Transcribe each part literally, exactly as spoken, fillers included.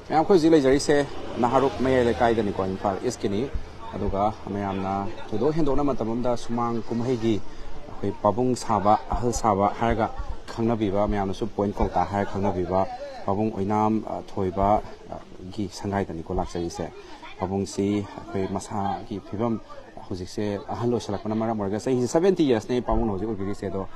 ꯃꯌꯥꯝ, ꯑꯩꯈꯣꯏ ꯍꯧꯖꯤꯛ ꯂꯩꯖꯔꯤꯁꯦ ꯅꯍꯥꯔꯨꯞ ꯃꯌꯥꯏ ꯂꯩꯀꯥꯏꯗꯅꯤꯀꯣ, ꯏꯝꯐꯥꯜ ꯏꯁꯀꯤꯅꯤ꯫ ꯑꯗꯨꯒ ꯃꯌꯥꯝꯅ ꯊꯣꯏꯗꯣꯛ ꯍꯦꯟꯗꯣꯛꯅ ꯃꯇꯝ ꯑꯃꯗ ꯁꯨꯃꯥꯡ ꯀꯨꯝꯍꯩꯒꯤ ꯑꯩꯈꯣꯏ ꯄꯥꯕꯨꯡ ꯁꯥꯕ, ꯑꯍꯜ ꯁꯥꯕ ꯍꯥꯏꯔꯒ ꯈꯪꯅꯕꯤꯕ, ꯃꯌꯥꯝꯅꯁꯨ ꯄꯣꯏꯟ ꯀꯧꯇꯥ ꯍꯥꯏꯔꯒ ꯈꯪꯅꯕꯤꯕ ꯄꯥꯕꯨꯡ ꯑꯣꯏꯅꯥꯝ, ꯑ, ꯊꯣꯏꯕ, ꯑ, ꯒꯤ ꯁꯪꯒꯥꯏꯗꯅꯤꯀꯣ ꯂꯥꯛꯆꯔꯤꯁꯦ꯫ ꯄꯥꯕꯨꯡꯁꯤ ꯑꯩꯈꯣꯏ ꯃꯁꯥꯒꯤ ꯐꯤꯕꯝ ꯍꯧꯖꯤꯛꯁꯦ ꯑꯍꯜ ꯑꯣꯏꯁꯜꯂꯛꯄꯅ ꯃꯔꯝ ꯑꯣꯏꯔꯒ, ꯆꯍꯤꯁꯦ seventy yearsꯅꯦ ꯄꯥꯕꯨꯡꯅ ꯍꯧꯖꯤꯛ ꯑꯣꯏꯕꯤꯔꯤꯁꯦ꯫ ꯑꯗꯣ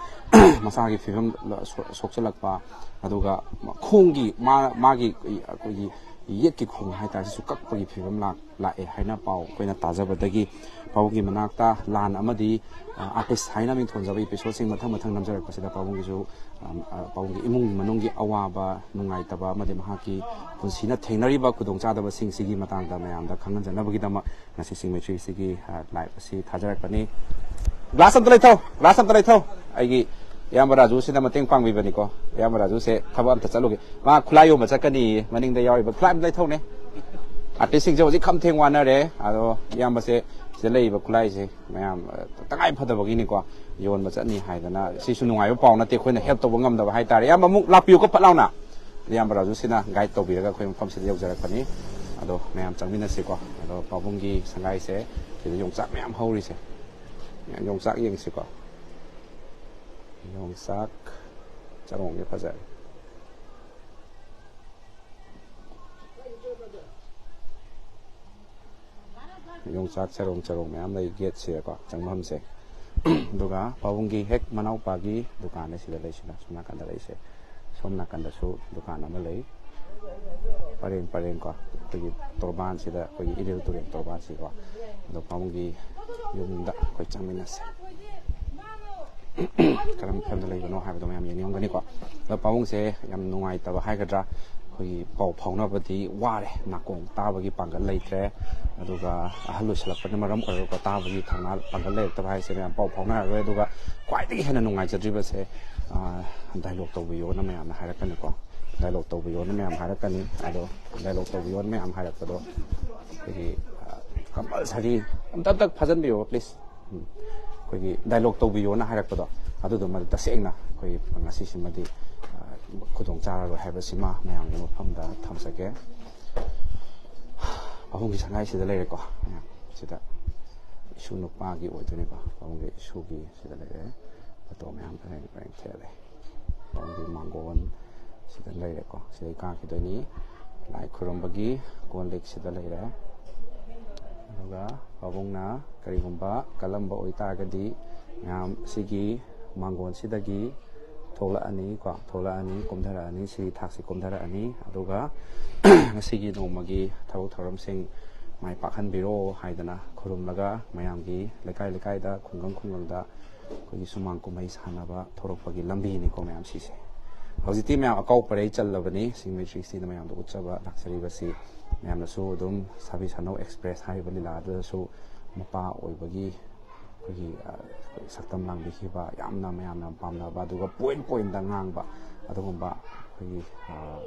ꯃꯁꯥꯒꯤ ꯐꯤꯕꯝ ꯁꯣ-, ꯁꯣꯛꯆꯜꯂꯛꯄ, ꯑꯗꯨꯒ ꯈꯣꯡꯒꯤ ꯃꯥ-, ꯃꯥꯒꯤ ꯑꯩꯈꯣꯏꯒꯤ ꯌꯦꯠꯀꯤ ꯈꯣꯡ ꯍꯥꯏꯇꯥꯔꯦ, ꯁꯤꯁꯨ ꯀꯛꯄꯒꯤ ꯐꯤꯕꯝ ꯂꯥꯛ-, ꯂꯥꯛꯑꯦ ꯍꯥꯏꯅ ꯄꯥꯎ ꯑꯩꯈꯣꯏꯅ ꯇꯥꯖꯕꯗꯒꯤ, ꯄꯥꯕꯨꯡꯒꯤ ꯃꯅꯥꯛꯇ ꯂꯥꯟ ꯑꯃꯗꯤ, ꯑ, ꯑꯥꯔꯇꯤꯁ ꯍꯥꯏꯅ ꯃꯤꯡꯊꯣꯟꯖꯕ ꯏꯄꯤꯁꯣꯠꯁꯤꯡ ꯃꯊꯪ ꯃꯊꯪ ꯅꯝꯖꯔꯛꯄꯁꯤꯗ ꯄꯥꯕꯨꯡꯒꯤꯁꯨ, ꯑ, ꯑ, ꯄꯥꯕꯨꯡꯒꯤ ꯏꯃꯨꯡ ꯃꯅꯨꯡꯒꯤ ꯑꯋꯥꯕ, ꯅꯨꯡꯉꯥꯏꯇꯕ ꯑꯃꯗꯤ ꯃꯍꯥꯛꯀꯤ ꯄꯨꯟꯁꯤꯅ ꯊꯦꯡꯅꯔꯤꯕ ꯈꯨꯗꯣꯡꯆꯥꯗꯕꯁꯤꯡꯁꯤꯒꯤ ꯃꯇꯥꯡꯗ ꯃꯌꯥꯝꯗ ꯈꯪꯍꯟꯖꯅꯕꯒꯤꯗꯃꯛ ꯉꯁꯤ ꯆꯤꯡꯃꯩ ꯊ꯭ꯔꯤꯁꯤꯒꯤ, ꯑ, ꯂꯥꯏꯚ ꯑꯁꯤ ꯊꯥꯖꯔꯛꯄꯅꯤ꯫ ꯒ꯭ꯂꯥꯁ ꯑꯝꯇ ꯂꯩꯊꯧ, ꯒ꯭ꯂꯥꯁ ꯑꯝꯇ ꯂꯩꯊꯧ꯫ ꯑꯩꯒꯤ ꯏꯌꯥꯝꯕ ꯔꯥꯖꯨꯁꯤꯅ ꯃꯇꯦꯡ ꯄꯥꯡꯕꯤꯕꯅꯤꯀꯣ꯫ ꯏꯌꯥꯝꯕ ꯔꯥꯖꯨꯁꯦ ꯊꯕꯛ ꯑꯝꯇ ꯆꯠꯂꯨꯒꯦ꯫ ꯃꯥ ꯈꯨꯠꯂꯥꯏ ꯌꯣꯟꯕ ꯆꯠꯀꯅꯤ, ꯃꯅꯤꯡꯗ ꯌꯥꯎꯔꯤꯕ ꯈꯨꯠꯂꯥꯏ ꯑꯝꯇ ꯂꯩꯊꯧꯅꯦ꯫ ꯑꯥꯔꯇꯤꯁꯁꯤꯡꯁꯦ ꯍꯧꯖꯤꯛ ꯈꯝ ꯊꯦꯡ ꯋꯥꯅꯔꯦ꯫ ꯑꯗꯣ ꯏꯌꯥꯝꯕꯁꯦ ꯁꯤꯗ ꯂꯩꯔꯤꯕ ꯈꯨꯠꯂꯥꯏꯁꯦ ꯃꯌꯥꯝ, ꯑ, ꯇꯉꯥꯏ ꯐꯗꯕꯒꯤꯅꯤꯀꯣ, ꯌꯣꯟꯕ ꯆꯠꯅꯤ ꯍꯥꯏꯗꯅ꯫ ꯁꯤꯁꯨ ꯅꯨꯡꯉꯥꯏꯕ ꯄꯥꯎ ꯅꯠꯇꯦ, ꯑꯩꯈꯣꯏꯅ ꯍꯦꯜꯞ ꯇꯧꯕ ꯉꯝꯗꯕ ꯍꯥꯏꯇꯥꯔꯦ꯫ ꯏꯌꯥꯝꯕ ꯑꯃꯨꯛ ꯂꯥꯛꯄꯤꯌꯨꯀꯣ ꯐꯠ ꯂꯥꯎꯅ꯫ ꯏꯌꯥꯝꯕ ꯔꯥꯖꯨꯁꯤꯅ ꯒꯥꯏꯗ ꯇꯧꯕꯤꯔꯒ ꯑꯩꯈꯣꯏ ꯃꯐꯝꯁꯤꯗ ꯌꯧꯖꯔꯛꯄꯅꯤ꯫ ꯑꯗꯣ ꯃꯌꯥꯝ ꯆꯪꯃꯤꯟꯅꯁꯤꯀꯣ꯫ ꯑꯗꯣ ꯄꯥꯕꯨꯡꯒꯤ ꯁꯪꯒꯥꯏꯁꯦ ꯁꯤꯗ ꯌꯣꯡꯆꯥꯛ ꯃꯌꯥꯝ ꯍꯧꯔꯤꯁꯦ꯫ ꯌꯣꯡꯆꯥꯛ ꯌꯦꯡꯁꯤꯀꯣ꯫ ꯌꯣꯡꯆꯥꯛ ꯆꯔꯣꯡꯁꯦ ꯐꯖꯔꯦ꯫ ꯌꯣꯡꯆꯥꯛ ꯆꯔꯣꯡ ꯆꯔꯣꯡ ꯃꯌꯥꯝ ꯂꯩ ꯒꯦꯠꯁꯤꯗꯀꯣ, ꯆꯪꯐꯝꯁꯦ꯫ ꯑꯗꯨꯒ ꯄꯥꯕꯨꯡꯒꯤ ꯍꯦꯛ ꯃꯅꯥꯎꯄꯥꯒꯤ ꯗꯨꯀꯥꯟꯅꯦ ꯁꯤꯗ ꯂꯩꯁꯤꯅ, ꯁꯣꯝ ꯅꯥꯀꯟꯗ ꯂꯩꯁꯦ꯫ ꯁꯣꯝ ꯅꯥꯀꯟꯗꯁꯨ ꯗꯨꯀꯥꯟ ꯑꯃ ꯂꯩ꯫ ꯄꯔꯦꯡ ꯄꯔꯦꯡꯀꯣ, ꯑꯩꯈꯣꯏꯒꯤ ꯇꯣꯔꯕꯥꯟꯁꯤꯗ, ꯑꯩꯈꯣꯏꯒꯤ ꯏꯔꯤꯜ ꯇꯨꯔꯦꯜ ꯇꯣꯔꯕꯥꯟꯁꯤꯀꯣ꯫ ꯑꯗꯣ ꯄꯥꯕꯨꯡꯒꯤ ꯌꯨꯝꯗ ꯑꯩꯈꯣꯏ ꯆꯪꯃꯤꯟꯅꯁꯦ꯫ ꯀꯔꯝꯕ ꯐꯤꯕꯝꯗ ꯂꯩꯕꯅꯣ ꯍꯥꯏꯕꯗꯣ ꯃꯌꯥꯝ ꯌꯦꯡꯅꯤꯡꯉꯝꯒꯅꯤꯀꯣ꯫ ꯑꯗꯣ ꯄꯥꯕꯨꯡꯁꯦ ꯌꯥꯝ ꯅꯨꯡꯉꯥꯏꯇꯕ ꯍꯥꯏꯒꯗ꯭ꯔꯥ, ꯑꯩꯈꯣꯏꯒꯤ ꯄꯥꯎ ꯐꯥꯎꯅꯕꯗꯤ ꯋꯥꯔꯦ, ꯅꯥꯀꯣꯡ ꯇꯥꯕꯒꯤ ꯄꯥꯡꯒꯜ ꯂꯩꯇ꯭ꯔꯦ꯫ ꯑꯗꯨꯒ ꯑꯍꯜ ꯑꯣꯏꯁꯜꯂꯛꯄꯅ ꯃꯔꯝ ꯑꯣꯏꯔꯒ ꯇꯥꯕꯒꯤ ꯊꯧꯅꯥ ꯄꯥꯡꯒꯜ ꯂꯩꯔꯛꯇꯕ ꯍꯥꯏꯁꯦ ꯃꯌꯥꯝ ꯄꯥꯎ ꯐꯥꯎꯅꯔꯔꯣꯏ꯫ ꯑꯗꯨꯒ ꯈ꯭ꯋꯥꯏꯗꯒꯤ ꯍꯦꯟꯅ ꯅꯨꯡꯉꯥꯏꯖꯗ꯭ꯔꯤꯕꯁꯦ, ꯑꯥ, ꯗꯥꯏꯂꯣꯛ ꯇꯧꯕꯤꯌꯣꯅ ꯃꯌꯥꯝꯅ ꯍꯥꯏꯔꯛꯀꯅꯤꯀꯣ꯫ ꯗꯥꯏꯂꯣꯛ ꯇꯧꯕꯤꯌꯣꯅ ꯃꯌꯥꯝ ꯍꯥꯏꯔꯛꯀꯅꯤ꯫ ꯑꯗꯣ ꯗꯥꯏꯂꯣꯛ ꯇꯧꯕꯤꯌꯣꯅ ꯃꯌꯥꯝ ꯍꯥꯏꯔꯛꯄꯗꯣ ꯑꯩꯈꯣꯏꯒꯤ, ꯑꯥ, ꯀꯝꯄꯜꯁꯔꯤ ꯑꯝꯇ, ꯑꯝꯇ ꯐꯥꯖꯟꯕꯤꯌꯣ, ꯄ꯭ꯂꯤꯖ꯫ ꯎꯝ꯫ ꯑꯩꯈꯣꯏꯒꯤ ꯗꯥꯏꯂꯣꯛ ꯇꯧꯕꯤꯌꯣꯅ ꯍꯥꯏꯔꯛꯄꯗꯣ, ꯑꯗꯨꯗꯨꯃꯗꯤ ꯇꯁꯦꯡꯅ ꯑꯩꯈꯣꯏ ꯉꯁꯤꯁꯤꯃꯗꯤ, ꯑꯥ, ꯈꯨꯗꯣꯡ ꯆꯥꯔꯔꯣꯏ ꯍꯥꯏꯕꯁꯤꯃ ꯃꯌꯥꯝꯒꯤ ꯃꯐꯝꯗ ꯊꯝꯖꯒꯦ꯫ ꯄꯥꯕꯨꯡꯒꯤ ꯁꯪꯒꯥꯏꯁꯤꯗ ꯂꯩꯔꯦꯀꯣ, ꯃꯌꯥꯝ ꯁꯤꯗ ꯏꯁꯨ ꯅꯨꯄꯥꯒꯤ ꯑꯣꯏꯗꯣꯏꯅꯤꯀꯣ꯫ ꯄꯥꯕꯨꯡꯒꯤ ꯏꯁꯨꯒꯤ ꯁꯤꯗ ꯂꯩꯔꯦ꯫ ꯐꯣꯇꯣ ꯃꯌꯥꯝ ꯄꯔꯦꯡ ꯄꯔꯦꯡ ꯊꯦꯠꯂꯦ꯫ ꯄꯥꯕꯨꯡꯒꯤ ꯃꯥꯡꯒꯣꯟ ꯁꯤꯗ ꯂꯩꯔꯦꯀꯣ꯫ ꯁꯤꯗꯩ ꯀꯥꯈꯤꯗꯣꯏꯅꯤ꯫ ꯂꯥꯏ ꯈꯨꯔꯨꯝꯕꯒꯤ ꯀꯣꯜ ꯂꯤꯛ ꯁꯤꯗ ꯂꯩꯔꯦ꯫ ꯑꯗꯨꯒ ꯄꯥꯕꯨꯡꯅ ꯀꯔꯤꯒꯨꯝꯕ ꯀꯜꯂꯝꯕ ꯑꯣꯏꯇꯥꯔꯒꯗꯤ, ꯃꯌꯥꯝ ꯁꯤꯒꯤ ꯃꯥꯡꯒꯣꯟꯁꯤꯗꯒꯤ ꯊꯣꯛꯂꯛꯑꯅꯤ ꯀꯣ, ꯊꯣꯛꯂꯛꯑꯅꯤ, ꯀꯨꯝꯊꯔꯛꯑꯅꯤ, ꯁꯤꯒꯤ ꯊꯥꯛꯁꯤ ꯀꯨꯝꯊꯔꯛꯑꯅꯤ꯫ ꯑꯗꯨꯒ ꯉꯁꯤꯒꯤ ꯅꯣꯡꯃꯒꯤ ꯊꯕꯛ ꯊꯧꯔꯝꯁꯤꯡ ꯃꯥꯏ ꯄꯥꯛꯍꯟꯕꯤꯔꯣ ꯍꯥꯏꯗꯅ ꯈꯨꯔꯨꯝꯂꯒ, ꯃꯌꯥꯝꯒꯤ ꯂꯩꯀꯥꯏ ꯂꯩꯀꯥꯏꯗ, ꯈꯨꯡꯒꯪ ꯈꯨꯡꯒꯪꯗ ꯑꯩꯈꯣꯏꯒꯤ ꯁꯨꯃꯥꯡ ꯀꯨꯝꯍꯩ ꯁꯥꯟꯅꯕ ꯊꯣꯔꯛꯄꯒꯤ ꯂꯝꯕꯤꯅꯤꯀꯣ ꯃꯌꯥꯝ ꯁꯤꯁꯦ꯫ ꯍꯧꯖꯤꯛꯇꯤ ꯃꯌꯥꯝ ꯑꯀꯥꯎ ꯄꯔꯩ ꯆꯜꯂꯕꯅꯤ, ꯁꯤꯡ ꯃꯩꯇ꯭ꯔꯤꯁꯤꯅ ꯃꯌꯥꯝꯗ ꯎꯠꯆꯕ ꯂꯥꯛꯆꯔꯤꯕꯁꯤ꯫ ꯃꯌꯥꯝꯅꯁꯨ ꯑꯗꯨꯝ ꯁꯥꯕꯤ ꯁꯥꯅꯧ ꯑꯦꯛꯁꯄ꯭ꯔꯦꯁ ꯍꯥꯏꯔꯤꯕ ꯂꯤꯂꯥ ꯑꯗꯨꯗꯁꯨ ꯃꯄꯥ ꯑꯣꯏꯕꯒꯤ ꯑꯩꯈꯣꯏꯒꯤ, ꯑ, ꯑꯩꯈꯣꯏ ꯁꯛꯇꯝ ꯂꯥꯡꯕꯤꯈꯤꯕ, ꯌꯥꯝꯅ ꯃꯌꯥꯝꯅ ꯄꯥꯝꯅꯕ, ꯑꯗꯨꯒ ꯄꯣꯏꯟ ꯄꯣꯏꯟꯗ ꯉꯥꯡꯕ, ꯑꯗꯨꯒꯨꯝꯕ ꯑꯩꯈꯣꯏꯒꯤ, ꯑ,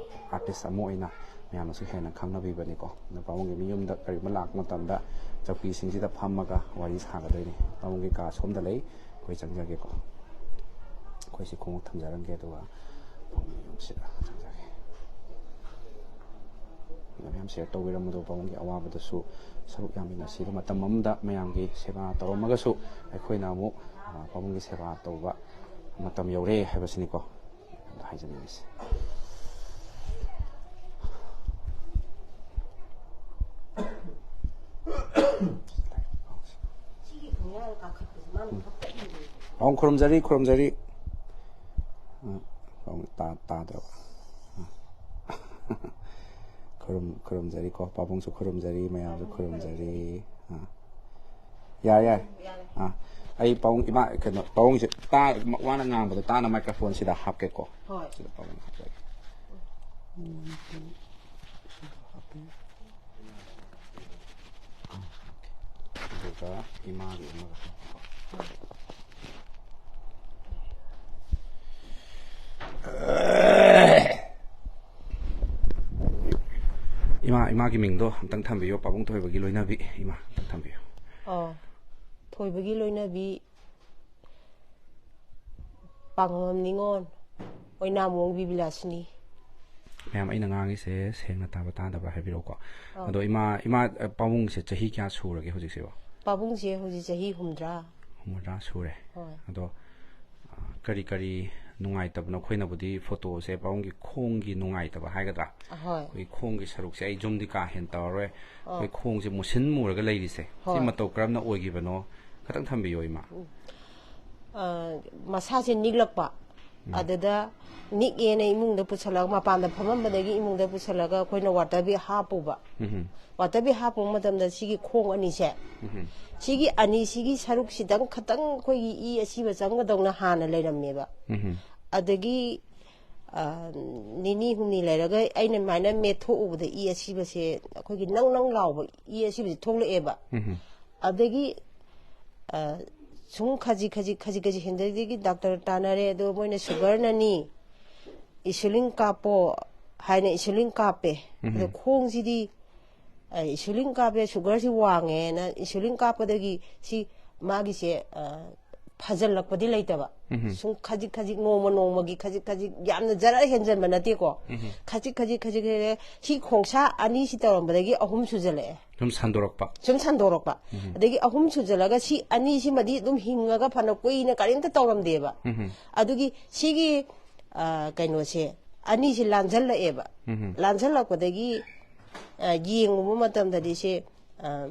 ꯑꯥꯔꯇꯤꯁ ꯑꯃ ꯑꯣꯏꯅ ꯃꯌꯥꯝꯅꯁꯨ ꯍꯦꯟꯅ ꯈꯪꯅꯕꯤꯕꯅꯤꯀꯣ꯫ ꯑꯗꯣ ꯄꯥꯕꯨꯡꯒꯤ ꯃꯌꯨꯝꯗ ꯀꯔꯤꯒꯨꯝꯕ ꯂꯥꯛꯄ ꯃꯇꯝꯗ ꯆꯧꯀꯤꯁꯤꯡꯁꯤꯗ ꯐꯝꯃꯒ ꯋꯥꯔꯤ ꯁꯥꯒꯗꯣꯏꯅꯤ꯫ ꯄꯥꯕꯨꯡꯒꯤ ꯀꯥ ꯁꯣꯝꯗ ꯂꯩ, ꯑꯩꯈꯣꯏ ꯆꯪꯖꯒꯦꯀꯣ꯫ ꯑꯩꯈꯣꯏꯁꯤ ꯈꯣꯡꯎꯞ ꯊꯝꯖꯔꯝꯒꯦ, ꯑꯗꯨꯒ ꯄꯥꯕꯨꯡꯒꯤ ꯌꯨꯝꯁꯤꯗ ꯆꯪꯖꯒꯦ꯫ ꯃꯌꯥꯝ ꯁꯤꯌꯔ ꯇꯧꯕꯤꯔꯝꯕꯗꯣ, ꯄꯥꯕꯨꯡꯒꯤ ꯑꯋꯥꯕꯗꯁꯨ ꯁꯔꯨꯛ ꯌꯥꯃꯤꯟꯅꯁꯤ꯫ ꯑꯗꯨ ꯃꯇꯝ ꯑꯃꯗ ꯃꯌꯥꯝꯒꯤ ꯁꯦꯕꯥ ꯇꯧꯔꯝꯃꯒꯁꯨ, ꯑꯩꯈꯣꯏꯅ ꯑꯃꯨꯛ, ꯑ, ꯄꯥꯕꯨꯡꯒꯤ ꯁꯦꯕꯥ ꯇꯧꯕ ꯃꯇꯝ ꯌꯧꯔꯦ ꯍꯥꯏꯕꯁꯤꯅꯤꯀꯣ ꯑꯗ ꯍꯥꯏꯖꯅꯤꯡꯉꯤꯁꯦ꯫ ꯄꯥꯕꯨꯡ ꯈꯨꯔꯨꯝꯖꯔꯤ, ꯈꯨꯔꯨꯝꯖꯔꯤ꯫ ꯎꯝ, ꯄꯥꯕꯨꯡ ꯇꯥ-, ꯇꯥꯗ꯭ꯔꯕ? ꯎꯝ꯫ ꯈꯨꯔꯨꯝ-, ꯈꯨꯔꯨꯝꯖꯔꯤꯀꯣ, ꯄꯥꯕꯨꯡꯁꯨ ꯈꯨꯔꯨꯝꯖꯔꯤ, ꯃꯌꯥꯝꯁꯨ ꯈꯨꯔꯨꯝꯖꯔꯤ꯫ ꯑꯥ꯫ ꯌꯥꯔꯦ, ꯌꯥꯔꯦ꯫ ꯑꯥ꯫ ꯑꯩ ꯄꯥꯕꯨꯡ, ꯏꯃꯥ, ꯀꯩꯅꯣ, ꯄꯥꯕꯨꯡꯁꯦ ꯇꯥ-, ꯋꯥꯅ ꯉꯥꯡꯕꯗꯣ ꯇꯥꯅ ꯃꯥꯏꯀ꯭ꯔꯣꯐꯣꯟꯁꯤꯗ ꯍꯥꯞꯀꯦꯀꯣ꯫ ꯍꯣꯏ꯫ ꯁꯤꯗ ꯄꯥꯕꯨꯡ ꯍꯥꯞꯆꯒꯦ꯫ ꯑꯗꯨꯒ ꯏꯃꯥꯒꯤ ꯑꯃꯒ꯫ ꯏꯃꯥ, ꯏꯃꯥꯒꯤ ꯃꯤꯡꯗꯣ ꯑꯝꯇꯪ ꯊꯝꯕꯤꯌꯣ, ꯄꯥꯕꯨꯡ ꯊꯣꯏꯕꯒꯤ ꯂꯣꯏꯅꯕꯤ, ꯏꯃꯥ, ꯑꯝꯇꯪ ꯊꯝꯕꯤꯌꯣ꯫ ꯑꯣ, ꯊꯣꯏꯕꯒꯤ ꯂꯣꯏꯅꯕꯤ ꯄꯥꯡꯉꯝ ꯅꯤꯉꯣꯜ꯫ ꯑꯣꯏꯅꯥꯝ ꯑꯣꯡꯕꯤ ꯕꯤꯂꯥꯁꯤꯅꯤ꯫ ꯃꯌꯥꯝ, ꯑꯩꯅ ꯉꯥꯡꯉꯤꯁꯦ ꯁꯦꯡꯅ ꯇꯥꯕ ꯇꯥꯗꯕ꯭ꯔꯥ ꯍꯥꯏꯕꯤꯔꯛꯎꯀꯣ꯫ ꯑꯗꯣ ꯏꯃꯥ, ꯏꯃꯥ, ꯑ, ꯄꯥꯕꯨꯡꯁꯦ ꯆꯍꯤ ꯀꯌꯥ ꯁꯨꯔꯒꯦ ꯍꯧꯖꯤꯛꯁꯤꯕꯣ? ꯄꯥꯕꯨꯡꯁꯦ ꯍꯧꯖꯤꯛ ꯆꯍꯤ ꯍꯨꯝꯗ꯭ꯔꯥ꯫ ꯍꯨꯝꯗ꯭ꯔꯥ ꯁꯨꯔꯦ꯫ ꯍꯣꯏ꯫ ꯑꯗꯣ, ꯑ, ꯀꯔꯤ ꯀꯔꯤ ꯅꯨꯡꯉꯥꯏꯇꯕꯅꯣ? ꯑꯩꯈꯣꯏꯅꯕꯨꯗꯤ ꯐꯣꯇꯣꯁꯦ ꯄꯥꯕꯨꯡꯒꯤ ꯈꯣꯡꯒꯤ ꯅꯨꯡꯉꯥꯏꯇꯕ ꯍꯥꯏꯒꯗ꯭ꯔꯥ, ꯑꯍꯣꯏ꯫ ꯑꯩꯈꯣꯏ ꯈꯣꯡꯒꯤ ꯁꯔꯨꯛꯁꯦ ꯑꯩ ꯖꯨꯝꯗꯤ ꯀꯥ ꯍꯦꯟꯅ ꯇꯧꯔꯔꯣꯏ꯫ ꯑꯩꯈꯣꯏ ꯈꯣꯡꯁꯦ ꯃꯨꯁꯤꯟ ꯃꯨꯔꯒ ꯂꯩꯔꯤꯁꯦ, ꯁꯤ ꯍꯣꯏ꯫ ꯃꯇꯧ ꯀꯔꯝꯅ ꯑꯣꯏꯈꯤꯕꯅꯣ? ꯈꯇꯪ ꯊꯝꯕꯤꯌꯣ, ꯏꯃꯥ꯫ ꯑ, ꯃꯁꯥꯁꯦ ꯅꯤꯛꯂꯛꯄ꯫ ꯑꯗꯨꯗ ꯅꯤꯛꯑꯦꯅ ꯏꯃꯨꯡꯗ ꯄꯨꯁꯜꯂꯒ, ꯃꯄꯥꯟꯗ ꯐꯝꯃꯝꯕꯗꯒꯤ ꯏꯃꯨꯡꯗ ꯄꯨꯁꯜꯂꯒ ꯑꯩꯈꯣꯏꯅ ꯋꯥꯇꯔ ꯕꯦꯒ ꯍꯥꯞꯄꯨꯕ꯫ ꯋꯥꯇꯔ ꯕꯦꯒ ꯍꯥꯞꯄꯨꯕ ꯃꯇꯝꯗ ꯁꯤꯒꯤ ꯈꯣꯡ ꯑꯅꯤꯁꯦ, ꯁꯤꯒꯤ ꯑꯅꯤ, ꯁꯤꯒꯤ ꯁꯔꯨꯛꯁꯤꯗꯪ ꯈꯇꯪ ꯑꯩꯈꯣꯏꯒꯤ ꯏ ꯑꯁꯤꯕ ꯆꯪꯒꯗꯧꯅ ꯍꯥꯟꯅ ꯂꯩꯔꯝꯃꯦꯕ꯫ ꯑꯗꯒꯤ, ꯑ, ꯅꯤꯅꯤ ꯍꯨꯝꯅꯤ ꯂꯩꯔꯒ ꯑꯩꯅ ꯑꯗꯨꯃꯥꯏꯅ ꯃꯦꯠꯊꯣꯛꯎꯕꯗ ꯏ ꯑꯁꯤꯕꯁꯦ, ꯑꯩꯈꯣꯏꯒꯤ ꯅꯪ ꯅꯪ ꯂꯥꯎꯕ ꯏ ꯑꯁꯤꯕꯁꯦ ꯊꯣꯛꯂꯛꯑꯦꯕ꯫ ꯑꯗꯒꯤ, ꯑ, ꯁꯨꯝ ꯈꯖꯤꯛ ꯈꯖꯤꯛ ꯈꯖꯤꯛ ꯈꯖꯤꯛ ꯍꯦꯟꯗꯒꯤ ꯗꯥꯛꯇꯔ ꯇꯥꯟꯅꯔꯦ꯫ ꯑꯗꯣ ꯃꯣꯏꯅ ꯁꯨꯒꯔꯅꯅꯤ, ꯏꯟꯁꯨꯂꯤꯟ ꯀꯥꯞꯄꯣ ꯍꯥꯏꯅ ꯏꯟꯁꯨꯂꯤꯟ ꯀꯥꯞꯄꯦ꯫ ꯑꯗꯣ ꯈꯣꯡꯁꯤꯗꯤ, ꯑ, ꯏꯟꯁꯨꯂꯤꯟ ꯀꯥꯞꯄꯦ, ꯁꯨꯒꯔꯁꯤ ꯋꯥꯡꯉꯦꯅ ꯏꯟꯁꯨꯂꯤꯟ ꯀꯥꯞꯄꯗꯒꯤ ꯁꯤ ꯃꯥꯒꯤꯁꯦ, ꯑ, ꯐꯖꯜꯂꯛꯄꯗꯤ ꯂꯩꯇꯕ꯫ ꯁꯨꯝ ꯈꯖꯤꯛ ꯈꯖꯤꯛ, ꯅꯣꯡꯃ ꯅꯣꯡꯃꯒꯤ ꯈꯖꯤꯛ ꯈꯖꯤꯛ, ꯌꯥꯝꯅ ꯖꯔ ꯍꯦꯟꯖꯟꯕ ꯅꯠꯇꯦꯀꯣ꯫ ꯈꯖꯤꯛ ꯈꯖꯤꯛ ꯈꯖꯤꯛ ꯈꯖꯤꯛ, ꯁꯤ ꯈꯣꯡꯁꯥ ꯑꯅꯤꯁꯤ ꯇꯧꯔꯝꯕꯗꯒꯤ ꯑꯍꯨꯝ ꯁꯨꯖꯜꯂꯛꯑꯦ꯫ ꯁꯨꯝ ꯁꯟꯗꯣꯔꯛꯄ꯫ ꯁꯨꯝ ꯁꯟꯗꯣꯔꯛꯄ꯫ ꯑꯗꯒꯤ ꯑꯍꯨꯝ ꯁꯨꯖꯜꯂꯒ ꯁꯤ ꯑꯅꯤꯁꯤꯃꯗꯤ ꯑꯗꯨꯝ ꯍꯤꯡꯉꯒ ꯐꯅ ꯀꯨꯏꯅ ꯀꯔꯤꯝꯇ ꯇꯧꯔꯝꯗꯦꯕ꯫ ꯑꯗꯨꯒꯤ ꯁꯤꯒꯤ, ꯑ, ꯀꯩꯅꯣꯁꯦ, ꯑꯅꯤꯁꯦ ꯂꯥꯟꯖꯜꯂꯛꯑꯦꯕ꯫ ꯂꯥꯟꯖꯜꯂꯛꯄꯗꯒꯤ, ꯑ, ꯌꯦꯡꯉꯨꯕ ꯃꯇꯝꯗꯗꯤ ꯁꯦ, ꯑ,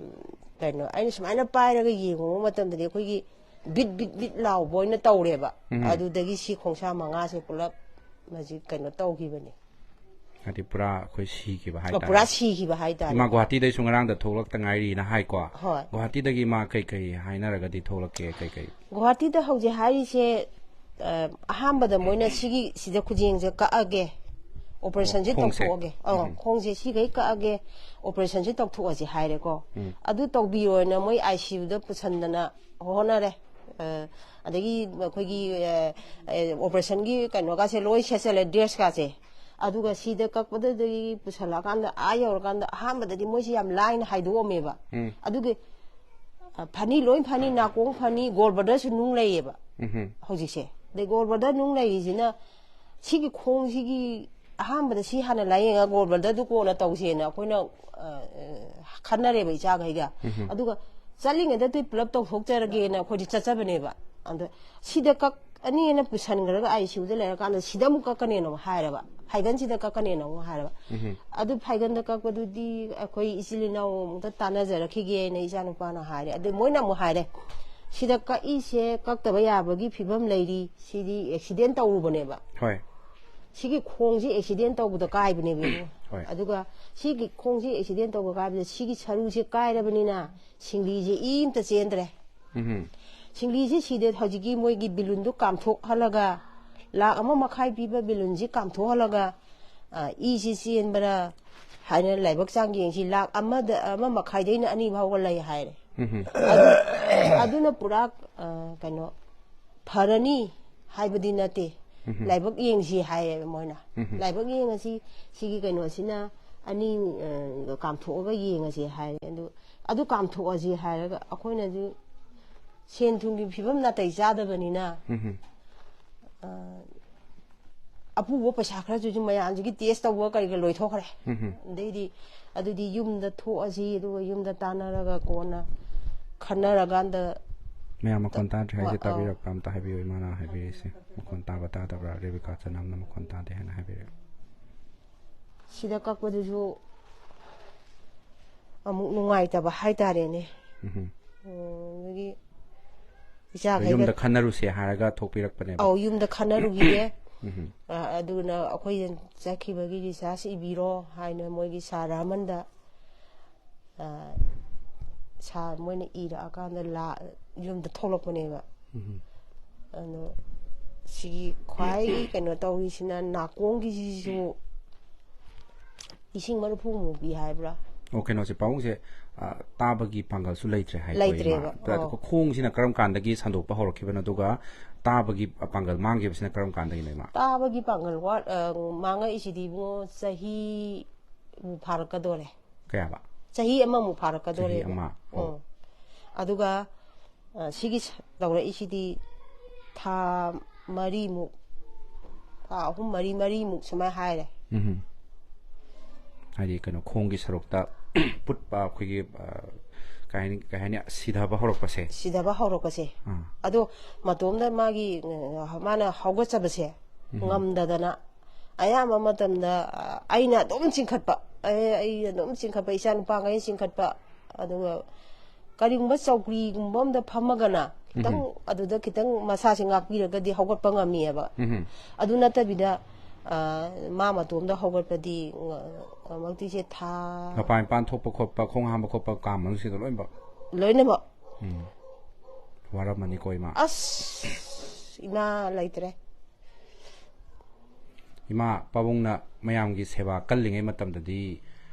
ꯀꯩꯅꯣ, ꯑꯩꯅ ꯁꯨꯃꯥꯏꯅ ꯄꯥꯏꯔꯒ ꯌꯦꯡꯉꯨꯕ ꯃꯇꯝꯗꯗꯤ ꯑꯩꯈꯣꯏꯒꯤ ꯕꯤꯠ ꯕꯤꯠ ꯕꯤꯠ ꯂꯥꯎꯕ ꯑꯣꯏꯅ ꯇꯧꯔꯦꯕ꯫ ꯑꯗꯨꯗꯒꯤ ꯁꯤ ꯈꯣꯡꯁꯥ ꯃꯉꯥꯁꯦ ꯄꯨꯂꯞ ꯍꯧꯖꯤꯛ ꯀꯩꯅꯣ ꯇꯧꯈꯤꯕꯅꯦ꯫ ꯍꯥꯏꯗꯤ ꯄꯨꯔꯥ ꯑꯩꯈꯣꯏ ꯁꯤꯈꯤꯕ ꯑ, ꯍꯥꯏꯇꯥꯔꯦ꯫ ꯄꯨꯔꯥ ꯁꯤꯈꯤꯕ ꯍꯥꯏꯇꯥꯔꯦ꯫ ꯏꯃꯥ ꯒꯨꯍꯥꯇꯤꯗꯩꯁꯨ ꯉꯔꯥꯡꯗ ꯊꯣꯛꯂꯛꯇ ꯉꯥꯏꯔꯤꯅ ꯍꯥꯏꯀꯣ꯫ ꯍꯣꯏ꯫ ꯒꯨꯍꯥꯇꯤꯗꯒꯤ ꯏꯃꯥ ꯀꯩꯀꯩ ꯍꯥꯏꯅꯔꯒꯗꯤ ꯊꯣꯛꯂꯛꯀꯦ? ꯀꯩꯀꯩ? ꯒꯨꯍꯥꯇꯤꯗ ꯍꯧꯖꯤꯛ ꯍꯥꯏꯔꯤꯁꯦ, ꯑ, ꯑꯍꯥꯟꯕꯗ ꯃꯣꯏꯅ ꯁꯤꯒꯤ, ꯁꯤꯗ ꯈꯨꯖꯦꯡꯁꯦ ꯀꯛꯑꯒꯦ, ꯑꯣꯄꯔꯦꯁꯟꯁꯦ ꯈꯣꯡꯁꯦ? ꯇꯧꯊꯣꯛꯑꯒꯦ, ꯑ, ꯈꯣꯡꯁꯦ ꯁꯤꯈꯩ ꯀꯛꯑꯒꯦ, ꯑꯣꯄꯔꯦꯁꯟꯁꯦ ꯇꯧꯊꯣꯛꯑꯁꯦ ꯍꯥꯏꯔꯦꯀꯣ꯫ ꯑꯗꯨ ꯇꯧꯕꯤꯌꯣꯅ ꯃꯣꯏ ꯑꯥꯏ ꯁꯤ ꯌꯨꯗ ꯄꯨꯁꯟꯗꯅ ꯍꯣꯠꯅꯔꯦ꯫ ꯑ, ꯑꯗꯒꯤ ꯑꯩꯈꯣꯏꯒꯤ, ꯑ, ꯑ, ꯑꯣꯄꯔꯦꯁꯟꯒꯤ ꯀꯩꯅꯣꯒꯥꯁꯦ ꯂꯣꯏ ꯁꯦꯠꯆꯜꯂꯦ, ꯗ꯭ꯔꯦꯁꯀꯥꯁꯦ꯫ ꯑꯗꯨꯒ ꯁꯤꯗ ꯀꯛꯄꯗꯒꯤ ꯄꯨꯁꯜꯂꯛꯑꯀꯥꯟꯗ, ꯑꯥ ꯌꯧꯔꯀꯥꯟꯗ, ꯑꯍꯥꯟꯕꯗꯗꯤ ꯃꯣꯏꯁꯦ ꯌꯥꯝ ꯂꯥꯏꯅ ꯍꯥꯏꯗꯣꯛꯑꯝꯃꯦꯕ꯫ ꯑꯗꯨꯒꯤ, ꯑ, ꯐꯅꯤ, ꯂꯣꯏ ꯐꯅꯤ, ꯅꯥꯀꯣꯡ ꯐꯅꯤ, ꯒꯣꯜ ꯕ꯭ꯂꯗꯔꯁꯨ ꯅꯨꯡ ꯂꯩꯌꯦꯕ ꯍꯧꯖꯤꯛꯁꯦ꯫ ꯑꯗꯩ ꯒꯣꯜ ꯕ꯭ꯂꯗꯔ ꯅꯨꯡ ꯂꯩꯔꯤꯁꯤꯅ ꯁꯤꯒꯤ ꯈꯣꯡꯁꯤꯒꯤ ꯑꯍꯥꯟꯕꯗ ꯁꯤ ꯍꯥꯟꯅ ꯂꯥꯏꯌꯦꯡꯉꯒ ꯒꯣꯜ ꯕ꯭ꯂꯗꯔꯗꯨ ꯀꯣꯟꯅ ꯇꯧꯁꯦꯅ ꯑꯩꯈꯣꯏꯅ, ꯑ, ꯈꯟꯅꯔꯦꯕ ꯏꯆꯥꯈꯩꯒ꯫ ꯑꯗꯨꯒ ꯆꯠꯂꯤꯉꯩꯗ ꯑꯗꯨ ꯄꯨꯂꯞ ꯇꯧꯊꯣꯛꯆꯔꯒꯦꯅ ꯑꯩꯈꯣꯏꯗꯤ ꯆꯠꯆꯕꯅꯦꯕ꯫ ꯑꯗ ꯁꯤꯗ ꯀꯛꯑꯅꯤꯅ ꯄꯨꯁꯟꯈ꯭ꯔꯒ ꯑꯥꯏ ꯁꯤ ꯌꯨꯗ ꯂꯩꯔꯀꯥꯟꯗ ꯁꯤꯗ ꯑꯃꯨꯛ ꯀꯛꯀꯅꯦꯅ ꯑꯃꯨꯛ ꯍꯥꯏꯔꯕ, ꯐꯥꯏꯒꯟꯁꯤꯗ ꯀꯛꯀꯅꯦꯅ ꯑꯃꯨꯛ ꯍꯥꯏꯔꯕ꯫ ꯑꯗꯨ ꯐꯥꯏꯒꯟꯗ ꯀꯛꯄꯗꯨꯗꯤ ꯑꯩꯈꯣꯏ ꯏꯆꯤꯜ ꯏꯅꯥꯎ ꯑꯃꯨꯛꯇ ꯇꯥꯟꯅꯖꯔꯛꯈꯤꯒꯦꯅ ꯏꯆꯥ ꯅꯨꯄꯥꯅ ꯍꯥꯏꯔꯦ꯫ ꯑꯗꯨ ꯃꯣꯏꯅ ꯑꯃꯨꯛ ꯍꯥꯏꯔꯦ, ꯁꯤꯗ ꯀꯛꯏꯁꯦ ꯀꯛꯇꯕ ꯌꯥꯕꯒꯤ ꯐꯤꯕꯝ ꯂꯩꯔꯤ, ꯁꯤꯗꯤ ꯑꯦꯛꯁꯤꯗꯦꯟ ꯇꯧꯔꯨꯕꯅꯦꯕ꯫ ꯍꯣꯏ꯫ ꯁꯤꯒꯤ ꯈꯣꯡꯁꯤ ꯑꯦꯛꯁꯤꯗꯦꯟ ꯇꯧꯕꯗ ꯀꯥꯏꯕꯅꯦꯕ, ꯏꯕꯨꯡꯉꯣ꯫ ꯍꯣꯏ꯫ ꯑꯗꯨꯒ ꯁꯤꯒꯤ ꯈꯣꯡꯁꯤ ꯑꯦꯛꯁꯤꯗꯦꯟ ꯇꯧꯕ ꯀꯥꯏꯕꯗ ꯁꯤꯒꯤ ꯁꯔꯨꯁꯦ ꯀꯥꯏꯔꯕꯅꯤꯅ ꯁꯤꯡꯂꯤꯁꯦ ꯏ ꯑꯝꯇ ꯆꯦꯟꯗ꯭ꯔꯦ꯫ ꯎꯝ꯫ ꯁꯤꯡꯂꯤꯁꯤ ꯁꯤꯗ ꯍꯧꯖꯤꯛꯀꯤ ꯃꯣꯏꯒꯤ ꯕꯤꯂꯨꯟꯗꯨ ꯀꯥꯝꯊꯣꯛꯍꯜꯂꯒ, ꯂꯥꯛ ꯑꯃ ꯃꯈꯥꯏ ꯄꯤꯕ ꯕꯤꯂꯨꯟꯁꯤ ꯀꯥꯝꯊꯣꯛꯍꯜꯂꯒ, ꯑ, ꯏꯁꯤ ꯆꯦꯟꯕ꯭ꯔꯥ ꯍꯥꯏꯅ ꯂꯥꯏꯕꯛ ꯆꯥꯡ ꯌꯦꯡꯁꯤ, ꯂꯥꯛ ꯑꯃꯗ, ꯑꯃ ꯃꯈꯥꯏꯗꯩꯅ ꯑꯅꯤ ꯐꯥꯎꯕ ꯂꯩ ꯍꯥꯏꯔꯦ꯫ ꯎꯝ꯫ ꯑꯗꯨ, ꯑꯗꯨꯅ ꯄꯨꯔꯥ, ꯑ, ꯀꯩꯅꯣ, ꯐꯔꯅꯤ ꯍꯥꯏꯕꯗꯤ ꯅꯠꯇꯦ꯫ ꯂꯥꯏꯕꯛ ꯌꯦꯡꯁꯤ ꯍꯥꯏꯌꯦꯕ ꯃꯣꯏꯅ꯫ ꯂꯥꯏꯕꯛ ꯌꯦꯡꯉꯁꯤ, ꯁꯤꯒꯤ ꯀꯩꯅꯣꯁꯤꯅ ꯑꯅꯤ, ꯑ, ꯀꯥꯝꯊꯣꯛꯑꯒ ꯌꯦꯡꯉꯁꯤ ꯍꯥꯏꯔꯦ꯫ ꯑꯗꯨ, ꯑꯗꯨ ꯀꯥꯝꯊꯣꯛꯑꯁꯤ ꯍꯥꯏꯔꯒ ꯑꯩꯈꯣꯏꯅꯁꯨ ꯁꯦꯟ ꯊꯨꯝꯒꯤ ꯐꯤꯕꯝ ꯅꯥꯇꯩ ꯆꯥꯗꯕꯅꯤꯅ, ꯎꯝ꯫ ꯑ, ꯑꯄꯨꯕ ꯄꯩꯁꯥ ꯈꯔꯁꯨ ꯃꯌꯥꯝꯁꯤꯒꯤ ꯇꯦꯁ ꯇꯧꯕ ꯀꯔꯤꯒ ꯂꯣꯏꯊꯣꯛꯈ꯭ꯔꯦ꯫ ꯎꯝ꯫ ꯑꯗꯩꯗꯤ ꯑꯗꯨꯗꯤ ꯌꯨꯝꯗ ꯊꯣꯛꯑꯁꯤ, ꯑꯗꯨꯒ ꯌꯨꯝꯗ ꯇꯥꯟꯅꯔꯒ ꯀꯣꯟꯅ ꯈꯟꯅꯔꯀꯥꯟꯗ ꯃꯌꯥꯝ ꯃꯈꯣꯟ ꯇꯥꯗ꯭ꯔꯦ ꯍꯥꯏꯁꯦ, ꯑꯧ꯫ ꯇꯥꯕꯤꯔꯛꯄ꯭ꯔꯥ ꯑꯝꯇ ꯍꯥꯏꯕꯤꯌꯨ, ꯏꯃꯥꯅ ꯍꯥꯏꯕꯤꯔꯤꯁꯦ ꯃꯈꯣꯟ ꯇꯥꯕ ꯇꯥꯗꯕ꯭ꯔꯥ? ꯔꯦꯕꯤꯀꯥ ꯆꯅꯝꯅ ꯃꯈꯣꯟ ꯇꯥꯗꯦ ꯍꯥꯏꯅ ꯍꯥꯏꯕꯤꯔꯛꯑꯦ꯫ ꯁꯤꯗ ꯀꯛꯄꯗꯨꯁꯨ ꯑꯃꯨꯛ ꯅꯨꯡꯉꯥꯏꯇꯕ ꯍꯥꯏꯇꯥꯔꯦꯅꯦ꯫ ꯎꯝ꯫ ꯎꯝ, ꯑꯗꯒꯤ ꯏꯆꯥꯈꯩꯒ ꯌꯨꯝꯗ ꯈꯟꯅꯔꯨꯁꯦ ꯍꯥꯏꯔꯒ ꯊꯣꯛꯄꯤꯔꯛꯄꯅꯦꯕ꯫ ꯑꯧ, ꯌꯨꯝꯗ ꯈꯟꯅꯔꯨꯈꯤꯒꯦ꯫ ꯎꯝ꯫ ꯑ, ꯑꯗꯨꯅ ꯑꯩꯈꯣꯏ ꯆꯠꯈꯤꯕꯒꯤ ꯔꯤꯆꯥꯔꯖ ꯏꯕꯤꯔꯣ ꯍꯥꯏꯅ ꯃꯣꯏꯒꯤ ꯁꯥꯔ ꯔꯥꯃꯟꯗ, ꯑ, ꯁꯥꯔ ꯃꯣꯏꯅ ꯏꯔꯛꯑꯀꯥꯟꯗ ꯂꯥ-, ꯌꯨꯝꯗ ꯊꯣꯛꯂꯛꯄꯅꯦꯕ꯫ ꯎꯝ꯫ ꯑꯗꯣ ꯁꯤꯒꯤ ꯈ꯭ꯋꯥꯏꯒꯤ ꯀꯩꯅꯣ ꯇꯧꯔꯤꯁꯤꯅ ꯅꯥꯀꯣꯡꯒꯤꯁꯤꯁꯨ ꯂꯤꯁꯤꯡ ꯃꯔꯤꯐꯨꯃꯨꯛ ꯄꯤ ꯍꯥꯏꯕ꯭ꯔꯥ? ꯑꯣ, ꯀꯩꯅꯣꯁꯦ, ꯄꯥꯕꯨꯡꯁꯦ, ꯑ, ꯇꯥꯕꯒꯤ ꯄꯥꯡꯒꯜꯁꯨ ꯂꯩꯇ꯭ꯔꯦ ꯍꯥꯏꯀꯣ, ꯂꯩꯇ꯭ꯔꯦꯕ꯫ ꯏꯃꯥ? ꯑꯗ ꯑꯣ꯫ ꯈꯣꯡꯁꯤꯅ ꯀꯔꯝ ꯀꯥꯟꯗꯒꯤ ꯁꯟꯗꯣꯛꯄ ꯍꯧꯔꯛꯈꯤꯕꯅꯣ, ꯑꯗꯨꯒ ꯇꯥꯕꯒꯤ ꯄꯥꯡꯒꯜ ꯃꯥꯡꯈꯤꯕꯁꯤꯅ ꯀꯔꯝ ꯀꯥꯟꯗꯒꯤꯅꯣ, ꯏꯃꯥ? ꯇꯥꯕꯒꯤ ꯄꯥꯡꯒꯜ ꯋꯥꯠ-, ꯑ, ꯃꯥꯡꯉꯛꯏꯁꯤꯗꯤ, ꯏꯕꯨꯡꯉꯣ, ꯆꯍꯤꯕꯨ ꯐꯥꯔꯛꯀꯗꯣꯔꯦ꯫ ꯀꯌꯥꯕ? ꯆꯍꯤ ꯑꯃꯃꯨꯛ ꯐꯥꯔꯛꯀꯗꯣꯔꯦ꯫ ꯆꯍꯤ ꯑꯃ꯫ ꯑꯣ꯫ ꯎꯝ꯫ ꯑꯗꯨꯒ, ꯑ, ꯁꯤꯒꯤ ꯁ-, ꯇꯧꯔꯛꯏꯁꯤꯗꯤ ꯊꯥ ꯃꯔꯤꯃꯨꯛ ꯑꯍꯨꯝ ꯃꯔꯤ ꯃꯔꯤꯃꯨꯛ ꯁꯨꯃꯥꯏꯅ ꯍꯥꯏꯔꯦ꯫ ꯎꯝ꯫ ꯍꯥꯏꯗꯤ ꯀꯩꯅꯣ, ꯈꯣꯡꯒꯤ ꯁꯔꯨꯛꯇ ꯄꯨꯠꯄ, ꯑꯩꯈꯣꯏꯒꯤ ꯑ, ꯀꯩ ꯍꯥꯏꯅꯤ, ꯀꯩ ꯍꯥꯏꯅꯤ, ꯁꯤꯊꯕ ꯍꯧꯔꯛꯄꯁꯦ? ꯁꯤꯊꯕ ꯍꯧꯔꯛꯄꯁꯦ꯫ ꯑꯥ꯫ ꯑꯗꯣ ꯃꯇꯣꯝꯗ ꯃꯥꯒꯤ ꯑ, ꯃꯥꯅ ꯍꯧꯒꯠꯆꯕꯁꯦ ꯉꯝꯗꯗꯅ, ꯑꯌꯥꯝꯕ ꯃꯇꯝꯗ ꯑ, ꯑꯩꯅ ꯑꯗꯨꯝ ꯆꯤꯡꯈꯠꯄ, ꯑꯩ ꯑꯩ ꯑꯗꯨꯝ ꯆꯤꯡꯈꯠꯄ, ꯏꯆꯥ ꯅꯨꯄꯥꯈꯩꯅ ꯆꯤꯡꯈꯠꯄ꯫ ꯑꯗꯨꯒ ꯀꯔꯤꯒꯨꯝꯕ ꯆꯧꯀ꯭ꯔꯤꯒꯨꯝꯕ ꯑꯝꯗ ꯐꯝꯃꯒꯅ ꯈꯤꯇꯪ, ꯑꯗꯨꯗ ꯈꯤꯇꯪ ꯃꯁꯥꯁꯦ ꯉꯥꯛꯄꯤꯔꯒꯗꯤ ꯍꯧꯒꯠꯄ ꯉꯝꯃꯤꯑꯕ꯫ ꯎꯝ꯫ ꯑꯗꯨ ꯅꯠꯇꯕꯤꯗ ꯑ, ꯃꯥ ꯃꯇꯣꯝꯗ ꯍꯧꯒꯠꯄꯗꯤ ꯉ-, ꯉꯝꯃꯛꯇ꯭ꯔꯤꯁꯦ ꯊꯥ ꯃꯄꯥꯟ ꯏꯄꯥꯟ ꯊꯣꯛꯄ ꯈꯣꯠꯄ, ꯈꯣꯡ ꯍꯥꯝꯕ ꯈꯣꯠꯄ, ꯀꯥ ꯃꯅꯨꯡꯁꯤꯗ ꯂꯣꯏꯅꯃꯛ? ꯂꯣꯏꯅꯃꯛ꯫ ꯎꯝ꯫ ꯋꯥꯔꯝꯃꯅꯤꯀꯣ, ꯏꯃꯥ? ꯑꯁ, ꯏꯃꯥ ꯂꯩꯇ꯭ꯔꯦ꯫ ꯏꯃꯥ, ꯄꯥꯕꯨꯡꯅ ꯃꯌꯥꯝꯒꯤ ꯁꯦꯕꯥ ꯀꯜꯂꯤꯉꯩ ꯃꯇꯝꯗꯗꯤ,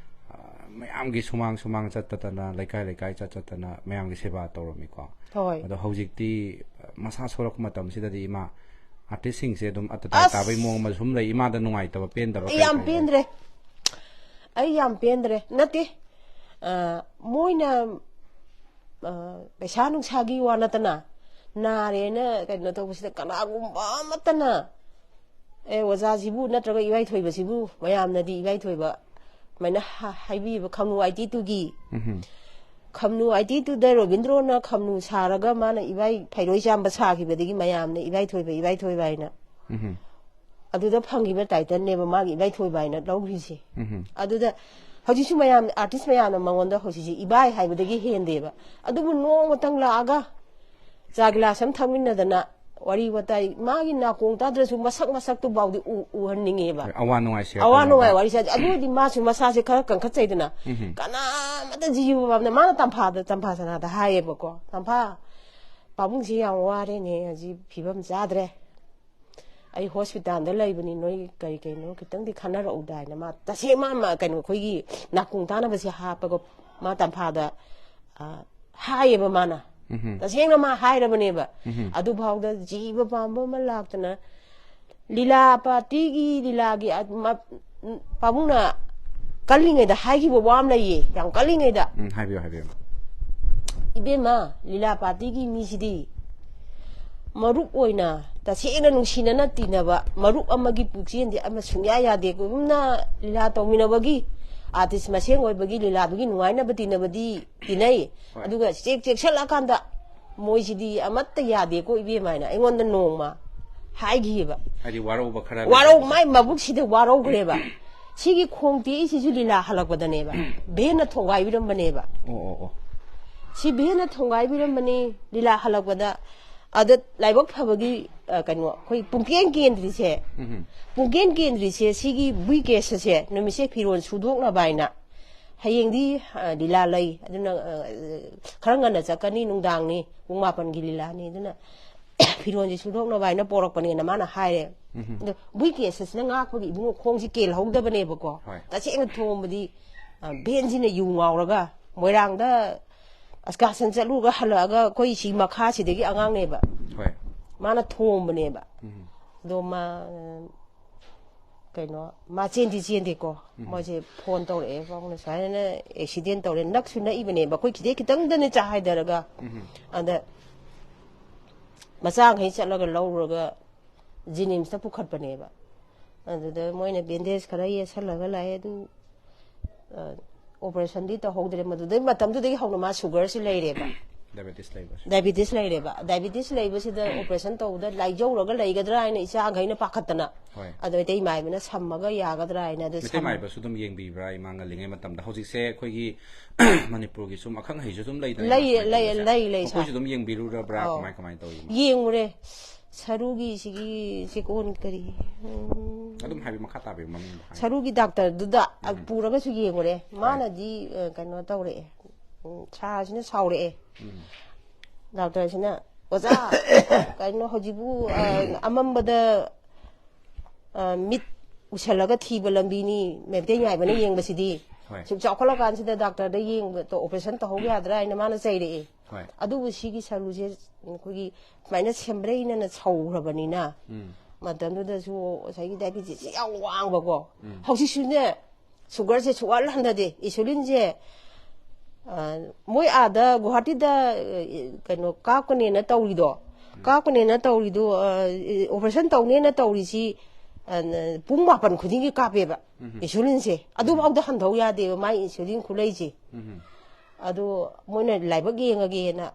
ꯑ, ꯃꯌꯥꯝꯒꯤ ꯁꯨꯃꯥꯡ ꯁꯨꯃꯥꯡ ꯆꯠꯇꯅ, ꯂꯩꯀꯥꯏ ꯂꯩꯀꯥꯏ ꯆꯠ ꯆꯠꯇꯅ ꯃꯌꯥꯝꯒꯤ ꯁꯦꯕꯥ ꯇꯧꯔꯝꯃꯤꯀꯣ꯫ ꯍꯣꯏ꯫ ꯑꯗꯣ ꯍꯧꯖꯤꯛꯇꯤ, ꯑ, ꯃꯁꯥ ꯁꯣꯜꯂꯛꯄ ꯃꯇꯝꯁꯤꯗꯗꯤ, ꯏꯃꯥ, ꯑꯥꯔꯇꯤꯁꯁꯤꯡꯁꯦ ꯑꯗꯨꯝ ꯑꯇꯇꯥꯏ ꯑꯁ! ꯇꯥꯕꯩ ꯃꯑꯣꯡ ꯑꯃ ꯁꯨꯝ ꯂꯩ꯫ ꯏꯃꯥꯗ ꯅꯨꯡꯉꯥꯏꯇꯕ, ꯄꯦꯟꯗꯕ ꯑꯩ ꯀꯔꯤ ꯌꯥꯝ ꯀꯔꯤ ꯂꯩ? ꯄꯦꯟꯗ꯭ꯔꯦ꯫ ꯑꯩ ꯌꯥꯝ ꯄꯦꯟꯗ꯭ꯔꯦ꯫ ꯅꯠꯇꯦ, ꯑ, ꯃꯣꯏꯅ, ꯑ, ꯄꯩꯁꯥ ꯅꯨꯡꯁꯥꯒꯤ ꯋꯥ ꯅꯠꯇꯅ, ꯅꯥꯔꯦꯅ ꯀꯩꯅꯣ ꯇꯧꯕꯁꯤꯗ ꯀꯅꯥꯒꯨꯝꯕ ꯑꯃꯠꯇꯅ, "ꯑꯦ, ꯑꯣꯖꯥꯁꯤꯕꯨ ꯅꯠꯇ꯭ꯔꯒ ꯏꯕꯥꯏꯊꯣꯏꯕꯁꯤꯕꯨ", ꯃꯌꯥꯝꯅꯗꯤ ꯏꯕꯥꯏꯊꯣꯏꯕ ꯑꯗꯨꯃꯥꯏꯅ ꯍꯥ-, ꯍꯥꯏꯕꯤꯕ, ꯈꯝꯅꯨ ꯑꯥꯏꯇꯤ ꯇꯨꯒꯤ꯫ ꯎꯝ꯫ ꯈꯝꯅꯨ ꯑꯥꯏꯇꯤ ꯇꯨꯗ ꯔꯣꯕꯤꯟꯗ꯭ꯔꯣꯅ ꯈꯝꯅꯨ ꯁꯥꯔꯒ ꯃꯥꯅ ꯏꯕꯥꯏ ꯐꯩꯔꯣꯏ ꯆꯥꯝꯕ ꯁꯥꯈꯤꯕꯗꯒꯤ ꯃꯌꯥꯝꯅ ꯏꯕꯥꯏꯊꯣꯏꯕ, ꯏꯕꯥꯏꯊꯣꯏꯕ ꯍꯥꯏꯅ꯫ ꯎꯝ꯫ ꯑꯗꯨꯗ ꯐꯪꯈꯤꯕ ꯇꯥꯏꯇꯜꯅꯦꯕ ꯃꯥꯒꯤ ꯏꯕꯥꯏꯊꯣꯏꯕ ꯍꯥꯏꯅ ꯂꯧꯈ꯭ꯔꯤꯁꯦ꯫ ꯎꯝ꯫ ꯑꯗꯨꯗ ꯍꯧꯖꯤꯛꯁꯨ ꯃꯌꯥꯝ, ꯑꯥꯔꯇꯤꯁ ꯃꯌꯥꯝꯅ ꯃꯉꯣꯟꯗ ꯍꯧꯖꯤꯛꯁꯦ ꯏꯕꯥꯏ ꯍꯥꯏꯕꯗꯒꯤ ꯍꯦꯟꯗꯦꯕ꯫ ꯑꯗꯨꯕꯨ ꯅꯣꯡꯃꯇꯪ ꯂꯥꯛꯑꯒ ꯆꯥ ꯒꯤꯂꯥꯁ ꯑꯃ ꯊꯛꯃꯤꯟꯅꯗꯅ ꯋꯥꯔꯤ ꯋꯥꯇꯥꯏ, ꯃꯥꯒꯤ ꯅꯥꯀꯣꯡ ꯇꯥꯗ꯭ꯔꯁꯨ ꯃꯁꯛ ꯃꯁꯛꯇꯨꯐꯥꯎꯗꯤ ꯎ-, ꯎꯍꯟꯅꯤꯡꯉꯦꯕ꯫ ꯑꯋꯥ ꯅꯨꯡꯉꯥꯏ share ꯑꯋꯥ ꯇꯧꯅꯕ꯫ ꯅꯨꯡꯉꯥꯏ ꯋꯥꯔꯤ ꯁꯥꯖꯩ꯫ ꯑꯗꯨ ꯑꯣꯏꯔꯗꯤ ꯃꯥꯁꯨ ꯃꯁꯥꯁꯦ ꯈꯔ ꯀꯟꯈꯠꯆꯩꯗꯅ꯫ ꯎꯝ꯫ ꯀꯅꯥꯃꯠꯇ ꯖꯤꯕ ꯄꯥꯝꯗ ꯃꯥꯅ ꯇꯝꯐꯥꯗ, ꯇꯝꯐꯥ ꯁꯅꯥꯗ ꯍꯥꯏꯌꯦꯕꯀꯣ, "ꯇꯝꯐꯥ, ꯄꯥꯕꯨꯡꯁꯤ ꯌꯥꯝ ꯋꯥꯔꯦꯅꯦ, ꯍꯧꯖꯤꯛ ꯐꯤꯕꯝ ꯆꯥꯗ꯭ꯔꯦ꯫ ꯑꯩ ꯍꯣꯁꯄꯤꯇꯥꯜꯗ ꯂꯩꯕꯅꯤ, ꯅꯣꯏ ꯀꯔꯤ ꯀꯩꯅꯣ ꯈꯤꯇꯪꯗꯤ ꯈꯟꯅꯔꯛꯎꯗ" ꯍꯥꯏꯅ ꯃꯥ ꯇꯁꯦꯡꯅ ꯃꯥ ꯀꯩꯅꯣ ꯑꯩꯈꯣꯏꯒꯤ ꯅꯥꯀꯣꯡ ꯇꯥꯅꯕꯁꯦ ꯍꯥꯞꯄꯒ ꯃꯥ ꯇꯝꯐꯥꯗ, ꯑ, ꯍꯥꯏꯌꯦꯕ ꯃꯥꯅ꯫ ꯎꯝ꯫ ꯇꯁꯦꯡꯅ ꯃꯥ ꯍꯥꯏꯔꯕꯅꯦꯕ꯫ ꯎꯝ꯫ ꯑꯗꯨꯐꯥꯎꯗ ꯖꯤꯕ ꯄꯥꯝꯕ ꯑꯃ ꯂꯥꯛꯇꯅ ꯂꯤꯂꯥ ꯄꯥꯔꯇꯤꯒꯤ, ꯂꯤꯂꯥꯒꯤ, ꯑ, ꯃ-, ꯄꯥꯕꯨꯡꯅ ꯀꯜꯂꯤꯉꯩꯗ ꯍꯥꯏꯈꯤꯕ ꯋꯥ ꯑꯃ ꯂꯩꯌꯦ, ꯌꯥꯝ ꯀꯜꯂꯤꯉꯩꯗ꯫ ꯎꯝ, ꯍꯥꯏꯕꯤꯌꯨ, ꯍꯥꯏꯕꯤꯌꯨ꯫ "ꯏꯕꯦꯝꯃ, ꯂꯤꯂꯥ ꯄꯥꯔꯇꯤꯒꯤ ꯃꯤꯁꯤꯗꯤ ꯃꯔꯨꯞ ꯑꯣꯏꯅ ꯇꯁꯦꯡꯅ ꯅꯨꯡꯁꯤꯅꯅ ꯇꯤꯟꯅꯕ ꯃꯔꯨꯞ ꯑꯃꯒꯤ ꯄꯨꯛꯆꯦꯜꯗꯤ ꯑꯃ ꯁꯨꯡꯌꯥ ꯌꯥꯗꯦ꯫ ꯀꯨꯝꯅ ꯂꯤꯂꯥ ꯇꯧꯃꯤꯟꯅꯕꯒꯤ, ꯑꯥꯔꯇꯤꯁ ꯃꯁꯦꯟ ꯑꯣꯏꯕꯒꯤ ꯂꯤꯂꯥꯗꯨꯒꯤ ꯅꯨꯡꯉꯥꯏꯅꯕ ꯇꯤꯟꯅꯕꯗꯤ ꯇꯤꯟꯅꯩ꯫ ꯍꯣꯏ꯫ ꯑꯗꯨꯒ ꯆꯦꯛ ꯆꯦꯛꯁꯜꯂꯛꯑꯀꯥꯟꯗ ꯃꯣꯏꯁꯤꯗꯤ ꯑꯃꯠꯇ ꯌꯥꯗꯦꯀꯣ ꯏꯕꯦꯝꯃ ꯍꯥꯏꯅ ꯑꯩꯉꯣꯟꯗ ꯅꯣꯡꯃ ꯍꯥꯏꯈꯤꯕ꯫ ꯍꯥꯏꯗꯤ ꯋꯥꯔꯧꯕ ꯈꯔ ꯋꯥꯔꯧ-, ꯂꯩꯕꯗꯣ꯫ ꯃꯥꯏ ꯃꯕꯨꯛꯁꯤꯗ ꯋꯥꯔꯧꯈ꯭ꯔꯦꯕ꯫ ꯁꯤꯒꯤ ꯈꯣꯡ ꯇꯦꯛꯏꯁꯤꯁꯨ ꯂꯤꯂꯥ ꯍꯜꯂꯛꯄꯗꯅꯦꯕ꯫ ꯚꯦꯟꯅ ꯊꯣꯡꯒꯥꯏꯕꯤꯔꯝꯕꯅꯦꯕ꯫ ꯑꯣ, ꯑꯣ, ꯑꯣ꯫ ꯁꯤ ꯚꯦꯟꯅ ꯊꯣꯡꯒꯥꯏꯕꯤꯔꯝꯕꯅꯤ ꯂꯤꯂꯥ ꯍꯜꯂꯛꯄꯗ꯫ ꯑꯗ ꯂꯥꯏꯕꯛ ꯐꯕꯒꯤ, ꯑ, ꯀꯩꯅꯣ, ꯑꯩꯈꯣꯏ ꯄꯨꯡꯀꯦꯟ ꯀꯦꯟꯗ꯭ꯔꯤꯁꯦ, ꯎꯝ꯫ ꯄꯨꯡꯀꯦꯟ ꯀꯦꯟꯗ꯭ꯔꯤꯁꯦ, ꯁꯤꯒꯤ ꯕꯨꯏ ꯀꯦꯁꯁꯦ ꯅꯨꯃꯤꯠꯁꯦ ꯐꯤꯔꯣꯜ ꯁꯨꯗꯣꯛꯅꯕ ꯍꯥꯏꯅ ꯍꯌꯦꯡꯗꯤ, ꯑ, ꯂꯤꯂꯥ ꯂꯩ, ꯑꯗꯨꯅ, ꯑ, ꯈꯔ ꯉꯟꯅ ꯆꯠꯀꯅꯤ, ꯅꯨꯡꯗꯥꯡꯅꯤ, ꯄꯨꯡ ꯃꯥꯄꯟꯒꯤ ꯂꯤꯂꯥꯅꯤ, ꯑꯗꯨꯅ ꯐꯤꯔꯣꯜꯁꯦ ꯁꯨꯗꯣꯛꯅꯕ ꯍꯥꯏꯅ ꯄꯣꯔꯛꯄꯅꯦꯅ ꯃꯥꯅ ꯍꯥꯏꯔꯦ꯫ ꯎꯝ꯫ ꯑꯗꯣ ꯕꯨꯏ ꯀꯦꯁꯁꯤꯅ ꯉꯥꯛꯄꯒꯤ ꯏꯕꯨꯡꯉꯣ ꯈꯣꯡꯁꯤ ꯀꯦꯜꯍꯧꯗꯕꯅꯦꯕꯀꯣ꯫ ꯍꯣꯏ꯫ ꯇꯁꯦꯡꯅ ꯊꯣꯡꯕꯗꯤ, ꯑ, ꯚꯦꯟꯁꯤꯅ ꯌꯨ ꯉꯥꯎꯔꯒ ꯃꯣꯏꯔꯥꯡꯗ ꯑꯁꯀꯥꯁꯟ ꯆꯠꯂꯨꯔꯒ ꯍꯜꯂꯛꯑꯒ ꯑꯩꯈꯣꯏ ꯁꯤ ꯃꯈꯥꯁꯤꯗꯒꯤ ꯑꯉꯥꯡꯅꯦꯕ꯫ ꯍꯣꯏ꯫ ꯃꯥꯅ ꯊꯣꯝꯕꯅꯦꯕ꯫ ꯎꯝ꯫ ꯑꯗꯣ ꯃꯥ, ꯀꯩꯅꯣ, ꯃꯥ ꯆꯦꯟꯗꯤ ꯆꯦꯟꯗꯦꯀꯣ꯫ ꯎꯝ꯫ ꯃꯣꯏꯁꯦ ꯐꯣꯟ ꯇꯧꯔꯛꯑꯦ, "ꯄꯥꯕꯨꯡꯅ ꯁꯨꯃꯥꯏꯅ ꯑꯦꯛꯁꯤꯗꯦꯟ ꯇꯧꯔꯦ", ꯅꯛꯁꯨ ꯅꯛꯏꯕꯅꯦꯕ, ꯑꯩꯈꯣꯏ ꯈꯤꯇꯪ ꯈꯤꯇꯪꯗꯅꯦ ꯆꯥ ꯍꯥꯏꯊꯔꯒ꯫ ꯎꯝ꯫ ꯑꯗ ꯃꯆꯥꯈꯩ ꯆꯠꯂꯒ ꯂꯧꯔꯒ ꯖꯤꯅꯤꯝꯁꯇ ꯄꯨꯈꯠꯄꯅꯦꯕ꯫ ꯑꯗꯨꯗ ꯃꯣꯏꯅ ꯕꯦꯟꯗꯦꯖ ꯈꯔ ꯌꯦꯠꯁꯜꯂꯒ ꯂꯥꯛꯑꯦ꯫ ꯑꯗꯨ, ꯑ, ꯑꯣꯄꯔꯦꯁꯟꯗꯤ ꯇꯧꯍꯧꯗ꯭ꯔꯦ꯫ ꯃꯗꯨꯗꯩ ꯃꯇꯝꯗꯨꯗꯒꯤ ꯍꯧꯅ ꯃꯥ ꯁꯨꯒꯔꯁꯤ ꯂꯩꯔꯦꯕ꯫ ꯗꯥꯏꯕꯦꯇꯤꯁ ꯂꯩꯕꯁꯦ꯫ ꯗꯥꯏꯕꯦꯇꯤꯁ ꯂꯩꯔꯦꯕ꯫ ꯗꯥꯏꯕꯦꯇꯤꯁ ꯂꯩꯕꯁꯤꯗ ꯑꯣꯄꯔꯦꯁꯟ ꯇꯧꯕꯗ ꯂꯥꯏꯖꯧꯔꯒ ꯂꯩꯒꯗ꯭ꯔꯥ ꯍꯥꯏꯅ ꯏꯆꯥꯈꯩꯅ ꯄꯥꯈꯠꯇꯅ꯫ ꯍꯣꯏ꯫ ꯑꯗꯣ ꯏꯇꯩ ꯃꯥꯏꯕꯅ ꯁꯝꯃꯒ ꯌꯥꯒꯗ꯭ꯔꯥ ꯍꯥꯏꯅ ꯑꯗꯨ ꯃꯩꯇꯩ ꯁꯝ- ꯃꯥꯏꯕꯁꯨ ꯑꯗꯨꯝ ꯌꯦꯡꯕꯤꯕ꯭ꯔꯥ ꯏꯃꯥ ꯉꯜꯂꯤꯉꯩ ꯃꯇꯝꯗ? ꯍꯧꯖꯤꯛꯁꯦ ꯑꯩꯈꯣꯏꯒꯤ ꯃꯅꯤꯄꯨꯔꯒꯤ ꯁꯨꯝ ꯑꯈꯪ ꯑꯍꯩꯁꯨ ꯑꯗꯨꯝ ꯂꯩꯗꯅ ꯂꯩ, ꯏꯃꯥ ꯂꯩ, ꯃꯩꯇꯩ ꯂꯩ, ꯂꯩ, ꯃꯈꯣꯏꯁꯨ ꯁꯥꯔ꯫ ꯑꯗꯨꯝ ꯌꯦꯡꯕꯤꯔꯨꯔꯕ꯭ꯔꯥ? ꯑꯧ꯫ ꯀꯃꯥꯏ, ꯀꯃꯥꯏꯅ ꯇꯧꯔꯤꯅꯣ? ꯌꯦꯡꯉꯨꯔꯦ꯫ ꯁꯔꯨꯒꯤ ꯁꯤꯒꯤ ꯆꯦꯀꯣꯟ ꯀꯔꯤ, ꯎꯝ, ꯑꯗꯨꯝ ꯍꯥꯏꯕꯤ, ꯃꯈꯥ ꯇꯥꯕꯤꯌꯨ, ꯃꯃꯤꯡꯗꯣ ꯍꯥꯏꯕꯤꯌꯨ꯫ ꯁꯔꯨꯒꯤ ꯗꯥꯛꯇꯔꯗꯨꯗ, ꯑ, ꯎꯝ꯫ ꯄꯨꯔꯒꯁꯨ ꯌꯦꯡꯉꯨꯔꯦ꯫ ꯍꯣꯏ꯫ ꯃꯥꯅꯗꯤ, ꯑ, ꯀꯩꯅꯣ ꯇꯧꯔꯛꯑꯦ꯫ ꯎꯝ, ꯁꯥꯔꯁꯤꯅ ꯁꯥꯎꯔꯛꯑꯦ꯫ ꯎꯝ꯫ ꯗꯥꯛꯇꯔꯁꯤꯅ, "ꯑꯣꯖꯥ, ꯀꯩꯅꯣ ꯍꯧꯖꯤꯛꯄꯨ, ꯑ, ꯑꯃꯝꯕꯗ, ꯑ, ꯃꯤꯠ ꯎꯁꯜꯂꯒ ꯊꯤꯕ ꯂꯝꯕꯤꯅꯤ ꯃꯩꯇꯩ ꯃꯥꯏꯕꯅ ꯌꯦꯡꯕꯁꯤꯗꯤ꯫ ꯍꯣꯏ꯫ ꯁꯨꯝ ꯆꯥꯎꯈꯠꯂꯀꯥꯟꯁꯤꯗ ꯗꯥꯛꯇꯔꯗ ꯌꯦꯡꯕ, ꯑꯣꯄꯔꯦꯁꯟ ꯇꯧꯍꯧ ꯌꯥꯗ꯭ꯔꯥ?" ꯍꯥꯏꯅ ꯃꯥꯅ ꯆꯩꯔꯛꯑꯦ꯫ ꯍꯣꯏ꯫ ꯑꯗꯨꯕꯨ ꯁꯤꯒꯤ ꯁꯔꯨꯁꯦ ꯑꯩꯈꯣꯏꯒꯤ ꯁꯨꯃꯥꯏꯅ ꯁꯦꯝꯕ꯭ꯔꯩꯅꯅ ꯁꯧꯈ꯭ꯔꯕꯅꯤꯅ, ꯎꯝ꯫ ꯃꯇꯝꯗꯨꯗꯁꯨ ꯉꯁꯥꯏꯒꯤ ꯗꯥꯏꯕꯦꯇꯤꯁꯁꯦ ꯌꯥꯝ ꯋꯥꯡꯕꯀꯣ꯫ ꯎꯝ꯫ ꯍꯧꯖꯤꯛꯁꯨꯅꯦ, ꯁꯨꯒꯔꯁꯦ ꯁꯨꯛꯍꯟ ꯍꯟꯊꯗꯦ꯫ ꯏꯟꯁꯨꯂꯤꯟꯁꯦ, ꯑ, ꯃꯣꯏ ꯑꯥꯗ ꯒꯨꯋꯥꯍꯥꯇꯤꯗ, ꯑ, ꯀꯩꯅꯣ ꯀꯥꯞꯀꯅꯦꯅ ꯇꯧꯔꯤꯗꯣ, ꯀꯥꯞꯀꯅꯦꯅ ꯇꯧꯔꯤꯗꯣ, ꯑ, operation ꯇꯧꯅꯦꯅ ꯇꯧꯔꯤꯁꯤ, ꯑ, ꯄꯨꯡ ꯃꯥꯄꯟ ꯈꯨꯗꯤꯡꯒꯤ ꯀꯥꯞꯄꯦꯕ insulinꯁꯦ꯫ ꯑꯗꯨꯐꯥꯎꯗ ꯍꯟꯊꯧ ꯌꯥꯗꯦꯕ ꯃꯥꯏ insulin ꯈꯨꯂꯩꯁꯦ꯫ ꯑꯗꯣ ꯃꯣꯏꯅ ꯂꯥꯏꯕꯛ ꯌꯦꯡꯉꯒꯦꯅ,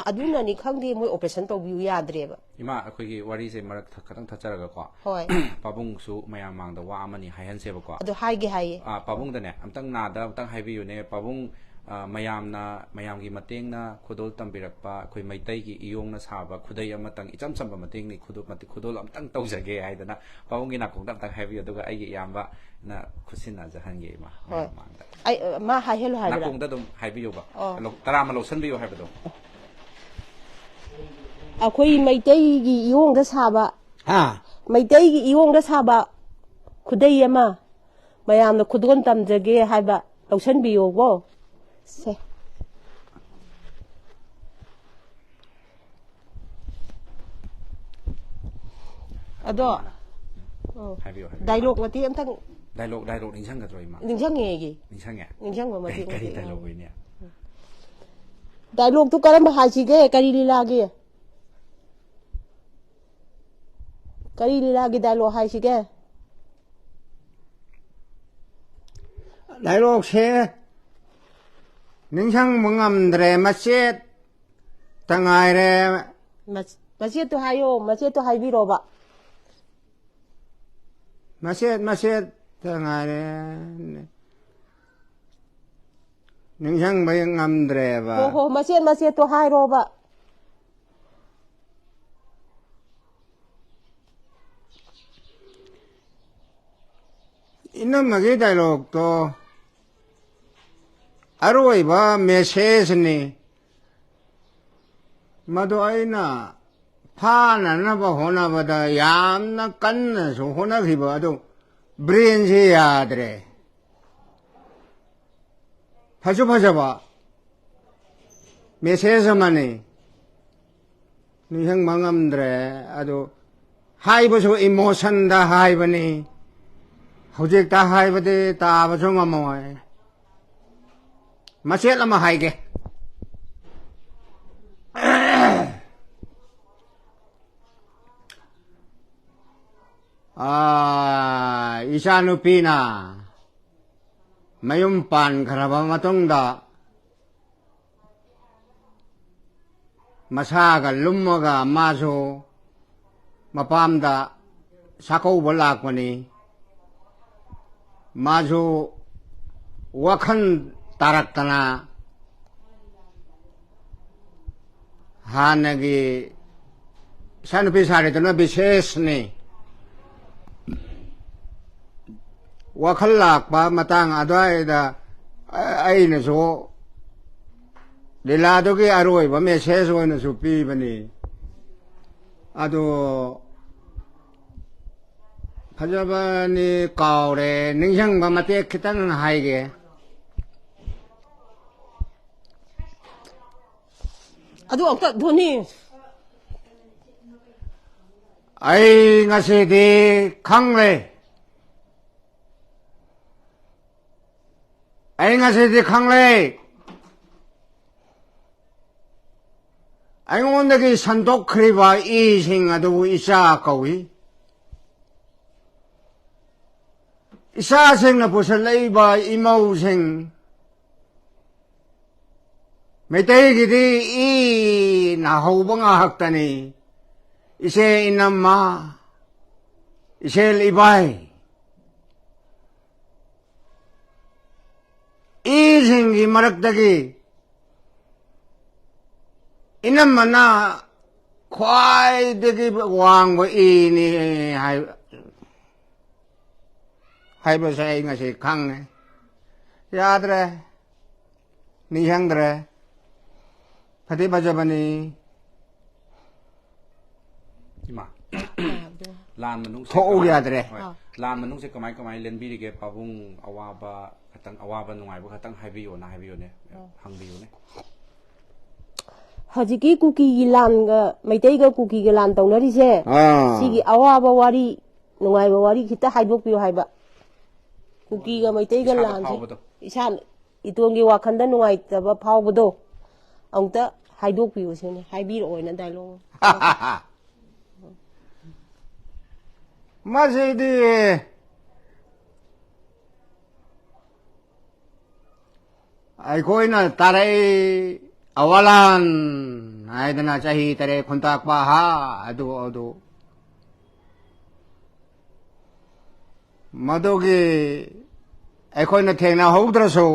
ꯑꯗꯨꯅꯅꯤ ꯈꯪꯗꯦ, ꯃꯣꯏ operation ꯇꯧꯕꯤꯌꯨ ꯌꯥꯗ꯭ꯔꯦꯕ꯫ ꯏꯃꯥ, ꯑꯩꯈꯣꯏꯒꯤ ꯋꯥꯔꯤꯁꯦ ꯃꯔꯛ ꯊ-, ꯈꯇꯪ ꯊꯠꯆꯔꯒꯀꯣ꯫ ꯍꯣꯏ꯫ ꯄꯥꯕꯨꯡꯁꯨ ꯃꯌꯥꯝ ꯃꯥꯡꯗ ꯋꯥ ꯑꯃꯅꯤ ꯍꯥꯏꯍꯟꯁꯦꯕꯀꯣ꯫ ꯑꯗꯨ ꯍꯥꯏꯒꯦ ꯍꯥꯏꯌꯦ꯫ ꯑꯥ, ꯄꯥꯕꯨꯡꯗꯅꯦ, ꯑꯝꯇꯪ ꯅꯥꯗ ꯑꯝꯇꯪ ꯍꯥꯏꯕꯤꯌꯨꯅꯦ꯫ ꯄꯥꯕꯨꯡ, ꯑꯥ, ꯃꯌꯥꯝꯅ, ꯃꯌꯥꯝꯒꯤ ꯃꯇꯦꯡꯅ ꯈꯨꯗꯣꯜ ꯇꯝꯕꯤꯔꯛꯄ ꯑꯩꯈꯣꯏ ꯃꯩꯇꯩꯒꯤ ꯏꯌꯣꯡꯅ ꯁꯥꯕ ꯈꯨꯗꯩ ꯑꯃꯇꯪ, ꯏꯆꯝ ꯆꯝꯕ ꯃꯇꯦꯡꯅꯤ, ꯈꯨꯗꯣ-, ꯃꯇꯦ-, ꯈꯨꯗꯣꯜ ꯑꯝꯇꯪ ꯇꯧꯖꯒꯦ ꯍꯥꯏꯗꯅ ꯄꯥꯕꯨꯡꯒꯤ ꯅꯥꯀꯣꯡꯗ ꯑꯝꯇꯪ ꯍꯥꯏꯕꯤꯌꯨ, ꯑꯗꯨꯒ ꯑꯩꯒꯤ ꯏꯌꯥꯝꯕꯅ ꯈꯨꯠꯁꯤꯟꯅꯖꯍꯟꯒꯦ, ꯏꯃꯥ, ꯍꯣꯏ꯫ ꯃꯌꯥꯝ ꯃꯥꯡꯗ꯫ ꯑꯩ, ꯑ, ꯃꯥ ꯍꯥꯏꯍꯜꯂꯨ ꯍꯥꯏꯕ꯭ꯔꯥ? ꯅꯥꯀꯣꯡꯗ ꯑꯗꯨꯝ ꯍꯥꯏꯕꯤꯌꯨꯕ꯫ ꯑꯣ꯫ ꯂꯧ-, ꯇꯔꯥꯃ ꯂꯧꯁꯟꯕꯤꯌꯨ ꯍꯥꯏꯕꯗꯣ꯫ ꯑꯩꯈꯣꯏ ꯃꯩꯇꯩꯒꯤ ꯏꯌꯣꯡꯗ ꯁꯥꯕ, ꯍꯥ? ꯃꯩꯇꯩꯒꯤ ꯏꯌꯣꯡꯗ ꯁꯥꯕ ꯈꯨꯗꯩ ꯑꯃ ꯃꯌꯥꯝꯅ ꯈꯨꯗꯣꯜ ꯇꯝꯖꯒꯦ ꯍꯥꯏꯕ ꯂꯧꯁꯟꯕꯤꯌꯣꯀꯣ꯫ ꯁꯦ꯫ ꯑꯗꯣ, ꯑꯣ, ꯍꯥꯏꯕꯤꯌꯨ, ꯍꯥꯏꯕꯤꯌꯨ꯫ Dialogue ꯃꯇꯦꯛ ꯑꯝꯇꯪ꯫ Dialogue, dialogue ꯅꯤꯡꯁꯤꯡꯒꯗ꯭ꯔꯣ, ꯏꯃꯥ? ꯅꯤꯡꯁꯤꯡꯉꯦ ꯑꯩꯒꯤ꯫ ꯅꯤꯡꯁꯤꯡꯉꯦ? ꯅꯤꯡꯁꯤꯡꯕ ꯃꯇꯦꯛ ꯀꯔꯤ, ꯀꯔꯤ ꯃꯇꯦꯛ ꯌꯥꯎꯋꯦ꯫ Dialogue ꯑꯣꯏꯅꯦ? Dialogueꯇꯨ ꯀꯔꯝꯕ ꯍꯥꯏꯁꯤꯒꯦ? ꯀꯔꯤ ꯂꯤꯂꯥꯒꯤ? ꯀꯔꯤ ꯂꯤꯂꯥꯒꯤ dialogue ꯍꯥꯏꯁꯤꯒꯦ? Dialogueꯁꯦ ꯅꯤꯡꯁꯤꯡꯕ ꯉꯝꯗ꯭ꯔꯦ, ꯃꯆꯦꯠ ꯇ ꯉꯥꯏꯔꯦ꯫ ꯃꯆ-, ꯃꯆꯦꯠꯇꯣ ꯍꯥꯏꯌꯣ, ꯃꯆꯦꯠꯇꯣ ꯍꯥꯏꯕꯤꯔꯣꯕ꯫ ꯃꯆꯦꯠ, ꯃꯆꯦꯠꯇ ꯉꯥꯏꯔꯦ꯫ ꯅꯤꯡꯁꯤꯡꯕ ꯉꯝꯗ꯭ꯔꯦꯕ꯫ ꯍꯣ, ꯍꯣ, ꯃꯆꯦꯠ, ꯃꯆꯦꯠꯇꯣ ꯍꯥꯏꯔꯣꯕ꯫ ꯏꯅꯝꯃꯒꯤ dialogueꯇꯣ ꯑꯔꯣꯏꯕ messageꯅꯤ꯫ ꯃꯗꯨ ꯑꯩꯅ ꯐꯥꯅꯅꯕ ꯍꯣꯠꯅꯕꯗ ꯌꯥꯝꯅ ꯀꯟꯅꯁꯨ ꯍꯣꯠꯅꯈꯤꯕ ꯑꯗꯨ brainꯁꯤ ꯌꯥꯗ꯭ꯔꯦ꯫ ꯐꯁꯨ ꯐꯖꯕ message ꯑꯃꯅꯤ꯫ ꯅꯤꯡꯁꯤꯡꯕ ꯉꯝꯗ꯭ꯔꯦ꯫ ꯑꯗꯨ ꯍꯥꯏꯕꯁꯨ emotionꯗ ꯍꯥꯏꯕꯅꯤ꯫ ꯍꯧꯖꯤꯛꯇ ꯍꯥꯏꯕꯗꯤ ꯇꯥꯕꯁꯨ ꯉꯝꯃꯣꯏ꯫ ꯃꯆꯦꯠ ꯑꯃ ꯍꯥꯏꯒꯦ꯫ ꯑꯥ, ꯏꯆꯥꯅꯨꯄꯤꯅ ꯃꯌꯨꯝ ꯄꯥꯟꯈ꯭ꯔꯕ ꯃꯇꯨꯡꯗ ꯃꯁꯥꯒ ꯂꯨꯝꯃꯒ ꯃꯥꯁꯨ ꯃꯄꯥꯝꯗ ꯆꯥꯛꯀꯧꯕ ꯂꯥꯛꯄꯅꯤ꯫ ꯃꯥꯁꯨ ꯋꯥꯈꯜ ꯇꯥꯔꯛꯇꯅ ꯍꯥꯟꯅꯒꯤ ꯏꯆꯥꯅꯨꯄꯤ ꯁꯥꯔꯤꯗꯨꯅ ꯕꯤꯁꯦꯁꯅꯤ꯫ ꯋꯥꯈꯜ ꯂꯥꯛꯄ ꯃꯇꯥꯡ ꯑꯗꯨꯋꯥꯏꯗ ꯑ-, ꯑꯩꯅꯁꯨ ꯂꯤꯂꯥꯗꯨꯒꯤ ꯑꯔꯣꯏꯕ ꯃꯦꯁꯦꯖ ꯑꯣꯏꯅꯁꯨ ꯄꯤꯕꯅꯤ꯫ ꯑꯗꯣ ꯐꯖꯕꯅꯤ, ꯀꯥꯎꯔꯦ, ꯅꯤꯡꯁꯤꯡꯕ ꯃꯇꯦꯛ ꯈꯤꯇꯪ ꯍꯥꯏꯒꯦ꯫ ꯑꯗꯨ ꯑꯝꯇ ꯙꯣꯅꯤ꯫ ꯑꯩ ꯉꯁꯤꯗꯤ ꯈꯪꯂꯦ꯫ ꯑꯩ ꯉꯁꯤꯗꯤ ꯈꯪꯂꯦ꯫ ꯑꯩꯉꯣꯟꯗꯒꯤ ꯁꯟꯗꯣꯛꯈ꯭ꯔꯤꯕ ꯏꯁꯤꯡ ꯑꯗꯨꯕꯨ ꯏꯆꯥ ꯀꯧꯏ꯫ ꯏꯆꯥꯁꯤꯡꯅ ꯄꯨꯁꯤꯜꯂꯛꯏꯕ ꯏꯃꯧꯁꯤꯡ, ꯃꯩꯇꯩꯒꯤꯗꯤ ꯏꯅ ꯍꯧꯕ ꯉꯥꯛꯇꯅꯤ꯫ ꯏꯆꯦ ꯏꯅꯝꯃ, ꯏꯆꯦꯜ ꯏꯕꯥꯏ, ꯏꯁꯤꯡꯒꯤ ꯃꯔꯛꯇꯒꯤ ꯏꯅꯝꯃꯅ ꯈ꯭ꯋꯥꯏꯗꯒꯤ ꯋꯥꯡꯕ ꯏꯅꯤ ꯍꯥꯏ-, ꯍꯥꯏꯕꯁꯦ ꯑꯩ ꯉꯁꯤ ꯈꯪꯉꯦ꯫ ꯌꯥꯗ꯭ꯔꯦ, ꯅꯤꯡꯁꯤꯡꯗ꯭ꯔꯦ꯫ ꯐꯗꯤ ꯐꯖꯕꯅꯤ꯫ ꯏꯃꯥ, ꯂꯥꯟ ꯃꯅꯨꯡꯁꯦ ꯊꯣꯛꯎ ꯀꯃꯥꯏ-, ꯌꯥꯗ꯭ꯔꯦ꯫ ꯍꯣꯏ꯫ ꯑꯥ꯫ ꯂꯥꯟ ꯃꯅꯨꯡꯁꯦ ꯀꯃꯥꯏ ꯀꯃꯥꯏ ꯂꯦꯟꯕꯤꯔꯤꯒꯦ? ꯄꯥꯕꯨꯡ ꯑꯋꯥꯕ ꯈꯇꯪ, ꯑꯋꯥꯕ ꯅꯨꯡꯉꯥꯏꯕ ꯈꯇꯪ ꯍꯥꯏꯕꯤꯌꯣꯅ ꯍꯥꯏꯕꯤꯌꯨꯅꯦ꯫ ꯑꯥ꯫ ꯍꯪꯕꯤꯌꯨꯅꯦ꯫ ꯍꯧꯖꯤꯛꯀꯤ ꯀꯨꯀꯤꯒꯤ ꯂꯥꯟꯒ ꯃꯩꯇꯩꯒ ꯀꯨꯀꯤꯒ ꯂꯥꯟ ꯇꯧꯅꯔꯤꯁꯦ, ꯑꯥ꯫ ꯁꯤꯒꯤ ꯑꯋꯥꯕ ꯋꯥꯔꯤ, ꯅꯨꯡꯉꯥꯏꯕ ꯋꯥꯔꯤ ꯈꯤꯇ ꯍꯥꯏꯗꯣꯛꯄꯤꯌꯨ ꯍꯥꯏꯕ꯫ ꯀꯨꯀꯤꯒ ꯃꯩꯇꯩꯒ ꯏꯁꯥꯗ ꯂꯥꯟꯁꯦ ꯐꯥꯎꯕꯗꯣ꯫ ꯏꯁꯥ ꯏꯇꯣꯟꯒꯤ ꯋꯥꯈꯜꯗ ꯅꯨꯡꯉꯥꯏꯇꯕ ꯐꯥꯎꯕꯗꯣ ꯑꯃꯨꯛꯇ ꯍꯥꯏꯗꯣꯛꯄꯤꯌꯨ ꯁꯤꯅꯤ, ꯍꯥꯏꯕꯤꯔꯛꯑꯣꯅ ꯗꯥꯏꯂꯣꯛ꯫ ꯃꯁꯤꯗꯤ ꯑꯩꯈꯣꯏꯅ ꯇꯥꯔꯛꯏ ꯑꯋꯥꯂꯥꯟ ꯍꯥꯏꯗꯅ ꯆꯍꯤ ꯇꯔꯦꯠ ꯈꯨꯟꯇꯥꯛꯄ ꯍꯥ ꯑꯗꯨ ꯑꯗꯨ ꯃꯗꯨꯒꯤ ꯑꯩꯈꯣꯏꯅ ꯊꯦꯡꯅꯍꯧꯗ꯭ꯔꯁꯨ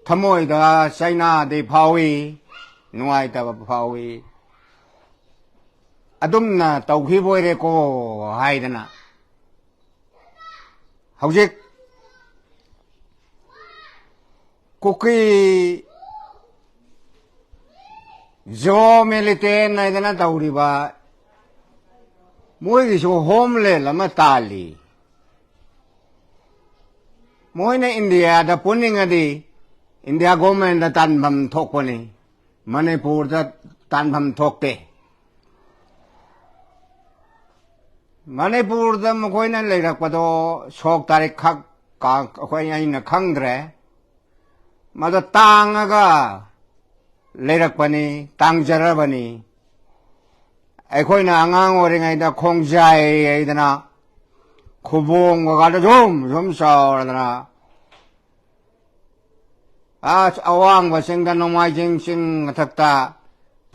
ꯊꯃꯣꯏꯗ ꯆꯩꯅꯥꯗꯤ ꯐꯥꯎꯏ, ꯅꯨꯡꯉꯥꯏꯇꯕ ꯐꯥꯎꯏ꯫ ꯑꯗꯨꯝꯅ ꯇꯧꯈꯤꯕ ꯑꯣꯏꯔꯦꯀꯣ ꯍꯥꯏꯗꯅ ꯍꯧꯖꯤꯛ ꯀꯨꯀꯤ ꯖꯣ ꯃꯤꯂꯤꯇꯦꯟ ꯍꯥꯏꯗꯅ ꯇꯧꯔꯤꯕ ꯃꯣꯏꯒꯤꯁꯨ ꯍꯣꯝꯂꯦꯟ ꯑꯃ ꯇꯥꯜꯂꯤ꯫ ꯃꯣꯏꯅ ꯏꯟꯗꯤꯌꯥꯗ ꯄꯨꯟꯅꯤꯡꯉꯗꯤ ꯏꯟꯗꯤꯌꯥ ꯒꯣꯔꯃꯦꯟꯗ ꯇꯥꯟꯐꯝ ꯊꯣꯛꯄꯅꯤ, ꯃꯅꯤꯄꯨꯔꯗ ꯇꯥꯟꯐꯝ ꯊꯣꯛꯇꯦ꯫ ꯃꯅꯤꯄꯨꯔꯗ ꯃꯈꯣꯏꯅ ꯂꯩꯔꯛꯄꯗꯣ ꯁꯣꯛ ꯇꯥꯔꯤꯛ ꯈꯛ ꯀ-, ꯑꯩꯈꯣꯏ ꯑꯩꯅ ꯈꯪꯗ꯭ꯔꯦ꯫ ꯃꯗꯨ ꯇꯥꯡꯉꯒ ꯂꯩꯔꯛꯄꯅꯤ, ꯇꯥꯡꯖꯔꯕꯅꯤ꯫ ꯑꯩꯈꯣꯏꯅ ꯑꯉꯥꯡ ꯑꯣꯏꯔꯤꯉꯩꯗ ꯈꯣꯡꯖꯥꯏ ꯍꯥꯏꯗꯅ ꯈꯨꯕꯣꯡ ꯀꯀꯥꯗ ꯁꯨꯝ ꯁꯨꯝ ꯆꯥꯎꯔꯗꯅ ꯑꯁ ꯑꯋꯥꯡꯕ ꯆꯤꯡꯗ ꯅꯣꯡꯃꯥꯏꯖꯤꯡ ꯆꯤꯡ ꯃꯊꯛꯇ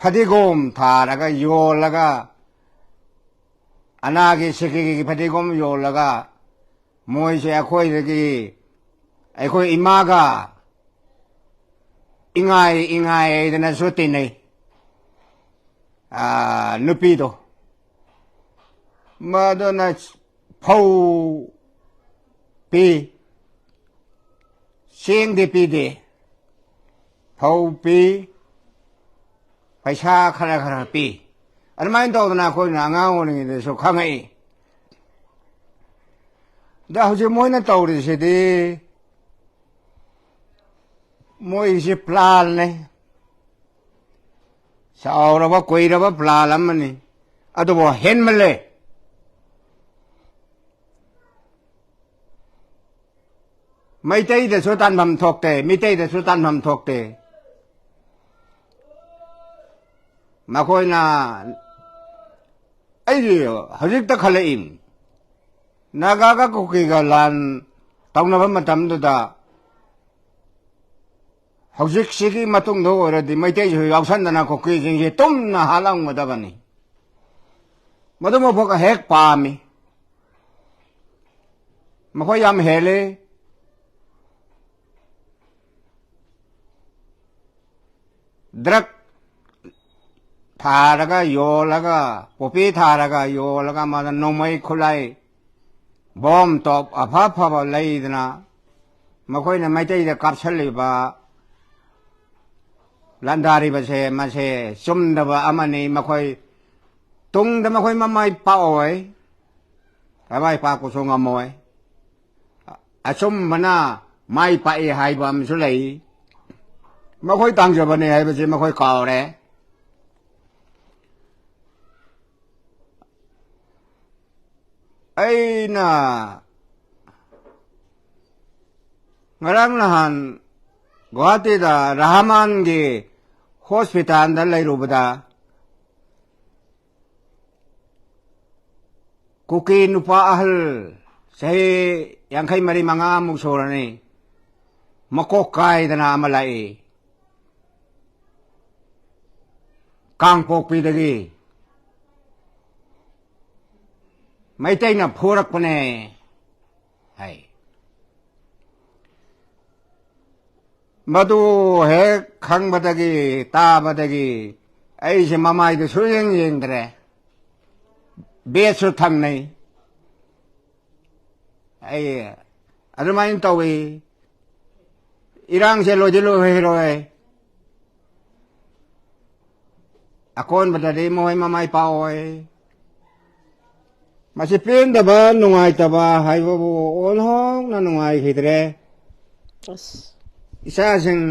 ꯐꯗꯤꯒꯣꯝ ꯊꯥꯔꯒ ꯌꯣꯜꯂꯒ ꯑꯅꯥꯒꯤ ꯁꯤꯀꯤꯒꯤ ꯐꯗꯤꯒꯣꯝ ꯌꯣꯜꯂꯒ ꯃꯣꯏꯁꯦ ꯑꯩꯈꯣꯏꯗꯒꯤ ꯑꯩꯈꯣꯏ ꯏꯃꯥꯒ ꯏꯉꯥꯏ ꯏꯉꯥꯏ ꯍꯥꯏꯗꯅꯁꯨ ꯇꯤꯟꯅꯩ꯫ ꯑꯥ, ꯅꯨꯄꯤꯗꯣ ꯃꯗꯨꯅ ꯐꯧ ꯄꯤ, ꯆꯦꯡꯗꯤ ꯄꯤꯗꯦ, ꯐꯧ ꯄꯤ, ꯄꯩꯁꯥ ꯈꯔ ꯈꯔ ꯄꯤ꯫ ꯑꯗꯨꯃꯥꯏꯅ ꯇꯧꯗꯅ ꯑꯩꯈꯣꯏꯅ ꯑꯉꯥꯡ ꯑꯣꯏꯔꯤꯉꯩꯗꯁꯨ ꯈꯪꯉꯛꯏ꯫ ꯑꯗ ꯍꯧꯖꯤꯛ ꯃꯣꯏꯅ ꯇꯧꯔꯤꯁꯤꯗꯤ ꯃꯣꯏꯁꯤ ꯄ꯭ꯂꯥꯟꯅꯦ, ꯆꯥꯎꯔꯕ ꯀꯨꯏꯔꯕ ꯄ꯭ꯂꯥꯟ ꯑꯃꯅꯤ꯫ ꯑꯗꯨꯕꯨ ꯍꯦꯟꯃꯜꯂꯦ꯫ ꯃꯩꯇꯩꯗꯁꯨ ꯇꯥꯟꯐꯝ ꯊꯣꯛꯇꯦ, ꯃꯤꯇꯩꯗꯁꯨ ꯇꯥꯟꯐꯝ ꯊꯣꯛꯇꯦ꯫ ꯃꯈꯣꯏꯅ ꯑꯩꯗꯤ ꯍꯧꯖꯤꯛꯇ ꯈꯜꯂꯛꯏ, ꯅꯥꯒꯥꯒ ꯀꯨꯀꯤꯒ ꯂꯥꯟ ꯇꯧꯅꯕ ꯃꯇꯝꯗꯨꯗ, ꯍꯧꯖꯤꯛꯁꯤꯒꯤ ꯃꯇꯨꯡꯗ ꯑꯣꯏꯔꯗꯤ ꯃꯩꯇꯩꯁꯨ ꯌꯥꯎꯁꯟꯗꯅ ꯀꯨꯀꯤꯁꯤꯡꯁꯦ ꯇꯨꯝꯅ ꯍꯥꯠꯂꯝꯒꯗꯕꯅꯤ꯫ ꯃꯗꯨꯃ ꯐꯥꯎ ꯍꯦꯛ ꯄꯥꯝꯃꯤ꯫ ꯃꯈꯣꯏ ꯌꯥꯝ ꯍꯦꯜꯂꯤ꯫ ꯗ꯭ꯔꯛ ꯊꯥꯔꯒ ꯌꯣꯜꯂꯒ, ꯄꯣꯄꯤ ꯊꯥꯔꯒ ꯌꯣꯜꯂꯒ, ꯃꯥꯅ ꯅꯣꯡꯃꯩ ꯈꯨꯠꯂꯥꯏ, ꯕꯣꯝ ꯇꯣꯞ ꯑꯐ ꯑꯐꯕ ꯂꯩꯗꯅ ꯃꯈꯣꯏꯅ ꯃꯩꯇꯩꯗ ꯀꯥꯞꯁꯜꯂꯤꯕ ꯂꯥꯟꯗꯥꯔꯤꯕꯁꯦ, ꯃꯁꯦ ꯆꯨꯝꯗꯕ ꯑꯃꯅꯤ꯫ ꯃꯈꯣꯏ ꯇꯨꯡꯗ ꯃꯈꯣꯏ ꯃꯃꯥꯏ ꯄꯥꯛꯑꯣꯏ, ꯃꯃꯥꯏ ꯄꯥꯛꯄꯁꯨ ꯉꯝꯃꯣꯏ꯫ ꯑꯆꯨꯝꯕꯅ ꯃꯥꯏ ꯄꯥꯛꯏ ꯍꯥꯏꯕ ꯑꯃꯁꯨ ꯂꯩ꯫ ꯃꯈꯣꯏ ꯇꯥꯡꯖꯕꯅꯤ ꯍꯥꯏꯕꯁꯤ ꯃꯈꯣꯏ ꯀꯥꯎꯔꯦ꯫ ꯑꯩꯅ ꯉꯔꯥꯡ ꯅꯍꯥꯟ ꯒꯨꯋꯥꯍꯥꯇꯤꯗ ꯔꯍꯃꯥꯟꯒꯤ ꯍꯣꯁꯄꯤꯇꯥꯜꯗ ꯂꯩꯔꯨꯕꯗ, ꯀꯨꯀꯤ ꯅꯨꯄꯥ ꯑꯍꯜ, ꯆꯍꯤ ꯌꯥꯡꯈꯩ ꯃꯔꯤ ꯃꯉꯥꯃꯨꯛ ꯁꯨꯔꯅꯤ, ꯃꯀꯣꯛ ꯀꯥꯏꯗꯅ ꯑꯃ ꯂꯥꯛꯏ, ꯀꯥꯡꯄꯣꯛꯄꯤꯗꯒꯤ꯫ ꯃꯩꯇꯩꯅ ꯐꯨꯔꯛꯄꯅꯦ ꯍꯥꯏ꯫ ꯃꯗꯨ ꯍꯦꯛ ꯈꯪꯕꯗꯒꯤ, ꯇꯥꯕꯗꯒꯤ ꯑꯩꯁꯦ ꯃꯃꯥꯏꯗꯨ ꯁꯨꯡꯌꯦꯡ ꯌꯦꯡꯗ꯭ꯔꯦ꯫ ꯕꯦꯠꯁꯨ ꯊꯪꯅꯩ꯫ ꯑꯩ ꯑꯗꯨꯃꯥꯏꯅ ꯇꯧꯏ꯫ ꯏꯔꯥꯡꯁꯦ ꯂꯣꯏꯗꯤ ꯂꯣꯏꯍꯩꯔꯣꯏ꯫ ꯑꯀꯣꯟꯕꯗꯗꯤ ꯃꯣꯏ ꯃꯃꯥꯏ ꯄꯥꯛꯑꯣꯏ꯫ ꯃꯁꯤ ꯄꯦꯟꯗꯕ, ꯅꯨꯡꯉꯥꯏꯇꯕ ꯍꯥꯏꯕꯕꯨ ꯑꯣꯟꯍꯣꯛꯅ ꯅꯨꯡꯉꯥꯏꯈꯤꯗ꯭ꯔꯦ꯫ ꯑꯁ ꯏꯆꯥꯁꯤꯡ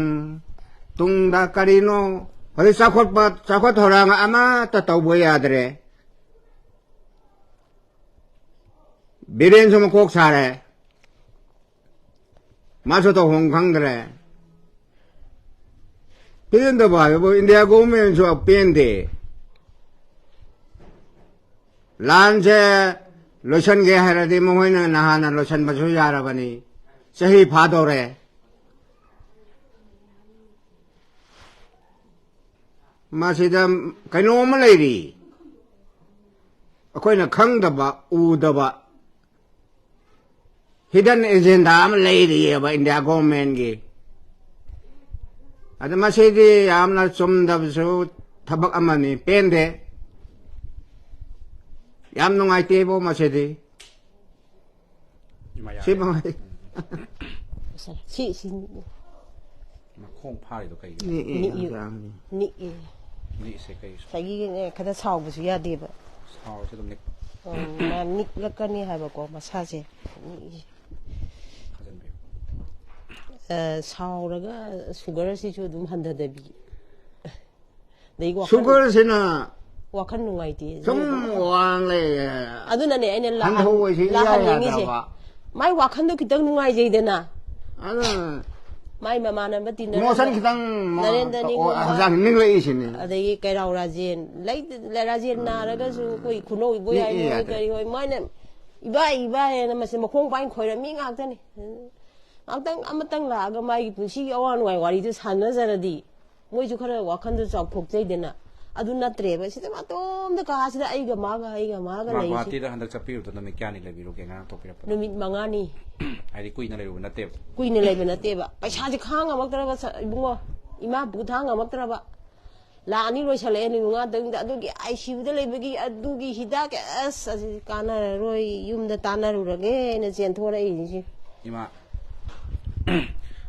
ꯇꯨꯡꯗ ꯀꯔꯤꯅꯣ, ꯍꯧꯖꯤꯛ ꯆꯥꯎꯈꯠꯄ, ꯆꯥꯎꯈꯠ ꯊꯧꯔꯥꯡ ꯑꯃꯠꯇ ꯇꯧꯕ ꯌꯥꯗ꯭ꯔꯦ꯫ ꯕꯤꯔꯦꯟꯁꯨ ꯃꯀꯣꯛ ꯁꯥꯔꯦ, ꯃꯥꯁꯨ ꯇꯧꯐꯝ ꯈꯪꯗ꯭ꯔꯦ꯫ ꯄꯦꯟꯗꯕ ꯍꯥꯏꯕꯕꯨ ꯏꯟꯗꯤꯌꯥ ꯒꯣꯚꯔꯟꯃꯦꯟꯁꯨ ꯄꯦꯟꯗꯦ꯫ ꯂꯥꯟꯁꯦ ꯂꯣꯏꯁꯟꯒꯦ ꯍꯥꯏꯔꯗꯤ ꯃꯈꯣꯏꯅ ꯅꯍꯥꯟꯅ ꯂꯣꯏꯁꯟꯕꯁꯨ ꯌꯥꯔꯕꯅꯤ꯫ ꯆꯍꯤ ꯐꯥꯗꯧꯔꯦ꯫ ꯃꯁꯤꯗ ꯀꯩꯅꯣꯝꯃ ꯂꯩꯔꯤ, ꯑꯩꯈꯣꯏꯅ ꯈꯪꯗꯕ, ꯎꯗꯕ꯫ ꯍꯤꯗꯟ ꯑꯦꯖꯦꯟꯗꯥ ꯑꯃ ꯂꯩꯔꯤꯑꯕ ꯏꯟꯗꯤꯌꯥ ꯒꯣꯔꯃꯦꯟꯒꯤ꯫ ꯑꯗ ꯃꯁꯤꯗꯤ ꯌꯥꯝꯅ ꯆꯨꯝꯗꯕꯁꯨ ꯊꯕꯛ ꯑꯃꯅꯤ, ꯄꯦꯟꯗꯦ꯫ ꯌꯥꯝ ꯅꯨꯡꯉꯥꯏꯇꯦꯕꯣ ꯃꯁꯤꯗꯤ꯫ ꯏꯃꯥ ꯌꯥꯔꯦ꯫ ꯁꯤ ꯃꯉꯥꯏ꯫ ꯁꯤ ꯁꯤ ꯃꯈꯣꯡ ꯐꯥꯔꯤꯗꯣ ꯀꯩꯒꯤꯅꯣ? ꯅꯤꯛꯑꯦ ꯅꯤꯛꯏ꯫ ꯍꯛꯆꯥꯡꯁꯦ꯫ ꯅꯤꯛꯑꯦ꯫ ꯅꯤꯛꯏꯁꯦ ꯀꯩ? ꯉꯁꯥꯏꯒꯤꯅꯦ ꯈꯔ ꯁꯥꯎꯕꯁꯨ ꯌꯥꯗꯦꯕ꯫ ꯁꯥꯎꯔꯁꯨ ꯑꯗꯨꯝ ꯅꯤꯛ ꯎꯝ, ꯃꯥ ꯅꯤꯛꯂꯛꯀꯅꯤ ꯍꯥꯏꯕꯀꯣ ꯃꯁꯥꯁꯦ꯫ ꯅꯤꯛꯏꯁꯦ꯫ ꯊꯥꯖꯟꯕꯤꯌꯨ꯫ ꯑ, ꯁꯥꯎꯔꯒ ꯁꯨꯒꯔꯁꯤꯁꯨ ꯑꯗꯨꯝ ꯍꯟꯊꯗꯕꯤ꯫ ꯑꯗꯩ ꯋꯥꯈꯜ ꯁꯨꯒꯔꯁꯤꯅ ꯋꯥꯈꯜ ꯅꯨꯡꯉꯥꯏꯇꯦ꯫ ꯁꯨꯝ ꯋꯥꯡ ꯂꯩ꯫ ꯑꯗꯨꯅꯅꯦ ꯑꯩꯅ ꯂꯥꯛꯍꯟ- ꯍꯟꯊꯧꯑꯣꯏꯁꯤ ꯏꯌꯥ ꯂꯥꯛꯍꯟꯅꯤꯡꯉꯤꯁꯦ꯫ ꯌꯥꯗ꯭ꯔꯕ꯫ ꯃꯥꯏ ꯋꯥꯈꯜꯗꯣ ꯈꯤꯇꯪ ꯅꯨꯡꯉꯥꯏꯖꯩꯗꯅ꯫ ꯑꯗꯨꯅ ꯃꯥꯏ ꯃꯃꯥꯟꯅꯕ ꯇꯤꯟꯅꯔꯝꯕ ꯏꯃꯣꯁꯟ ꯈꯤꯇꯪ ꯅꯔꯦꯟꯗ꯭ꯔꯅꯤꯒꯨꯝꯕ, ꯍꯛꯆꯥꯡ ꯅꯤꯡꯂꯛꯏꯁꯤꯅꯤ꯫ ꯑꯗꯒꯤ ꯀꯩꯔꯥꯎ ꯔꯥꯖꯦꯟ ꯂꯩ-, ꯔꯥꯖꯦꯟ ꯅꯥꯔꯒꯁꯨ ꯑꯩꯈꯣꯏ ꯈꯨꯅꯧ ꯏꯕꯣ ꯃꯤ ꯌꯥꯏꯃ ꯍꯣꯏ ꯌꯥꯗ꯭ꯔꯦ꯫ ꯀꯔꯤ ꯍꯣꯏ ꯃꯣꯏꯅ ꯏꯕꯥꯏ ꯏꯕꯥꯏ ꯍꯥꯏꯅ ꯃꯁꯤ ꯃꯈꯣꯡ ꯄꯥꯏꯅ ꯈꯣꯏꯔꯝꯃꯤ ꯉꯥꯛꯇꯅꯤ꯫ ꯉꯥꯛꯇꯪ ꯑꯃꯇꯪ ꯂꯥꯛꯑꯒ ꯃꯥꯒꯤ ꯄꯨꯟꯁꯤꯒꯤ ꯑꯋꯥ ꯅꯨꯡꯉꯥꯏ ꯋꯥꯔꯤꯗꯨ ꯁꯥꯟꯅꯖꯔꯗꯤ ꯃꯣꯏꯁꯨ ꯈꯔ ꯋꯥꯈꯜꯗꯨ ꯆꯥꯎꯊꯣꯛꯆꯩꯗꯅ꯫ ꯑꯗꯨ ꯅꯠꯇ꯭ꯔꯦꯕ꯫ ꯁꯤꯗ ꯃꯇꯣꯝꯗ ꯀꯥꯁꯤꯗ ꯑꯩꯒ ꯃꯥꯒ ꯑꯩꯒ ꯃꯥꯒ ꯃꯥ ꯂꯩꯔꯤꯁꯤ꯫ ꯒꯨꯍꯥꯇꯤꯗ ꯍꯟꯗꯛ ꯆꯠꯄꯤꯔꯨꯕꯗꯣ ꯅꯨꯃꯤꯠ ꯀꯌꯥꯅꯤ ꯂꯩꯕꯤꯔꯨꯒꯦ ꯉꯔꯥꯡ ꯊꯣꯛꯄꯤꯔꯛꯄꯗ? ꯅꯨꯃꯤꯠ ꯃꯉꯥꯅꯤ꯫ ꯍꯥꯏꯗꯤ ꯀꯨꯏꯅ ꯂꯩꯔꯨꯕ ꯅꯠꯇꯦꯕ꯫ ꯀꯨꯏꯅ ꯂꯩꯕ ꯅꯠꯇꯦꯕ꯫ ꯄꯩꯁꯥꯁꯦ ꯈꯥꯡ ꯉꯝꯃꯛꯇ꯭ꯔꯕ ꯁ-, ꯏꯕꯨꯡꯉꯣ, ꯏꯃꯥ ꯄꯨ ꯊꯥꯡ ꯉꯝꯃꯛꯇ꯭ꯔꯕ꯫ ꯂꯥꯛ ꯑꯅꯤ ꯂꯣꯏꯁꯜꯂꯛꯑꯦ ꯅꯨꯃꯤꯠ ꯃꯉꯥ ꯇꯔꯨꯛꯇ꯫ ꯑꯗꯨꯒꯤ ꯑꯥꯏ ꯁꯤ ꯌꯨꯗ ꯂꯩꯕꯒꯤ ꯑꯗꯨꯒꯤ ꯍꯤꯗꯥꯛ, ꯑꯁ ꯑꯁꯤꯗꯤ ꯀꯥꯟꯅꯔꯔꯣꯏ, ꯌꯨꯝꯗ ꯇꯥꯟꯅꯔꯨꯔꯒꯦꯅ ꯆꯦꯟꯊꯣꯔꯛꯏꯅꯤꯁꯦ꯫ ꯏꯃꯥ,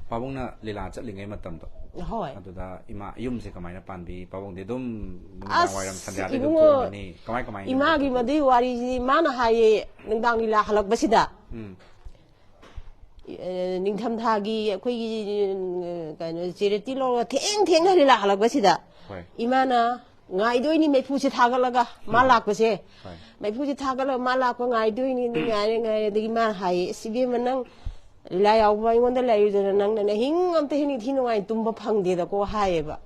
ꯄꯥꯕꯨꯡꯅ ꯂꯤꯂꯥ ꯆꯠꯂꯤꯉꯩ ꯃꯇꯝꯗꯣ, ꯍꯣꯏ꯫ ꯑꯗꯨꯗ ꯏꯃꯥ ꯌꯨꯝꯁꯦ ꯀꯃꯥꯏꯅ ꯄꯥꯟꯕꯤ? ꯄꯥꯕꯨꯡꯗꯤ ꯑꯗꯨꯝ ꯅꯨꯃꯤꯗꯥꯡ ꯑꯁ, ꯋꯥꯏꯔꯝ ꯁꯟꯗ꯭ꯌꯥꯗꯤ ꯑꯗꯨꯝ ꯏꯕꯨꯡꯉꯣ, ꯊꯣꯛꯑꯝꯃꯅꯤ꯫ ꯀꯃꯥꯏ ꯀꯃꯥꯏꯅ ꯏꯃꯥꯒꯤ ꯇꯧꯕꯤ? ꯃꯗꯨꯒꯤ ꯋꯥꯔꯤꯁꯤꯗꯤ ꯃꯥꯅ ꯍꯥꯏꯌꯦ, ꯅꯨꯡꯗꯥꯡ ꯂꯤꯂꯥ ꯍꯜꯂꯛꯄꯁꯤꯗ꯫ ꯎꯝ꯫ ꯑꯦ, ꯅꯤꯡꯊꯝꯊꯥꯒꯤ ꯑꯩꯈꯣꯏꯒꯤ, ꯎꯝ, ꯀꯩꯅꯣ, ꯆꯦꯔꯤꯇꯤ ꯂꯧꯔꯒ ꯊꯦꯡ ꯊꯦꯡꯅ ꯂꯤꯂꯥ ꯍꯜꯂꯛꯄꯁꯤꯗ ꯍꯣꯏ꯫ ꯏꯃꯥꯅ ꯉꯥꯏꯗꯣꯏꯅꯤ ꯃꯩꯐꯨꯁꯦ ꯊꯥꯒꯠꯂꯒ ꯃꯥ ꯂꯥꯛꯄꯁꯦ꯫ ꯍꯣꯏ꯫ ꯃꯩꯐꯨꯁꯦ ꯊꯥꯒꯠꯂꯒ ꯃꯥ ꯂꯥꯛꯄ ꯉꯥꯏꯗꯣꯏꯅꯤ, ꯑꯗꯨ ꯉꯥꯏꯔꯦ, ꯉꯥꯏꯔꯦ꯫ ꯑꯗꯒꯤ ꯃꯥꯅ ꯍꯥꯏꯌꯦ, "ꯑꯁ, ꯏꯕꯦꯝꯃ, ꯅꯪ ꯂꯤꯂꯥ ꯌꯥꯎꯕ ꯑꯩꯉꯣꯟꯗ ꯂꯩꯔꯨꯗꯅ ꯅꯪꯅ ꯑꯍꯤꯡ ꯑꯝꯇ ꯍꯦꯛ ꯅꯤꯡꯊꯤ ꯅꯨꯡꯉꯥꯏꯅ ꯇꯨꯝꯕ ꯐꯪꯗꯦꯗꯀꯣ" ꯍꯥꯏꯌꯦꯕ꯫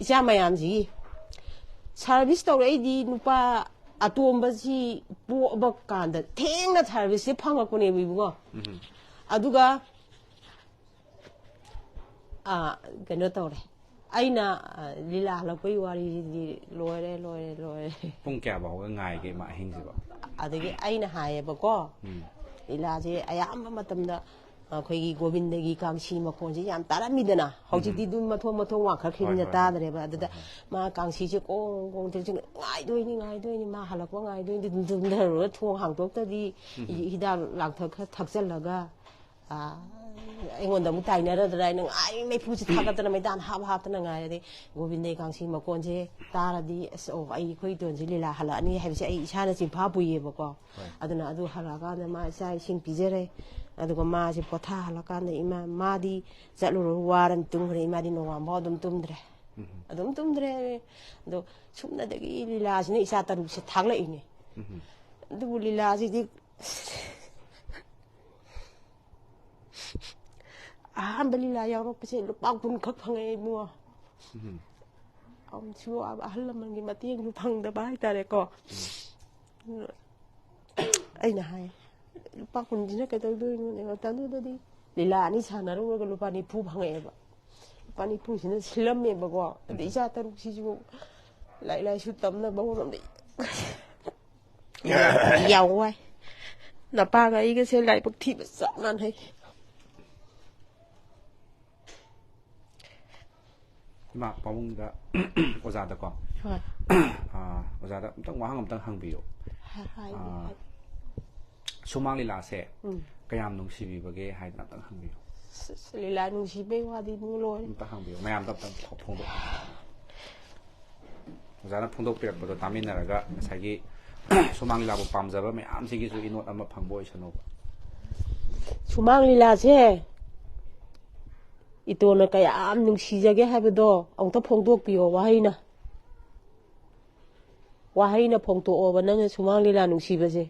ꯏꯆꯥ ꯃꯌꯥꯝꯁꯤꯒꯤ ꯁꯥꯔꯚꯤꯁ ꯇꯧꯔꯛꯏꯗꯤ ꯅꯨꯄꯥ ꯑꯇꯣꯝꯕꯁꯤ ꯄꯣꯛꯑꯕ ꯀꯥꯟꯗ ꯊꯦꯡꯅ ꯁꯥꯔꯚꯤꯁꯁꯦ ꯐꯪꯉꯛꯄꯅꯦꯕ ꯏꯕꯨꯡꯉꯣ꯫ ꯎꯝ꯫ ꯑꯗꯨꯒ ꯑꯥ, ꯀꯩꯅꯣ ꯇꯧꯔꯦ, ꯑꯩꯅ ꯑ, ꯂꯤꯂꯥ ꯍꯜꯂꯛꯄꯒꯤ ꯋꯥꯔꯤꯁꯤꯗꯤ ꯂꯣꯏꯔꯦ, ꯂꯣꯏꯔꯦ, ꯂꯣꯏꯔꯦ꯫ ꯄꯨꯡ ꯀꯌꯥ ꯐꯥꯎꯕ ꯉꯥꯏꯒꯦ ꯃꯥ ꯑꯍꯤꯡꯁꯤꯕꯣ? ꯑꯗꯒꯤ ꯑꯩꯅ ꯍꯥꯏꯌꯦꯕꯀꯣ, ꯎꯝ꯫ ꯂꯤꯂꯥꯁꯦ ꯑꯌꯥꯝꯕ ꯃꯇꯝꯗ ꯑꯩꯈꯣꯏꯒꯤ ꯒꯣꯕꯤꯟꯗꯒꯤ ꯀꯥꯡꯁꯤ ꯃꯈꯣꯟꯁꯦ ꯌꯥꯝ ꯇꯥꯔꯝꯃꯤꯗꯅ꯫ ꯍꯧꯖꯤꯛꯇꯤ ꯑꯗꯨꯝ ꯃꯊꯣꯟ ꯃꯊꯣꯟ ꯋꯥꯡꯈꯠꯈꯤꯕꯅꯤꯅ ꯍꯣꯏ, ꯍꯣꯏ, ꯍꯣꯏ꯫ ꯇꯥꯗ꯭ꯔꯦꯕ꯫ ꯑꯗꯨꯗ ꯃꯥ ꯀꯥꯡꯁꯤꯁꯦ ꯀꯣꯡ ꯀꯣꯡ ꯇꯧꯔꯤꯁꯦ, "ꯉꯥꯏꯗꯣꯏꯅꯤ, ꯉꯥꯏꯗꯣꯏꯅꯤ, ꯃꯥ ꯍꯜꯂꯛꯄ ꯉꯥꯏꯗꯣꯏꯅꯤ", ꯑꯗꯨꯝ ꯇꯨꯝꯊꯔꯨꯔꯒ ꯊꯣꯡ ꯍꯥꯡꯗꯣꯛꯇꯗꯤ ꯍꯤꯗꯥꯛ ꯂꯥꯡꯊꯛ ꯈꯔ ꯊꯛꯆꯜꯂꯒ ꯑꯥ, ꯑꯩꯉꯣꯟꯗ ꯑꯃꯨꯛ ꯇꯥꯏꯅꯔꯗ꯭ꯔꯥ ꯍꯥꯏꯅ ꯉꯥꯏ ꯃꯩꯐꯨꯁꯦ ꯊꯥꯒꯠꯇꯅ ꯃꯩꯇꯥꯟ ꯍꯥꯞ ꯍꯥꯞꯇꯅ ꯉꯥꯏꯔꯗꯤ ꯒꯣꯕꯤꯟꯗꯒꯤ ꯀꯥꯡꯁꯤ ꯃꯈꯣꯟꯁꯦ ꯇꯥꯔꯗꯤ, "ꯑꯁ, ꯑꯣ, ꯑꯩ, ꯑꯩꯈꯣꯏ ꯏꯇꯣꯟꯁꯦ ꯂꯤꯂꯥ ꯍꯜꯂꯛꯑꯅꯤ" ꯍꯥꯏꯕꯁꯦ ꯑꯩ ꯏꯁꯥꯅ ꯆꯤꯟꯐꯥ ꯄꯨꯏꯌꯦꯕꯀꯣ꯫ ꯍꯣꯏ꯫ ꯑꯗꯨꯅ ꯑꯗꯨ ꯍꯜꯂꯛꯑꯀꯥꯟꯗ ꯃꯥ ꯆꯥꯛ ꯏꯁꯤꯡ ꯄꯤꯖꯔꯦ꯫ ꯑꯗꯨꯒ ꯃꯥꯁꯦ ꯄꯣꯊꯥꯍꯜꯂꯀꯥꯟꯗ ꯏꯃꯥ, ꯃꯥꯗꯤ ꯆꯠꯂꯨꯔꯒ ꯋꯥꯔꯅꯤ, ꯇꯨꯝꯈ꯭ꯔꯦ꯫ ꯏꯃꯥꯗꯤ ꯅꯣꯡꯉꯥꯟꯕ ꯑꯗꯨꯝ ꯇꯨꯝꯗ꯭ꯔꯦ꯫ ꯑꯗꯨꯝ ꯇꯨꯝꯗ꯭ꯔꯦ꯫ ꯑꯗꯣ ꯁꯨꯞꯅꯗꯒꯤ ꯂꯤꯂꯥꯁꯤꯅ ꯏꯆꯥ ꯇꯔꯨꯛꯁꯦ ꯊꯥꯛꯂꯛꯏꯅꯦ꯫ ꯑꯗꯨꯕꯨ ꯂꯤꯂꯥꯁꯤꯗꯤ ꯑꯍꯥꯟꯕ ꯂꯤꯂꯥ ꯌꯥꯎꯔꯛꯄꯁꯦ ꯂꯨꯄꯥ ꯀꯨꯟ ꯈꯛ ꯐꯪꯉꯛꯑꯦ ꯏꯕꯨꯡꯉꯣ꯫ ꯑꯃꯨꯛꯁꯨ ꯑꯍꯜ ꯂꯃꯟꯒꯤ ꯃꯇꯦꯡꯁꯨ ꯐꯪꯗꯕ ꯍꯥꯏꯇꯥꯔꯦꯀꯣ꯫ ꯑꯩꯅ ꯍꯥꯏ, "ꯂꯨꯄꯥ ꯀꯨꯟꯁꯤꯅ ꯀꯩꯗꯧꯗꯣꯏꯅꯣ?" ꯃꯇꯝꯗꯨꯗꯗꯤ ꯂꯤꯂꯥ ꯑꯅꯤ ꯁꯥꯟꯅꯔꯨꯔꯒ ꯂꯨꯄꯥ ꯅꯤꯐꯨ ꯐꯪꯉꯛꯑꯦꯕ꯫ ꯂꯨꯄꯥ ꯅꯤꯐꯨꯁꯤꯅ ꯁꯤꯜꯂꯝꯃꯦꯕꯀꯣ꯫ ꯑꯗꯩ ꯏꯆꯥ ꯇꯔꯨꯛꯁꯤꯁꯨ ꯂꯥꯏꯔꯤꯛ ꯂꯥꯏꯁꯨ ꯇꯝꯅꯕ ꯍꯣꯠꯅꯕꯗ ꯌꯥꯝ ꯋꯥꯏ꯫ ꯅꯄꯥꯒ ꯑꯩꯒꯁꯦ ꯂꯥꯏꯕꯛ ꯊꯤꯕ ꯆꯞ ꯃꯥꯟꯅꯩ꯫ ꯏꯃꯥ ꯄꯥꯕꯨꯡꯗ ꯑꯣꯖꯥꯗꯀꯣ, ꯍꯣꯏ꯫ ꯑꯥ, ꯑꯣꯖꯥꯗ ꯑꯝꯇꯪ ꯋꯥꯍꯪ ꯑꯝꯇꯪ ꯍꯪꯕꯤꯌꯨ꯫ ꯍꯥꯏ- ꯍꯥꯏꯒꯦ, ꯑꯥ, ꯍꯥꯏꯒꯦ꯫ ꯁꯨꯃꯥꯡ ꯂꯤꯂꯥꯁꯦ ꯎꯝ꯫ ꯀꯌꯥꯝ ꯅꯨꯡꯁꯤꯕꯤꯕꯒꯦ ꯍꯥꯏꯗꯅ ꯑꯝꯇꯪ ꯍꯪꯕꯤꯌꯨ꯫ ꯑꯁ, ꯂꯤꯂꯥ ꯅꯨꯡꯁꯤꯕꯩ ꯋꯥꯗꯤ ꯅꯨꯡ ꯂꯣꯏꯔꯦ꯫ ꯑꯝꯇ ꯍꯪꯕꯤꯌꯨ, ꯃꯌꯥꯝꯗ ꯑꯝꯇꯪ ꯐꯣꯡꯗꯣꯛ-, ꯑꯣꯖꯥꯅ ꯐꯣꯡꯗꯣꯛꯄꯤꯔꯛꯄꯗꯣ ꯇꯥꯃꯤꯟꯅꯔꯒ ꯉꯁꯥꯏꯒꯤ ꯁꯨꯃꯥꯡ ꯂꯤꯂꯥꯕꯨ ꯄꯥꯝꯖꯕ ꯃꯌꯥꯝꯁꯤꯒꯤꯁꯨ ꯏꯅꯣꯠ ꯑꯃ ꯐꯪꯕ ꯑꯣꯏꯁꯅꯨꯕ꯫ ꯁꯨꯃꯥꯡ ꯂꯤꯂꯥꯁꯦ ꯏꯇꯣꯟꯅ ꯀꯌꯥꯝ ꯅꯨꯡꯁꯤꯖꯒꯦ ꯍꯥꯏꯕꯗꯣ ꯑꯃꯨꯛꯇ ꯐꯣꯡꯗꯣꯛꯄꯤꯌꯣ ꯋꯥꯍꯩꯅ꯫ ꯋꯥꯍꯩꯅ ꯐꯣꯡꯗꯣꯛꯑꯣꯕ ꯅꯪꯅ ꯁꯨꯃꯥꯡ ꯂꯤꯂꯥ ꯅꯨꯡꯁꯤꯕꯁꯦ꯫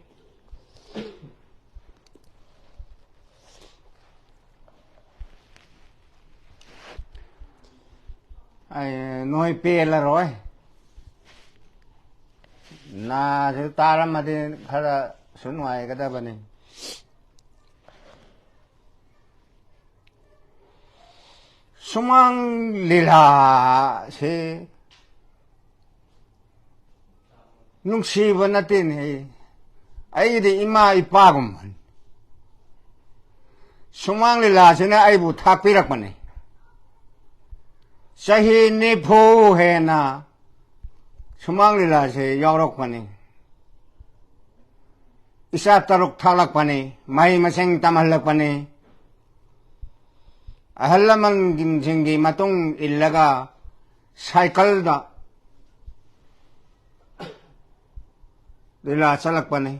ꯑꯩ, ꯅꯣꯏ ꯄꯦꯜꯂꯔꯣꯏ꯫ ꯅꯥꯁꯨ ꯇꯥꯔꯝꯃꯗꯤ ꯈꯔꯁꯨ ꯅꯨꯡꯉꯥꯏꯒꯗꯕꯅꯤ꯫ ꯁꯨꯃꯥꯡ ꯂꯤꯂꯥꯁꯦ ꯅꯨꯡꯁꯤꯕ ꯅꯠꯇꯦꯅꯦ꯫ ꯑꯩꯒꯤꯗꯤ ꯏꯃꯥ ꯏꯄꯥꯒꯨꯝꯕꯅꯤ꯫ ꯁꯨꯃꯥꯡ ꯂꯤꯂꯥꯁꯤꯅ ꯑꯩꯕꯨ ꯊꯥꯛꯄꯤꯔꯛꯄꯅꯤ꯫ ꯆꯍꯤ ꯅꯤꯐꯨ ꯍꯦꯟꯅ ꯁꯨꯃꯥꯡ ꯂꯤꯂꯥꯁꯦ ꯌꯥꯎꯔꯛꯄꯅꯤ꯫ ꯏꯆꯥ ꯇꯔꯨꯛ ꯊꯥꯛꯂꯛꯄꯅꯤ, ꯃꯍꯩ ꯃꯁꯤꯡ ꯇꯝꯍꯜꯂꯛꯄꯅꯤ꯫ ꯑꯍꯜ ꯂꯃꯟꯁꯤꯡꯒꯤ ꯃꯇꯨꯡ ꯏꯜꯂꯒ ꯁꯥꯏꯀꯜꯗ ꯂꯤꯂꯥ ꯆꯠꯂꯛꯄꯅꯤ꯫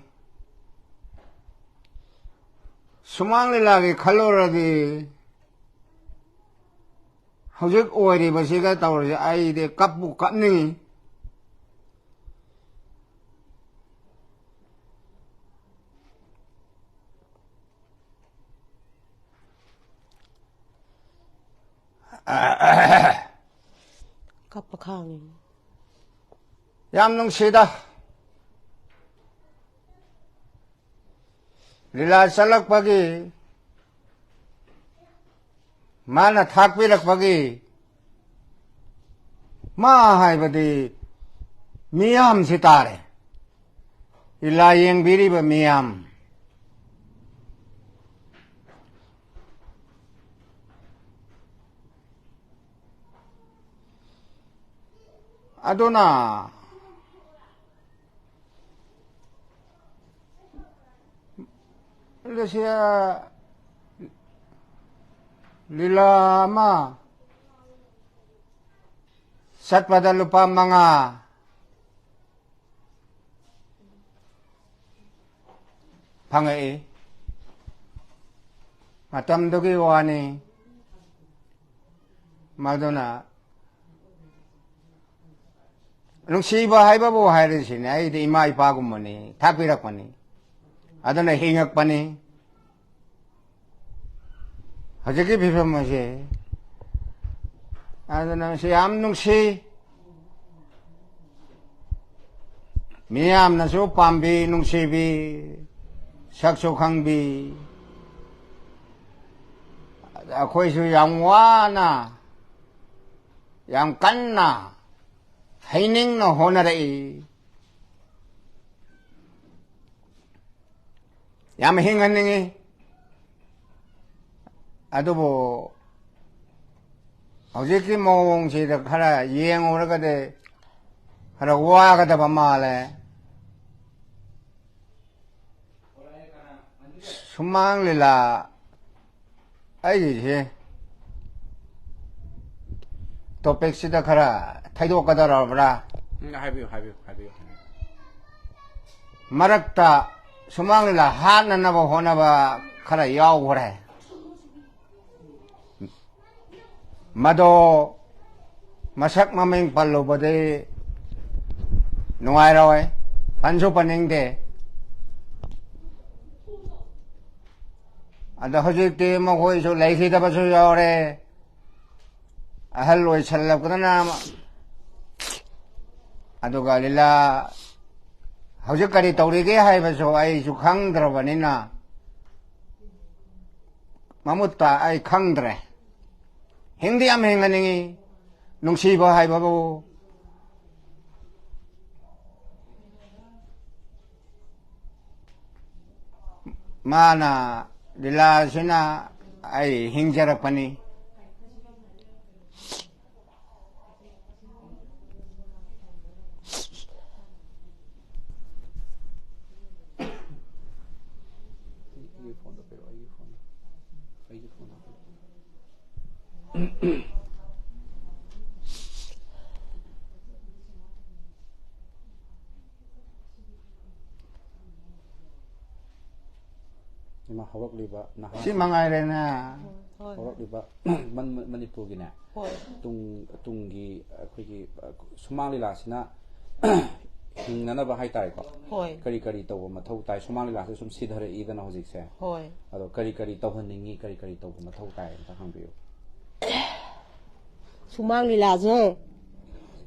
ꯁꯨꯃꯥꯡ ꯂꯤꯂꯥꯒꯤ ꯈꯜꯂꯨꯔꯗꯤ ꯍꯧꯖꯤꯛ ꯑꯣꯏꯔꯤꯕꯁꯤꯒ ꯇꯧꯔꯤꯁꯦ ꯑꯩꯗꯤ ꯀꯞꯄꯨ ꯀꯞꯅꯤꯡꯉꯤ꯫ ꯀꯞꯄ ꯈꯥꯡꯉꯤ꯫ ꯌꯥꯝ ꯅꯨꯡꯁꯤꯗ꯫ ꯂꯤꯂꯥ ꯆꯠꯂꯛꯄꯒꯤ, ꯃꯥꯅ ꯊꯥꯛꯄꯤꯔꯛꯄꯒꯤ, ꯃꯥ ꯍꯥꯏꯕꯗꯤ ꯃꯤꯌꯥꯝꯁꯤ ꯇꯥꯔꯦ꯫ ꯂꯤꯂꯥ ꯌꯦꯡꯕꯤꯔꯤꯕ ꯃꯤꯌꯥꯝ, ꯑꯗꯨꯅ ꯂꯤꯁꯤꯌꯥ ꯂꯤꯂꯥ ꯑꯃ ꯆꯠꯄꯗ ꯂꯨꯄꯥ ꯃꯉꯥ ꯐꯪꯉꯛꯏ꯫ ꯃꯇꯝꯗꯨꯒꯤ ꯋꯥꯅꯤ꯫ ꯃꯗꯨꯅ ꯅꯨꯡꯁꯤꯕ ꯍꯥꯏꯕꯕꯨ ꯍꯥꯏꯔꯤꯁꯤꯅꯦ, ꯑꯩꯗꯤ ꯏꯃꯥ ꯏꯄꯥꯒꯨꯝꯕꯅꯤ, ꯊꯥꯛꯄꯤꯔꯛꯄꯅꯤ, ꯑꯗꯨꯅ ꯍꯤꯡꯉꯛꯄꯅꯤ꯫ ꯍꯧꯖꯤꯛꯀꯤ ꯐꯤꯕꯝ ꯑꯁꯤ, ꯑꯗꯨꯅ ꯃꯁꯤ ꯌꯥꯝ ꯅꯨꯡꯁꯤ꯫ ꯃꯤꯌꯥꯝꯅꯁꯨ ꯄꯥꯝꯕꯤ, ꯅꯨꯡꯁꯤꯕꯤ, ꯁꯛꯁꯨ ꯈꯪꯕꯤ꯫ ꯑꯩꯈꯣꯏꯁꯨ ꯌꯥꯝ ꯋꯥꯅ, ꯌꯥꯝ ꯀꯟꯅ, ꯍꯩꯅꯤꯡꯅ ꯍꯣꯠꯅꯔꯛꯏ꯫ ꯌꯥꯝ ꯍꯤꯡꯍꯟꯅꯤꯡꯉꯤ꯫ ꯑꯗꯨꯕꯨ ꯍꯧꯖꯤꯛꯀꯤ ꯃꯑꯣꯡꯁꯤꯗ ꯈꯔ ꯌꯦꯡꯉꯨꯔꯒꯗꯤ ꯈꯔ ꯋꯥꯒꯗꯕ ꯃꯥꯜꯂꯦ꯫ ꯁꯨꯃꯥꯡ ꯂꯤꯂꯥ ꯑꯩꯒꯤꯁꯦ ꯇꯣꯄꯤꯛꯁꯤꯗ ꯈꯔ ꯊꯩꯗꯣꯛꯀꯗꯧꯔꯕ꯭ꯔꯥ? ꯎꯝ, ꯍꯥꯏꯕꯤꯌꯨ, ꯍꯥꯏꯕꯤꯌꯨ, ꯍꯥꯏꯕꯤꯌꯨ, ꯍꯥꯏꯕꯤꯌꯨ꯫ ꯃꯔꯛꯇ ꯁꯨꯃꯥꯡ ꯂꯤꯂꯥ ꯍꯥꯠꯅꯅꯕ ꯍꯣꯠꯅꯕ ꯈꯔ ꯌꯥꯎꯈ꯭ꯔꯦ꯫ ꯃꯗꯣ ꯃꯁꯛ ꯃꯃꯤꯡ ꯄꯜꯂꯨꯕꯗꯤ ꯅꯨꯡꯉꯥꯏꯔꯣꯏ, ꯄꯟꯁꯨ ꯄꯟꯅꯤꯡꯗꯦ꯫ ꯑꯗꯣ ꯍꯧꯖꯤꯛꯇꯤ ꯃꯈꯣꯏꯁꯨ ꯂꯩꯈꯤꯗꯕꯁꯨ ꯌꯥꯎꯔꯦ, ꯑꯍꯜ ꯑꯣꯏꯁꯜꯂꯛꯄꯗꯅ꯫ ꯑꯗꯨꯒ ꯂꯤꯂꯥ ꯍꯧꯖꯤꯛ ꯀꯔꯤ ꯇꯧꯔꯤꯒꯦ ꯍꯥꯏꯕꯁꯨ ꯑꯩꯁꯨ ꯈꯪꯗ꯭ꯔꯕꯅꯤꯅ, ꯃꯃꯨꯠꯇ ꯑꯩ ꯈꯪꯗ꯭ꯔꯦ꯫ ꯍꯤꯡꯗꯤ ꯌꯥꯝ ꯍꯤꯡꯍꯟꯅꯤꯡꯉꯤ, ꯅꯨꯡꯁꯤꯕ ꯍꯥꯏꯕꯕꯨ꯫ ꯃꯥꯅ, ꯂꯤꯂꯥꯁꯤꯅ ꯑꯩ ꯍꯤꯡꯖꯔꯛꯄꯅꯤ꯫ ꯏꯃꯥ, ꯍꯧꯔꯛꯂꯤꯕ ꯅꯍꯥ ꯁꯤ ꯃꯉꯥꯏꯔꯦꯅꯦ꯫ ꯍꯣꯏ꯫ ꯍꯧꯔꯛꯂꯤꯕ ꯃꯟ-, ꯃꯅꯤꯄꯨꯔꯒꯤꯅꯦ, ꯍꯣꯏ꯫ ꯇꯨꯡ-, ꯇꯨꯡꯒꯤ ꯑꯩꯈꯣꯏꯒꯤ, ꯑ, ꯁꯨꯃꯥꯡ ꯂꯤꯂꯥꯁꯤꯅ ꯍꯤꯡꯅꯅꯕ ꯍꯥꯏꯇꯥꯔꯦꯀꯣ꯫ ꯍꯣꯏ꯫ ꯀꯔꯤ ꯀꯔꯤ ꯇꯧꯕ ꯃꯊꯧ ꯇꯥꯏ? ꯁꯨꯃꯥꯡ ꯂꯤꯂꯥꯁꯦ ꯁꯨꯝ ꯁꯤꯊꯔꯛꯏꯗꯅ ꯍꯧꯖꯤꯛꯁꯦ꯫ ꯍꯣꯏ꯫ ꯑꯗꯣ ꯀꯔꯤ ꯀꯔꯤ ꯇꯧꯍꯟꯅꯤꯡꯉꯤ, ꯀꯔꯤ ꯀꯔꯤ ꯇꯧꯕ ꯃꯊꯧ ꯇꯥꯏ ꯑꯝꯇ ꯍꯪꯕꯤꯌꯨ꯫ ꯁꯨꯃꯥꯡ ꯂꯤꯂꯥꯁꯦ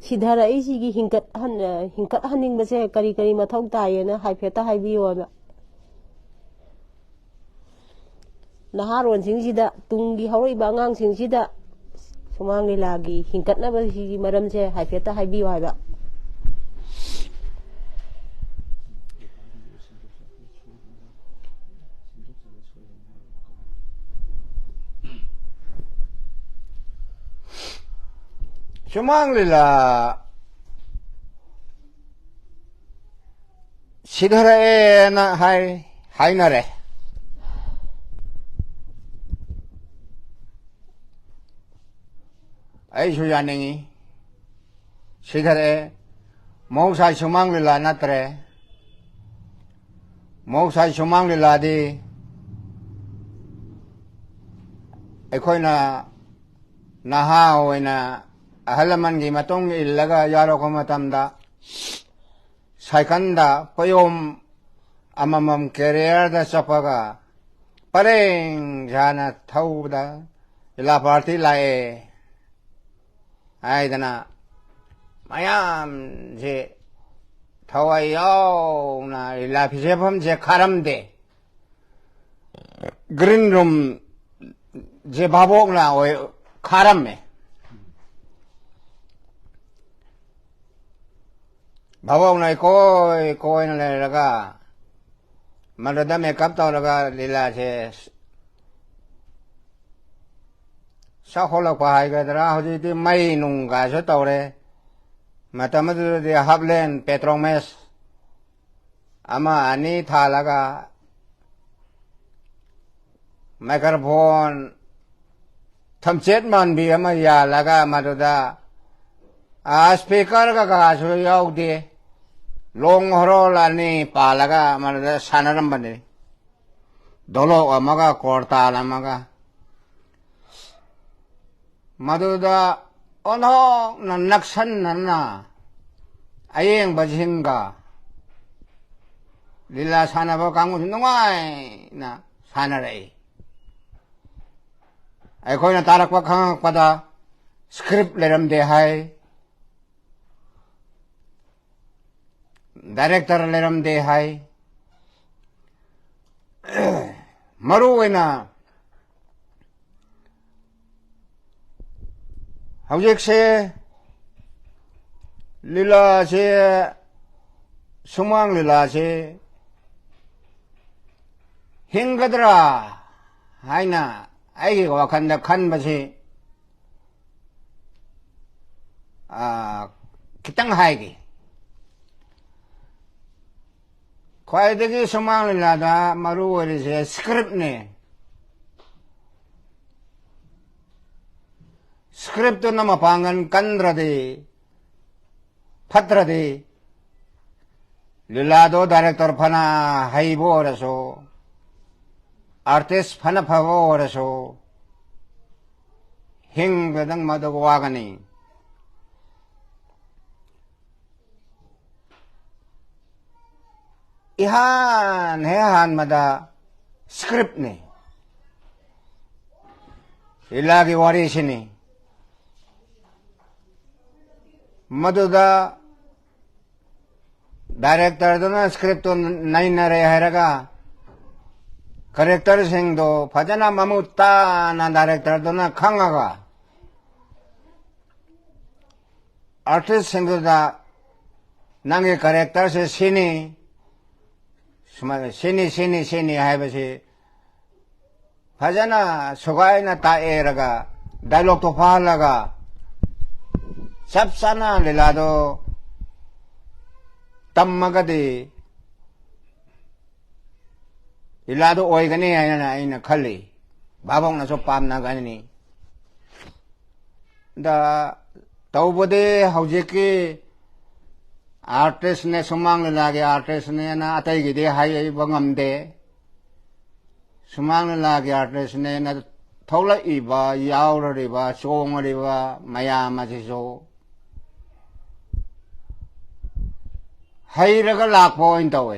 ꯁꯤꯊꯔꯛꯏꯁꯤꯒꯤ ꯍꯤꯡꯀꯠꯍꯟ-, ꯍꯤꯡꯀꯠꯍꯟꯅꯤꯡꯕꯁꯦ ꯀꯔꯤ ꯀꯔꯤ ꯃꯊꯧ ꯇꯥꯏꯌꯦꯅ ꯍꯥꯏꯐꯦꯠꯇ ꯍꯥꯏꯕꯤꯌꯣꯕ꯫ ꯅꯍꯥꯔꯣꯟꯁꯤꯡꯁꯤꯗ, ꯇꯨꯡꯒꯤ ꯍꯧꯔꯛꯏꯕ ꯑꯉꯥꯡꯁꯤꯡꯁꯤꯗ ꯁꯨꯃꯥꯡ ꯂꯤꯂꯥꯒꯤ ꯍꯤꯡꯀꯠꯅꯕꯁꯤꯒꯤ ꯃꯔꯝꯁꯦ ꯍꯥꯏꯐꯦꯠꯇ ꯍꯥꯏꯕꯤꯌꯨ ꯍꯥꯏꯕ꯫ ꯁꯨꯃꯥꯡ ꯂꯤꯂꯥ ꯁꯤꯊꯔꯛꯑꯦꯅ ꯍꯥꯏ, ꯍꯥꯏꯅꯔꯦ꯫ ꯑꯩꯁꯨ ꯌꯥꯅꯤꯡꯉꯤ꯫ ꯁꯤꯊꯔꯛꯑꯦ꯫ ꯃꯍꯧꯁꯥ ꯁꯨꯃꯥꯡ ꯂꯤꯂꯥ ꯅꯠꯇ꯭ꯔꯦ꯫ ꯃꯍꯧꯁꯥ ꯁꯨꯃꯥꯡ ꯂꯤꯂꯥꯗꯤ ꯑꯩꯈꯣꯏꯅ ꯅꯍꯥ ꯑꯣꯏꯅ ꯑꯍꯜ ꯂꯃꯟꯒꯤ ꯃꯇꯨꯡ ꯏꯜꯂꯒ ꯌꯥꯎꯔꯛꯄ ꯃꯇꯝꯗ ꯁꯥꯏꯀꯜꯗ ꯄꯌꯣꯝ ꯑꯃꯃꯝ ꯀꯦꯔꯤꯌꯔꯗ ꯆꯠꯄꯒ ꯄꯔꯦꯡ ꯁꯥꯅ ꯊꯧꯕꯗ ꯂꯤꯂꯥ ꯄꯥꯔꯇꯤ ꯂꯥꯛꯑꯦ ꯍꯥꯏꯗꯅ ꯃꯌꯥꯝꯁꯦ ꯊꯋꯥꯏ ꯌꯥꯎꯅ ꯂꯤꯂꯥ ꯐꯤꯖꯦꯐꯝꯁꯦ ꯈꯥꯔꯝꯗꯦ꯫ ꯒ꯭ꯔꯤꯟ ꯔꯨꯝꯁꯦ ꯚꯥꯕꯣꯛꯅ ꯑꯣꯏ ꯈꯥꯔꯝꯃꯦ꯫ ꯚꯥꯕꯣꯛꯅ ꯏꯀꯣꯏ ꯀꯣꯏꯅ ꯂꯩꯔꯒ ꯃꯗꯨꯗ ꯃꯦꯀꯞ ꯇꯧꯔꯒ ꯂꯤꯂꯥꯁꯦ ꯆꯥꯎꯈꯠꯂꯛꯄ ꯍꯥꯏꯒꯗ꯭ꯔꯥ, ꯍꯧꯖꯤꯛꯇꯤ ꯃꯩ ꯅꯨꯡꯒꯁꯨ ꯇꯧꯔꯦ꯫ ꯃꯇꯝ ꯑꯗꯨꯗꯗꯤ ꯍꯥꯞꯂꯦꯟ, ꯄꯦꯇ꯭ꯔꯣꯃꯦꯁ ꯑꯃ ꯑꯅꯤ ꯊꯥꯜꯂꯒ ꯃꯥꯏꯀ꯭ꯔꯣꯐꯣꯟ ꯊꯝꯆꯦꯠ ꯃꯥꯟꯕꯤ ꯑꯃ ꯌꯥꯜꯂꯒ ꯃꯗꯨꯗ, ꯑ, ꯁ꯭ꯄꯤꯀꯔ ꯀꯀꯥꯁꯨ ꯌꯥꯎꯗꯦ꯫ ꯂꯣꯡ ꯍꯣꯔꯣꯜ ꯑꯅꯤ ꯄꯥꯜꯂꯒ ꯃꯗꯨꯗ ꯁꯥꯟꯅꯔꯝꯕꯅꯤ꯫ ꯗꯣꯂꯣꯛ ꯑꯃꯒ ꯀꯣꯔꯇꯥꯜ ꯑꯃꯒ꯫ ꯃꯗꯨꯗ ꯑꯣꯟꯊꯣꯛꯅ ꯅꯛꯁꯟꯅꯅ ꯑꯌꯦꯡꯕꯁꯤꯡꯒ ꯂꯤꯂꯥ ꯁꯥꯟꯅꯕ ꯀꯥꯡꯕꯨꯁꯨ ꯅꯨꯡꯉꯥꯏꯅ ꯁꯥꯟꯅꯔꯛꯏ꯫ ꯑꯩꯈꯣꯏꯅ ꯇꯥꯔꯛꯄ ꯈꯪꯉꯛꯄꯗ ꯁ꯭ꯀ꯭ꯔꯤꯞ ꯂꯩꯔꯝꯗꯦ ꯍꯥꯏ꯫ ꯗꯥꯏꯔꯦꯛꯇꯔ ꯂꯩꯔꯝꯗꯦ ꯍꯥꯏ꯫ ꯃꯔꯨ ꯑꯣꯏꯅ ꯍꯧꯖꯤꯛꯁꯦ ꯂꯤꯂꯥꯁꯦ, ꯁꯨꯃꯥꯡ ꯂꯤꯂꯥꯁꯦ ꯍꯤꯡꯒꯗ꯭ꯔꯥ ꯍꯥꯏꯅ ꯑꯩꯒꯤ ꯋꯥꯈꯜꯗ ꯈꯟꯕꯁꯤ, ꯑꯥ, ꯈꯤꯇꯪ ꯍꯥꯏꯒꯦ꯫ ꯈ꯭ꯋꯥꯏꯗꯒꯤ ꯁꯨꯃꯥꯡ ꯂꯤꯂꯥꯗ ꯃꯔꯨ ꯑꯣꯏꯔꯤꯁꯦ ꯁ꯭ꯀ꯭ꯔꯤꯞꯅꯦ꯫ ꯁ꯭ꯀ꯭ꯔꯤꯞꯇꯨꯅ ꯃꯄꯥꯡꯒꯜ ꯀꯟꯗ꯭ꯔꯗꯤ, ꯐꯠꯇ꯭ꯔꯗꯤ, ꯂꯤꯂꯥꯗꯣ ꯗꯥꯏꯔꯦꯛꯇꯔ ꯐꯅ ꯍꯩꯕ ꯑꯣꯏꯔꯁꯨ, ꯑꯥꯔꯇꯤꯁ ꯐꯅ ꯐꯕ ꯑꯣꯏꯔꯁꯨ, ꯍꯤꯡꯕꯗꯪ ꯃꯗꯨ ꯋꯥꯒꯅꯤ꯫ ꯏꯍꯥꯟ ꯍꯦꯛ ꯍꯥꯟꯕꯗ ꯁ꯭ꯀ꯭ꯔꯤꯞꯅꯤ, ꯂꯤꯂꯥꯒꯤ ꯋꯥꯔꯤꯁꯤꯅꯤ꯫ ꯃꯗꯨꯗ ꯗꯥꯏꯔꯦꯛꯇꯔꯗꯨꯅ ꯁ꯭ꯀ꯭ꯔꯤꯞꯇꯨ ꯅꯩꯅꯔꯦ ꯍꯥꯏꯔꯒ, ꯀꯦꯔꯦꯛꯇꯔꯁꯤꯡꯗꯣ ꯐꯖꯅ ꯃꯃꯨꯠ ꯇꯥꯅ ꯗꯥꯏꯔꯦꯛꯇꯔꯗꯨꯅ ꯈꯪꯉꯒ, ꯑꯥꯔꯇꯤꯁꯁꯤꯡꯗꯨꯗ "ꯅꯪꯒꯤ ꯀꯦꯔꯦꯛꯇꯔꯁꯦ ꯁꯤꯅꯤ, ꯁꯨꯃꯥꯏꯅ ꯁꯤꯅꯤ, ꯁꯤꯅꯤ, ꯁꯤꯅꯤ" ꯍꯥꯏꯕꯁꯤ ꯐꯖꯅ ꯁꯨꯒꯥꯏꯅ ꯇꯥꯛꯑꯦꯔꯒ, ꯗꯥꯏꯂꯣꯛꯇꯣ ꯐꯥꯍꯜꯂꯒ, ꯆꯞ ꯆꯥꯅ ꯂꯤꯂꯥꯗꯣ ꯇꯝꯃꯒꯗꯤ, ꯂꯤꯂꯥꯗꯣ ꯑꯣꯏꯒꯅꯤ ꯍꯥꯏꯅ ꯑꯩꯅ ꯈꯜꯂꯤ꯫ ꯚꯥꯕꯣꯛꯅꯁꯨ ꯄꯥꯝꯅꯒꯅꯤ꯫ ꯑꯗ ꯇꯧꯕꯗꯤ ꯍꯧꯖꯤꯛꯀꯤ ꯑꯥꯔꯇꯤꯁꯅꯦ, ꯁꯨꯃꯥꯡ ꯂꯤꯂꯥꯒꯤ ꯑꯥꯔꯇꯤꯁꯅꯦꯅ ꯑꯇꯩꯒꯤꯗꯤ ꯍꯥꯏꯕ ꯉꯝꯗꯦ꯫ ꯁꯨꯃꯥꯡ ꯂꯤꯂꯥꯒꯤ ꯑꯥꯔꯇꯤꯁꯅꯦꯅ ꯊꯣꯛꯂꯛꯏꯕ, ꯌꯥꯎꯔꯔꯤꯕ, ꯆꯣꯡꯉꯔꯤꯕ ꯃꯌꯥꯝ ꯑꯁꯤꯁꯨ ꯍꯩꯔꯒ ꯂꯥꯛꯄ ꯑꯣꯏꯅ ꯇꯧꯋꯦ꯫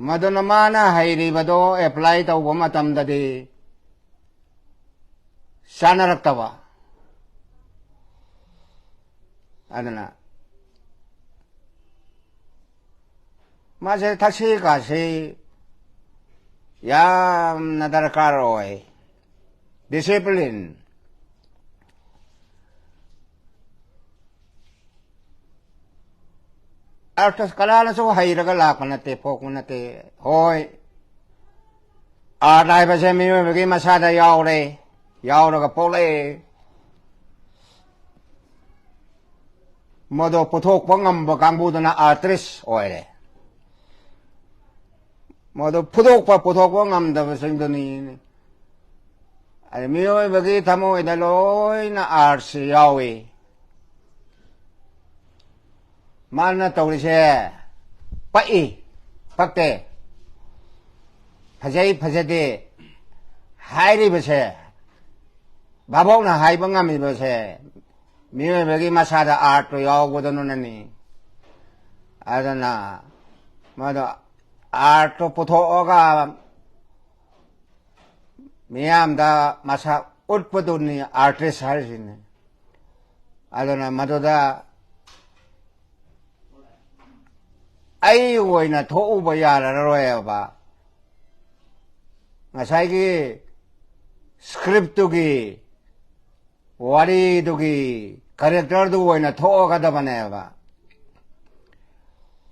ꯃꯗꯨꯅ ꯃꯥꯅ ꯍꯩꯔꯤꯕꯗꯣ ꯑꯦꯄ꯭ꯂꯥꯏ ꯇꯧꯕ ꯃꯇꯝꯗꯗꯤ ꯆꯥꯅꯔꯛꯇꯕ꯫ ꯑꯗꯨꯅ ꯃꯥꯁꯦ ꯊꯛꯁꯤ ꯈꯥꯁꯤ ꯌꯥꯝꯅ ꯗꯔꯀꯥꯔ ꯑꯣꯏ꯫ ꯗꯤꯁꯤꯄ꯭ꯂꯤꯟ꯫ ꯑꯥꯔꯠꯁ ꯀꯂꯥꯅꯁꯨ ꯍꯩꯔꯒ ꯂꯥꯛꯄ ꯅꯠꯇꯦ, ꯄꯣꯛꯄ ꯅꯠꯇꯦ꯫ ꯍꯣꯏ, ꯑꯥꯔꯠ ꯍꯥꯏꯕꯁꯦ ꯃꯤꯑꯣꯏꯕꯒꯤ ꯃꯁꯥꯗ ꯌꯥꯎꯔꯦ, ꯌꯥꯎꯔꯒ ꯄꯣꯛꯂꯛꯑꯦ꯫ ꯃꯗꯨ ꯄꯨꯊꯣꯛꯄ ꯉꯝꯕ ꯀꯥꯡꯕꯨꯗꯨꯅ ꯑꯥꯔꯇꯤꯁ ꯑꯣꯏꯔꯦ꯫ ꯃꯗꯨ ꯐꯨꯗꯣꯛꯄ, ꯄꯨꯊꯣꯛꯄ ꯉꯝꯗꯕꯁꯤꯡꯗꯨꯅꯤ꯫ ꯑꯗ ꯃꯤꯑꯣꯏꯕꯒꯤ ꯊꯃꯣꯏꯗ ꯂꯣꯏꯅ ꯑꯥꯔꯠꯁ ꯌꯥꯎꯏ꯫ ꯃꯥꯅ ꯇꯧꯔꯤꯁꯦ ꯄꯛꯏ, ꯄꯛꯇꯦ, ꯐꯖꯩ, ꯐꯖꯗꯦ ꯍꯥꯏꯔꯤꯕꯁꯦ, ꯚꯥꯕꯣꯛꯅ ꯍꯥꯏꯕ ꯉꯝꯃꯤꯕꯁꯦ, ꯃꯤꯑꯣꯏꯕꯒꯤ ꯃꯁꯥꯗ ꯑꯥꯔꯠꯇꯣ ꯌꯥꯎꯕꯗꯨꯅꯅꯤ꯫ ꯑꯗꯨꯅ ꯃꯗꯣ ꯑꯥꯔꯠꯇꯣ ꯄꯨꯊꯣꯛꯑꯒ ꯃꯤꯌꯥꯝꯗ ꯃꯁꯛ ꯎꯠꯄꯗꯨꯅꯤ ꯑꯥꯔꯇꯤꯁ ꯍꯥꯏꯔꯤꯁꯤꯅꯤ꯫ ꯑꯗꯨꯅ ꯃꯗꯨꯗ ꯑꯩ ꯑꯣꯏꯅ ꯊꯣꯛꯎꯕ ꯌꯥꯔꯔꯣꯏꯕ꯫ ꯉꯁꯥꯏꯒꯤ ꯁ꯭ꯀ꯭ꯔꯤꯞꯇꯨꯒꯤ, ꯋꯥꯔꯤꯗꯨꯒꯤ ꯀꯦꯔꯦꯛꯇꯔꯗꯨ ꯑꯣꯏꯅ ꯊꯣꯛꯑꯒꯗꯕꯅꯦꯕ꯫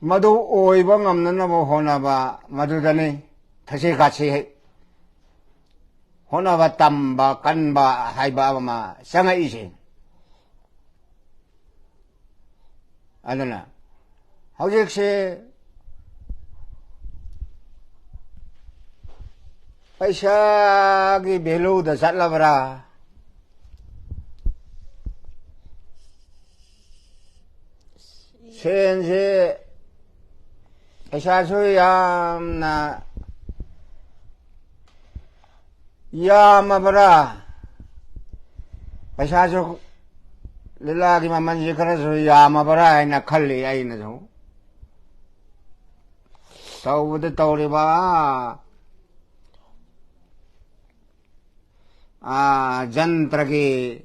ꯃꯗꯨ ꯑꯣꯏꯕ ꯉꯝꯅꯅꯕ ꯍꯣꯠꯅꯕ, ꯃꯗꯨꯗꯅꯤ ꯊꯛꯁꯤ ꯈꯥꯁꯤ ꯍꯣꯠꯅꯕ, ꯇꯝꯕ ꯀꯟꯕ ꯍꯥꯏꯕ ꯑꯃ ꯆꯪꯉꯛꯏꯁꯦ꯫ ꯑꯗꯨꯅ ꯍꯧꯖꯤꯛꯁꯦ ꯄꯩꯁꯥꯒꯤ ꯚꯦꯂꯨꯗ ꯆꯠꯂꯕ꯭ꯔꯥ? ꯁꯦꯟꯁꯦ, ꯄꯩꯁꯥꯁꯨ ꯌꯥꯝꯅ ꯌꯥꯝꯃꯕ꯭ꯔꯥ? ꯄꯩꯁꯥꯁꯨ, ꯂꯤꯂꯥꯒꯤ ꯃꯃꯜꯁꯦ ꯈꯔꯁꯨ ꯌꯥꯝꯃꯕ꯭ꯔꯥ ꯍꯥꯏꯅ ꯈꯜꯂꯤ ꯑꯩꯅꯁꯨ꯫ ꯇꯧꯕꯗ ꯇꯧꯔꯤꯕ, ꯑꯥ, ꯖꯟꯇ꯭ꯔꯒꯤ,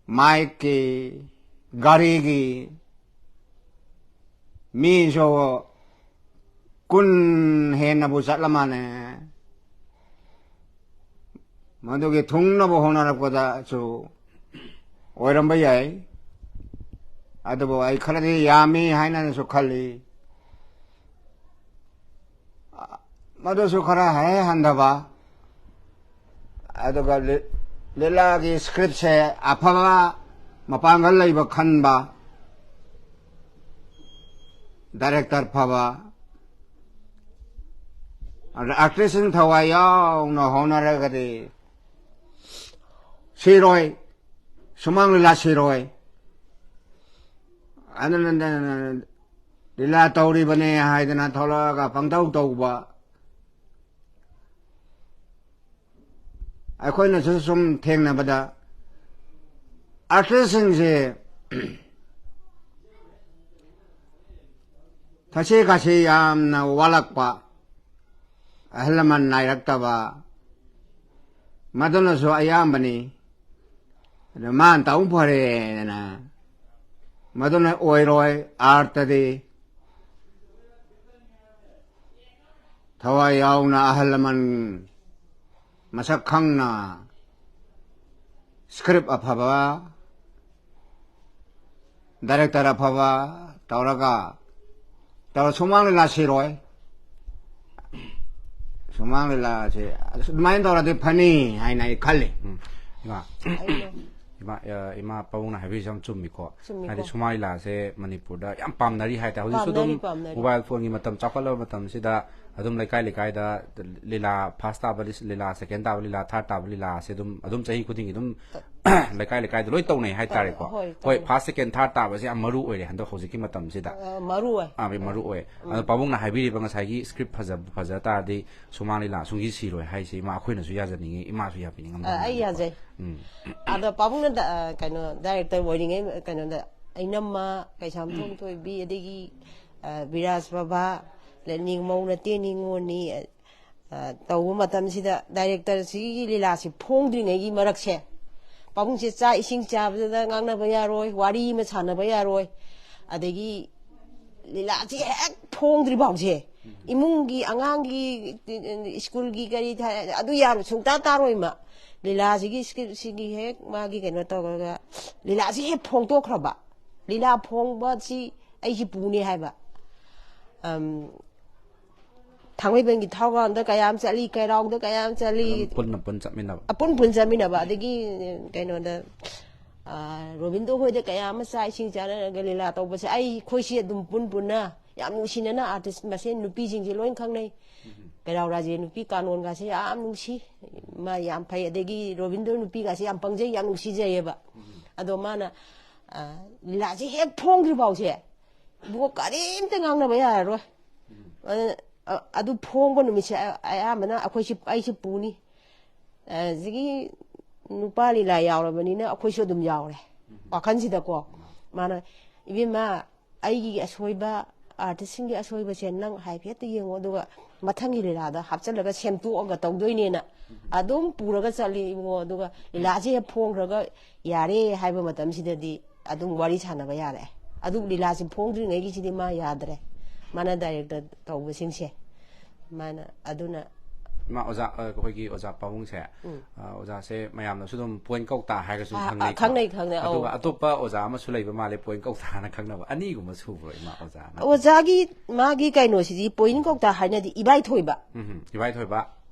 ꯃꯥꯏꯛꯀꯤ, ꯒꯥꯔꯤꯒꯤ ꯃꯤꯁꯨ ꯀꯨꯟ ꯍꯦꯟꯅꯕꯨ ꯆꯠꯂꯝꯃꯅꯦ꯫ ꯃꯗꯨꯒꯤ ꯊꯨꯡꯅꯕ ꯍꯣꯠꯅꯔꯛꯄꯗꯁꯨ ꯑꯣꯏꯔꯝꯕ ꯌꯥꯏ꯫ ꯑꯗꯨꯕꯨ ꯑꯩ ꯈꯔꯗꯤ ꯌꯥꯝꯃꯤ ꯍꯥꯏꯅꯁꯨ ꯈꯜꯂꯤ꯫ ꯃꯗꯨꯁꯨ ꯈꯔ ꯍꯦ ꯍꯟꯊꯕ꯫ ꯑꯗꯨꯒ ꯂꯤ-, ꯂꯤꯂꯥꯒꯤ ꯁ꯭ꯀ꯭ꯔꯤꯞꯁꯦ ꯑꯐꯕ, ꯃꯄꯥꯡꯒꯜ ꯂꯩꯕ ꯈꯟꯕ, ꯗꯥꯏꯔꯦꯛꯇꯔ ꯐꯕ, ꯑꯗ ꯑꯥꯔꯇꯤꯁꯁꯤꯡ ꯊꯋꯥꯏ ꯌꯥꯎꯅ ꯍꯣꯠꯅꯔꯒꯗꯤ ꯁꯤꯔꯣꯏ, ꯁꯨꯃꯥꯡ ꯂꯤꯂꯥ ꯁꯤꯔꯣꯏ꯫ ꯑꯗꯨꯅ ꯂꯤꯂꯥ ꯇꯧꯔꯤꯕꯅꯦ ꯍꯥꯏꯗꯅ ꯊꯣꯛꯂꯛꯑꯒ ꯄꯪꯇꯧ ꯇꯧꯕ꯫ ꯑꯩꯈꯣꯏꯅꯁꯨ ꯁꯨꯝ ꯊꯦꯡꯅꯕꯗ ꯑꯥꯔꯇꯤꯁꯁꯤꯡꯁꯦ ꯊꯛꯁꯤ ꯈꯥꯁꯤ ꯌꯥꯝꯅ ꯋꯥꯠꯂꯛꯄ, ꯑꯍꯜ ꯂꯃꯟ ꯅꯥꯏꯔꯛꯇꯕ, ꯃꯗꯨꯅꯁꯨ ꯑꯌꯥꯝꯕꯅꯤ꯫ ꯑꯗꯨ ꯃꯥꯅ ꯇꯧ ꯐꯔꯦꯅ, ꯃꯗꯨꯅ ꯑꯣꯏꯔꯣꯏ꯫ ꯑꯥꯔꯠꯇꯗꯤ ꯊꯋꯥꯏ ꯌꯥꯎꯅ ꯑꯍꯜ ꯂꯃꯟ ꯃꯁꯛ ꯈꯪꯅ ꯁ꯭ꯀ꯭ꯔꯤꯞ ꯑꯐꯕ, ꯗꯥꯏꯔꯦꯛꯇꯔ ꯑꯐꯕ ꯇꯧꯔꯒ ꯇꯧꯔ ꯁꯨꯃꯥꯡ ꯂꯤꯂꯥ ꯁꯤꯔꯣꯏ꯫ ꯁꯨꯃꯥꯡ ꯂꯤꯂꯥꯁꯦ ꯑꯗꯨꯃꯥꯏꯅ ꯇꯧꯔꯗꯤ ꯐꯅꯤ ꯍꯥꯏꯅ ꯑꯩ ꯈꯜꯂꯤ꯫ ꯎꯝ꯫ ꯏꯃꯥ, ꯏꯃꯥ, ꯑ, ꯏꯃꯥ ꯄꯥꯕꯨꯡꯅ ꯍꯥꯏꯕꯤꯔꯤꯁꯦ ꯌꯥꯝ ꯆꯨꯝꯃꯤꯀꯣ꯫ ꯆꯨꯝꯃꯤꯀꯣ꯫ ꯍꯥꯏꯗꯤ ꯁꯨꯃꯥꯡ ꯂꯤꯂꯥꯁꯦ ꯃꯅꯤꯄꯨꯔꯗ ꯌꯥꯝ ꯄꯥꯝꯅꯔꯤ ꯍꯥꯏꯇꯥꯔꯦ꯫ ꯍꯧꯖꯤꯛꯁꯨ ꯑꯗꯨꯝ ꯄꯥꯝꯅꯔꯤ, ꯄꯥꯝꯅꯔꯤ꯫ ꯃꯣꯕꯥꯏꯜ ꯐꯣꯟꯒꯤ ꯃꯇꯝ, ꯆꯥꯎꯈꯠꯂꯕ ꯃꯇꯝꯁꯤꯗ ꯑꯗꯨꯝ ꯂꯩꯀꯥꯏ ꯂꯩꯀꯥꯏꯗ ꯂꯤꯂꯥ ꯐꯥꯔꯁ ꯇꯥꯕ ꯂꯤ-, ꯂꯤꯂꯥ, ꯁꯦꯀꯦꯟ ꯇꯥꯕ ꯂꯤꯂꯥ, ꯊꯥꯔꯠ ꯇꯥꯕ ꯂꯤꯂꯥꯁꯦ ꯑꯗꯨꯝ, ꯑꯗꯨꯝ ꯆꯍꯤ ꯈꯨꯗꯤꯡꯒꯤ ꯑꯗꯨꯝ ꯂꯩꯀꯥꯏ ꯂꯩꯀꯥꯏꯗ ꯂꯣꯏ ꯇꯧꯅꯩ ꯍꯥꯏꯇꯥꯔꯦꯀꯣ꯫ ꯍꯣꯏ, ꯍꯣꯏ, ꯍꯣꯏ, ꯇꯧꯅꯩ꯫ ꯐꯥꯔꯁ, ꯁꯦꯀꯦꯟ, ꯊꯥꯔꯠ ꯇꯥꯕꯁꯦ ꯌꯥꯝ ꯃꯔꯨ ꯑꯣꯏꯔꯦ ꯍꯟꯗꯛ ꯍꯧꯖꯤꯛꯀꯤ ꯃꯇꯝꯁꯤꯗ꯫ ꯑ, ꯃꯔꯨ ꯑꯣꯏ꯫ ꯑꯥ, ꯃꯔꯨ ꯑꯣꯏ꯫ ꯑꯗꯣ ꯄꯥꯕꯨꯡꯅ ꯍꯥꯏꯕꯤꯔꯤꯕ ꯉꯁꯥꯏꯒꯤ ꯁ꯭ꯀ꯭ꯔꯤꯞ ꯐꯖ, ꯐꯖ ꯇꯥꯔꯗꯤ ꯁꯨꯃꯥꯡ ꯂꯤꯂꯥ ꯁꯨꯡꯁꯤ ꯁꯤꯔꯣꯏ ꯍꯥꯏꯁꯦ ꯏꯃꯥ ꯑꯩꯈꯣꯏꯅꯁꯨ ꯌꯥꯖꯅꯤꯡꯉꯤ, ꯏꯃꯥꯁꯨ ꯌꯥꯕꯤꯅꯤꯡꯉꯝꯕ ꯑ, ꯑꯩ ꯃꯥꯜꯂꯦꯀꯣ꯫ ꯌꯥꯖꯩ꯫ ꯎꯝ꯫ ꯑꯗꯣ ꯄꯥꯕꯨꯡꯅ ꯗ-, ꯑ, ꯀꯩꯅꯣ, ꯗꯥꯏꯔꯦꯛꯇꯔ ꯑꯣꯏꯔꯤꯉꯩ ꯀꯩꯅꯣꯗ ꯏꯅꯝꯃ ꯀꯩꯁꯥꯝꯊꯣꯡ ꯊꯣꯏꯕꯤ, ꯑꯗꯒꯤ, ꯑ, ꯕꯤꯔꯥꯖ ꯄ꯭ꯔꯚꯥ, ꯂꯦꯠꯅꯤꯡ ꯃꯧ ꯅꯠꯇꯦ ꯅꯤꯉꯣꯜꯅꯤ, ꯑ, ꯑ, ꯇꯧꯕ ꯃꯇꯝꯁꯤꯗ ꯗꯥꯏꯔꯦꯛꯇꯔꯁꯤꯒꯤ ꯂꯤꯂꯥꯁꯤ ꯐꯣꯡꯗ꯭ꯔꯤꯉꯩꯒꯤ ꯃꯔꯛꯁꯦ ꯄꯥꯕꯨꯡꯁꯦ ꯆꯥꯛ ꯏꯁꯤꯡ ꯆꯥꯕꯗ ꯉꯥꯡꯅꯕ ꯌꯥꯔꯣꯏ, ꯋꯥꯔꯤ ꯑꯃ ꯁꯥꯟꯅꯕ ꯌꯥꯔꯣꯏ꯫ ꯑꯗꯒꯤ ꯂꯤꯂꯥꯁꯤ ꯍꯦꯛ ꯐꯣꯡꯗ꯭ꯔꯤ ꯐꯥꯎꯁꯦ, ꯏꯃꯨꯡꯒꯤ, ꯑꯉꯥꯡꯒꯤ, ꯁ꯭ꯀꯨꯜꯒꯤ ꯀꯔꯤ ꯊ-, ꯑꯗꯨ ꯌꯥꯔꯣꯏ, ꯁꯨꯡꯇꯥ ꯇꯥꯔꯣꯏ ꯃꯥ꯫ ꯂꯤꯂꯥꯁꯤꯒꯤ ꯁ꯭ꯀꯤꯞꯁꯤꯒꯤ ꯍꯦꯛ ꯃꯥꯒꯤ ꯀꯩꯅꯣ ꯇꯧꯔꯒ ꯂꯤꯂꯥꯁꯤ ꯍꯦꯛ ꯐꯣꯡꯗꯣꯛꯈ꯭ꯔꯕ, ꯂꯤꯂꯥ ꯐꯣꯡꯕꯁꯤ ꯑꯩꯒꯤ ꯄꯨꯅꯤ ꯍꯥꯏꯕ꯫ ꯑꯝ, ꯊꯥꯡꯃꯩꯕꯟꯒꯤ ꯊꯥꯎꯒ꯭ꯔꯥꯎꯟꯗ ꯀꯌꯥꯝ ꯆꯠꯂꯤ, ꯀꯩꯔꯥꯎꯗ ꯀꯌꯥꯝ ꯆꯠꯂꯤ꯫ ꯑꯗꯨꯝ ꯄꯨꯟꯅ ꯄꯨꯟ ꯆꯠꯃꯤꯟꯅꯕ꯫ ꯑꯄꯨꯟ ꯄꯨꯟ ꯆꯠꯃꯤꯟꯅꯕ꯫ ꯑꯗꯒꯤ ꯀꯩꯅꯣꯗ, ꯑ, ꯔꯣꯕꯤꯟꯗꯣ ꯍꯣꯏꯗ ꯀꯌꯥ ꯑꯃ ꯆꯥꯛ ꯏꯁꯤꯡ ꯆꯥꯅꯔꯒ ꯂꯤꯂꯥ ꯇꯧꯕꯁꯦ ꯑꯩꯈꯣꯏꯁꯤ ꯑꯗꯨꯝ ꯄꯨꯟ ꯄꯨꯟꯅ ꯌꯥꯝ ꯅꯨꯡꯁꯤꯅꯅ ꯑꯥꯔꯇꯤꯁ ꯃꯁꯦꯟ ꯅꯨꯄꯤꯁꯤꯡꯁꯦ ꯂꯣꯏ ꯈꯪꯅꯩ꯫ ꯀꯩꯔꯥꯎ ꯔꯥꯖꯦ ꯅꯨꯄꯤ ꯀꯥꯅꯣꯟꯒꯁꯦ ꯌꯥꯝ ꯅꯨꯡꯁꯤ, ꯃꯥ ꯌꯥꯝ ꯐꯩ꯫ ꯑꯗꯒꯤ ꯔꯣꯕꯤꯟꯗ꯭ꯔꯣ ꯅꯨꯄꯤꯒꯁꯦ ꯌꯥꯝ ꯄꯪꯖꯩ, ꯌꯥꯝ ꯅꯨꯡꯁꯤꯖꯩꯌꯦꯕ꯫ ꯑꯗꯣ ꯃꯥꯅ, ꯑ, ꯂꯤꯂꯥꯁꯦ ꯍꯦꯛ ꯐꯣꯡꯗ꯭ꯔꯤ ꯐꯥꯎꯁꯦ ꯏꯕꯨꯡꯉꯣ ꯀꯔꯤꯝꯇ ꯉꯥꯡꯅꯕ ꯌꯥꯔꯔꯣꯏ꯫ ꯑꯗꯨ, ꯑ-, ꯑꯗꯨ ꯐꯣꯡꯕ ꯅꯨꯃꯤꯠꯁꯦ ꯑ-, ꯑꯌꯥꯝꯕꯅ ꯑꯩꯈꯣꯏꯁꯤ, ꯑꯩꯁꯤ ꯄꯨꯅꯤ꯫ ꯑꯗꯒꯤ ꯅꯨꯄꯥ ꯂꯤꯂꯥ ꯌꯥꯎꯔꯕꯅꯤꯅ ꯑꯩꯈꯣꯏꯁꯨ ꯑꯗꯨꯝ ꯌꯥꯎꯔꯦ ꯋꯥꯈꯜꯁꯤꯗꯀꯣ꯫ ꯃꯥꯅ, "ꯏꯕꯦꯝꯃ, ꯑꯩꯒꯤ ꯑꯁꯣꯏꯕ, ꯑꯥꯔꯇꯤꯁꯁꯤꯡꯒꯤ ꯑꯁꯣꯏꯕꯁꯦ ꯅꯪ ꯍꯥꯏꯐꯦꯠꯇ ꯌꯦꯡꯉꯣ, ꯑꯗꯨꯒ ꯃꯊꯪꯒꯤ ꯂꯤꯂꯥꯗ ꯍꯥꯞꯆꯤꯜꯂꯒ ꯁꯦꯝꯗꯣꯛꯑꯒ ꯇꯧꯗꯣꯏꯅꯦꯅ" ꯑꯗꯨꯝ ꯄꯨꯔꯒ ꯆꯠꯂꯤ ꯏꯕꯨꯡꯉꯣ꯫ ꯑꯗꯨꯒ ꯂꯤꯂꯥꯁꯦ ꯍꯦꯛ ꯐꯣꯡꯈ꯭ꯔꯒ ꯌꯥꯔꯦ ꯍꯥꯏꯕ ꯃꯇꯝꯁꯤꯗꯗꯤ ꯑꯗꯨꯝ ꯋꯥꯔꯤ ꯁꯥꯟꯅꯕ ꯌꯥꯔꯦ꯫ ꯑꯗꯨ ꯂꯤꯂꯥꯁꯤ ꯐꯣꯡꯗ꯭ꯔꯤꯉꯩꯒꯤꯁꯤꯗꯤ ꯃꯥ ꯌꯥꯗ꯭ꯔꯦ, ꯃꯥꯅ ꯗꯥꯏꯔꯦꯛꯇꯔ ꯇꯧꯕꯁꯤꯡꯁꯦ꯫ ꯃꯥꯅ ꯑꯗꯨꯅ ꯏꯃꯥ ꯑꯣꯖꯥ, ꯑ, ꯑꯩꯈꯣꯏꯒꯤ ꯑꯣꯖꯥ ꯄꯥꯕꯨꯡꯁꯦ, ꯎꯝ꯫ ꯑ, ꯑꯣꯖꯥꯁꯦ ꯃꯌꯥꯝꯅꯁꯨ ꯑꯗꯨꯝ ꯄꯣꯏꯟ ꯀꯧꯇꯥ ꯍꯥꯏꯔꯒꯁꯨ ꯑ, ꯑ, ꯈꯪꯅꯩꯀꯣ꯫ ꯈꯪꯅꯩ, ꯈꯪꯅꯩ, ꯑꯧ꯫ ꯑꯗꯨꯒ ꯑꯇꯣꯞꯄ ꯑꯣꯖꯥ ꯑꯃꯁꯨ ꯂꯩꯕ ꯃꯥꯜꯂꯦ, ꯄꯣꯏꯟ ꯀꯧꯇꯥꯅ ꯈꯪꯅꯕ꯫ ꯑꯅꯤꯒꯨꯝꯕ ꯁꯨꯕ꯭ꯔꯣ, ꯏꯃꯥ ꯑꯣꯖꯥꯅ? ꯑꯣꯖꯥꯒꯤ, ꯃꯥꯒꯤ ꯀꯩꯅꯣꯁꯤꯗꯤ ꯄꯣꯏꯟ ꯀꯧꯇꯥ ꯍꯥꯏꯅꯗꯤ ꯏꯕꯥꯏꯊꯣꯏꯕ꯫ ꯎꯝ, ꯏꯕꯥꯏꯊꯣꯏꯕ꯫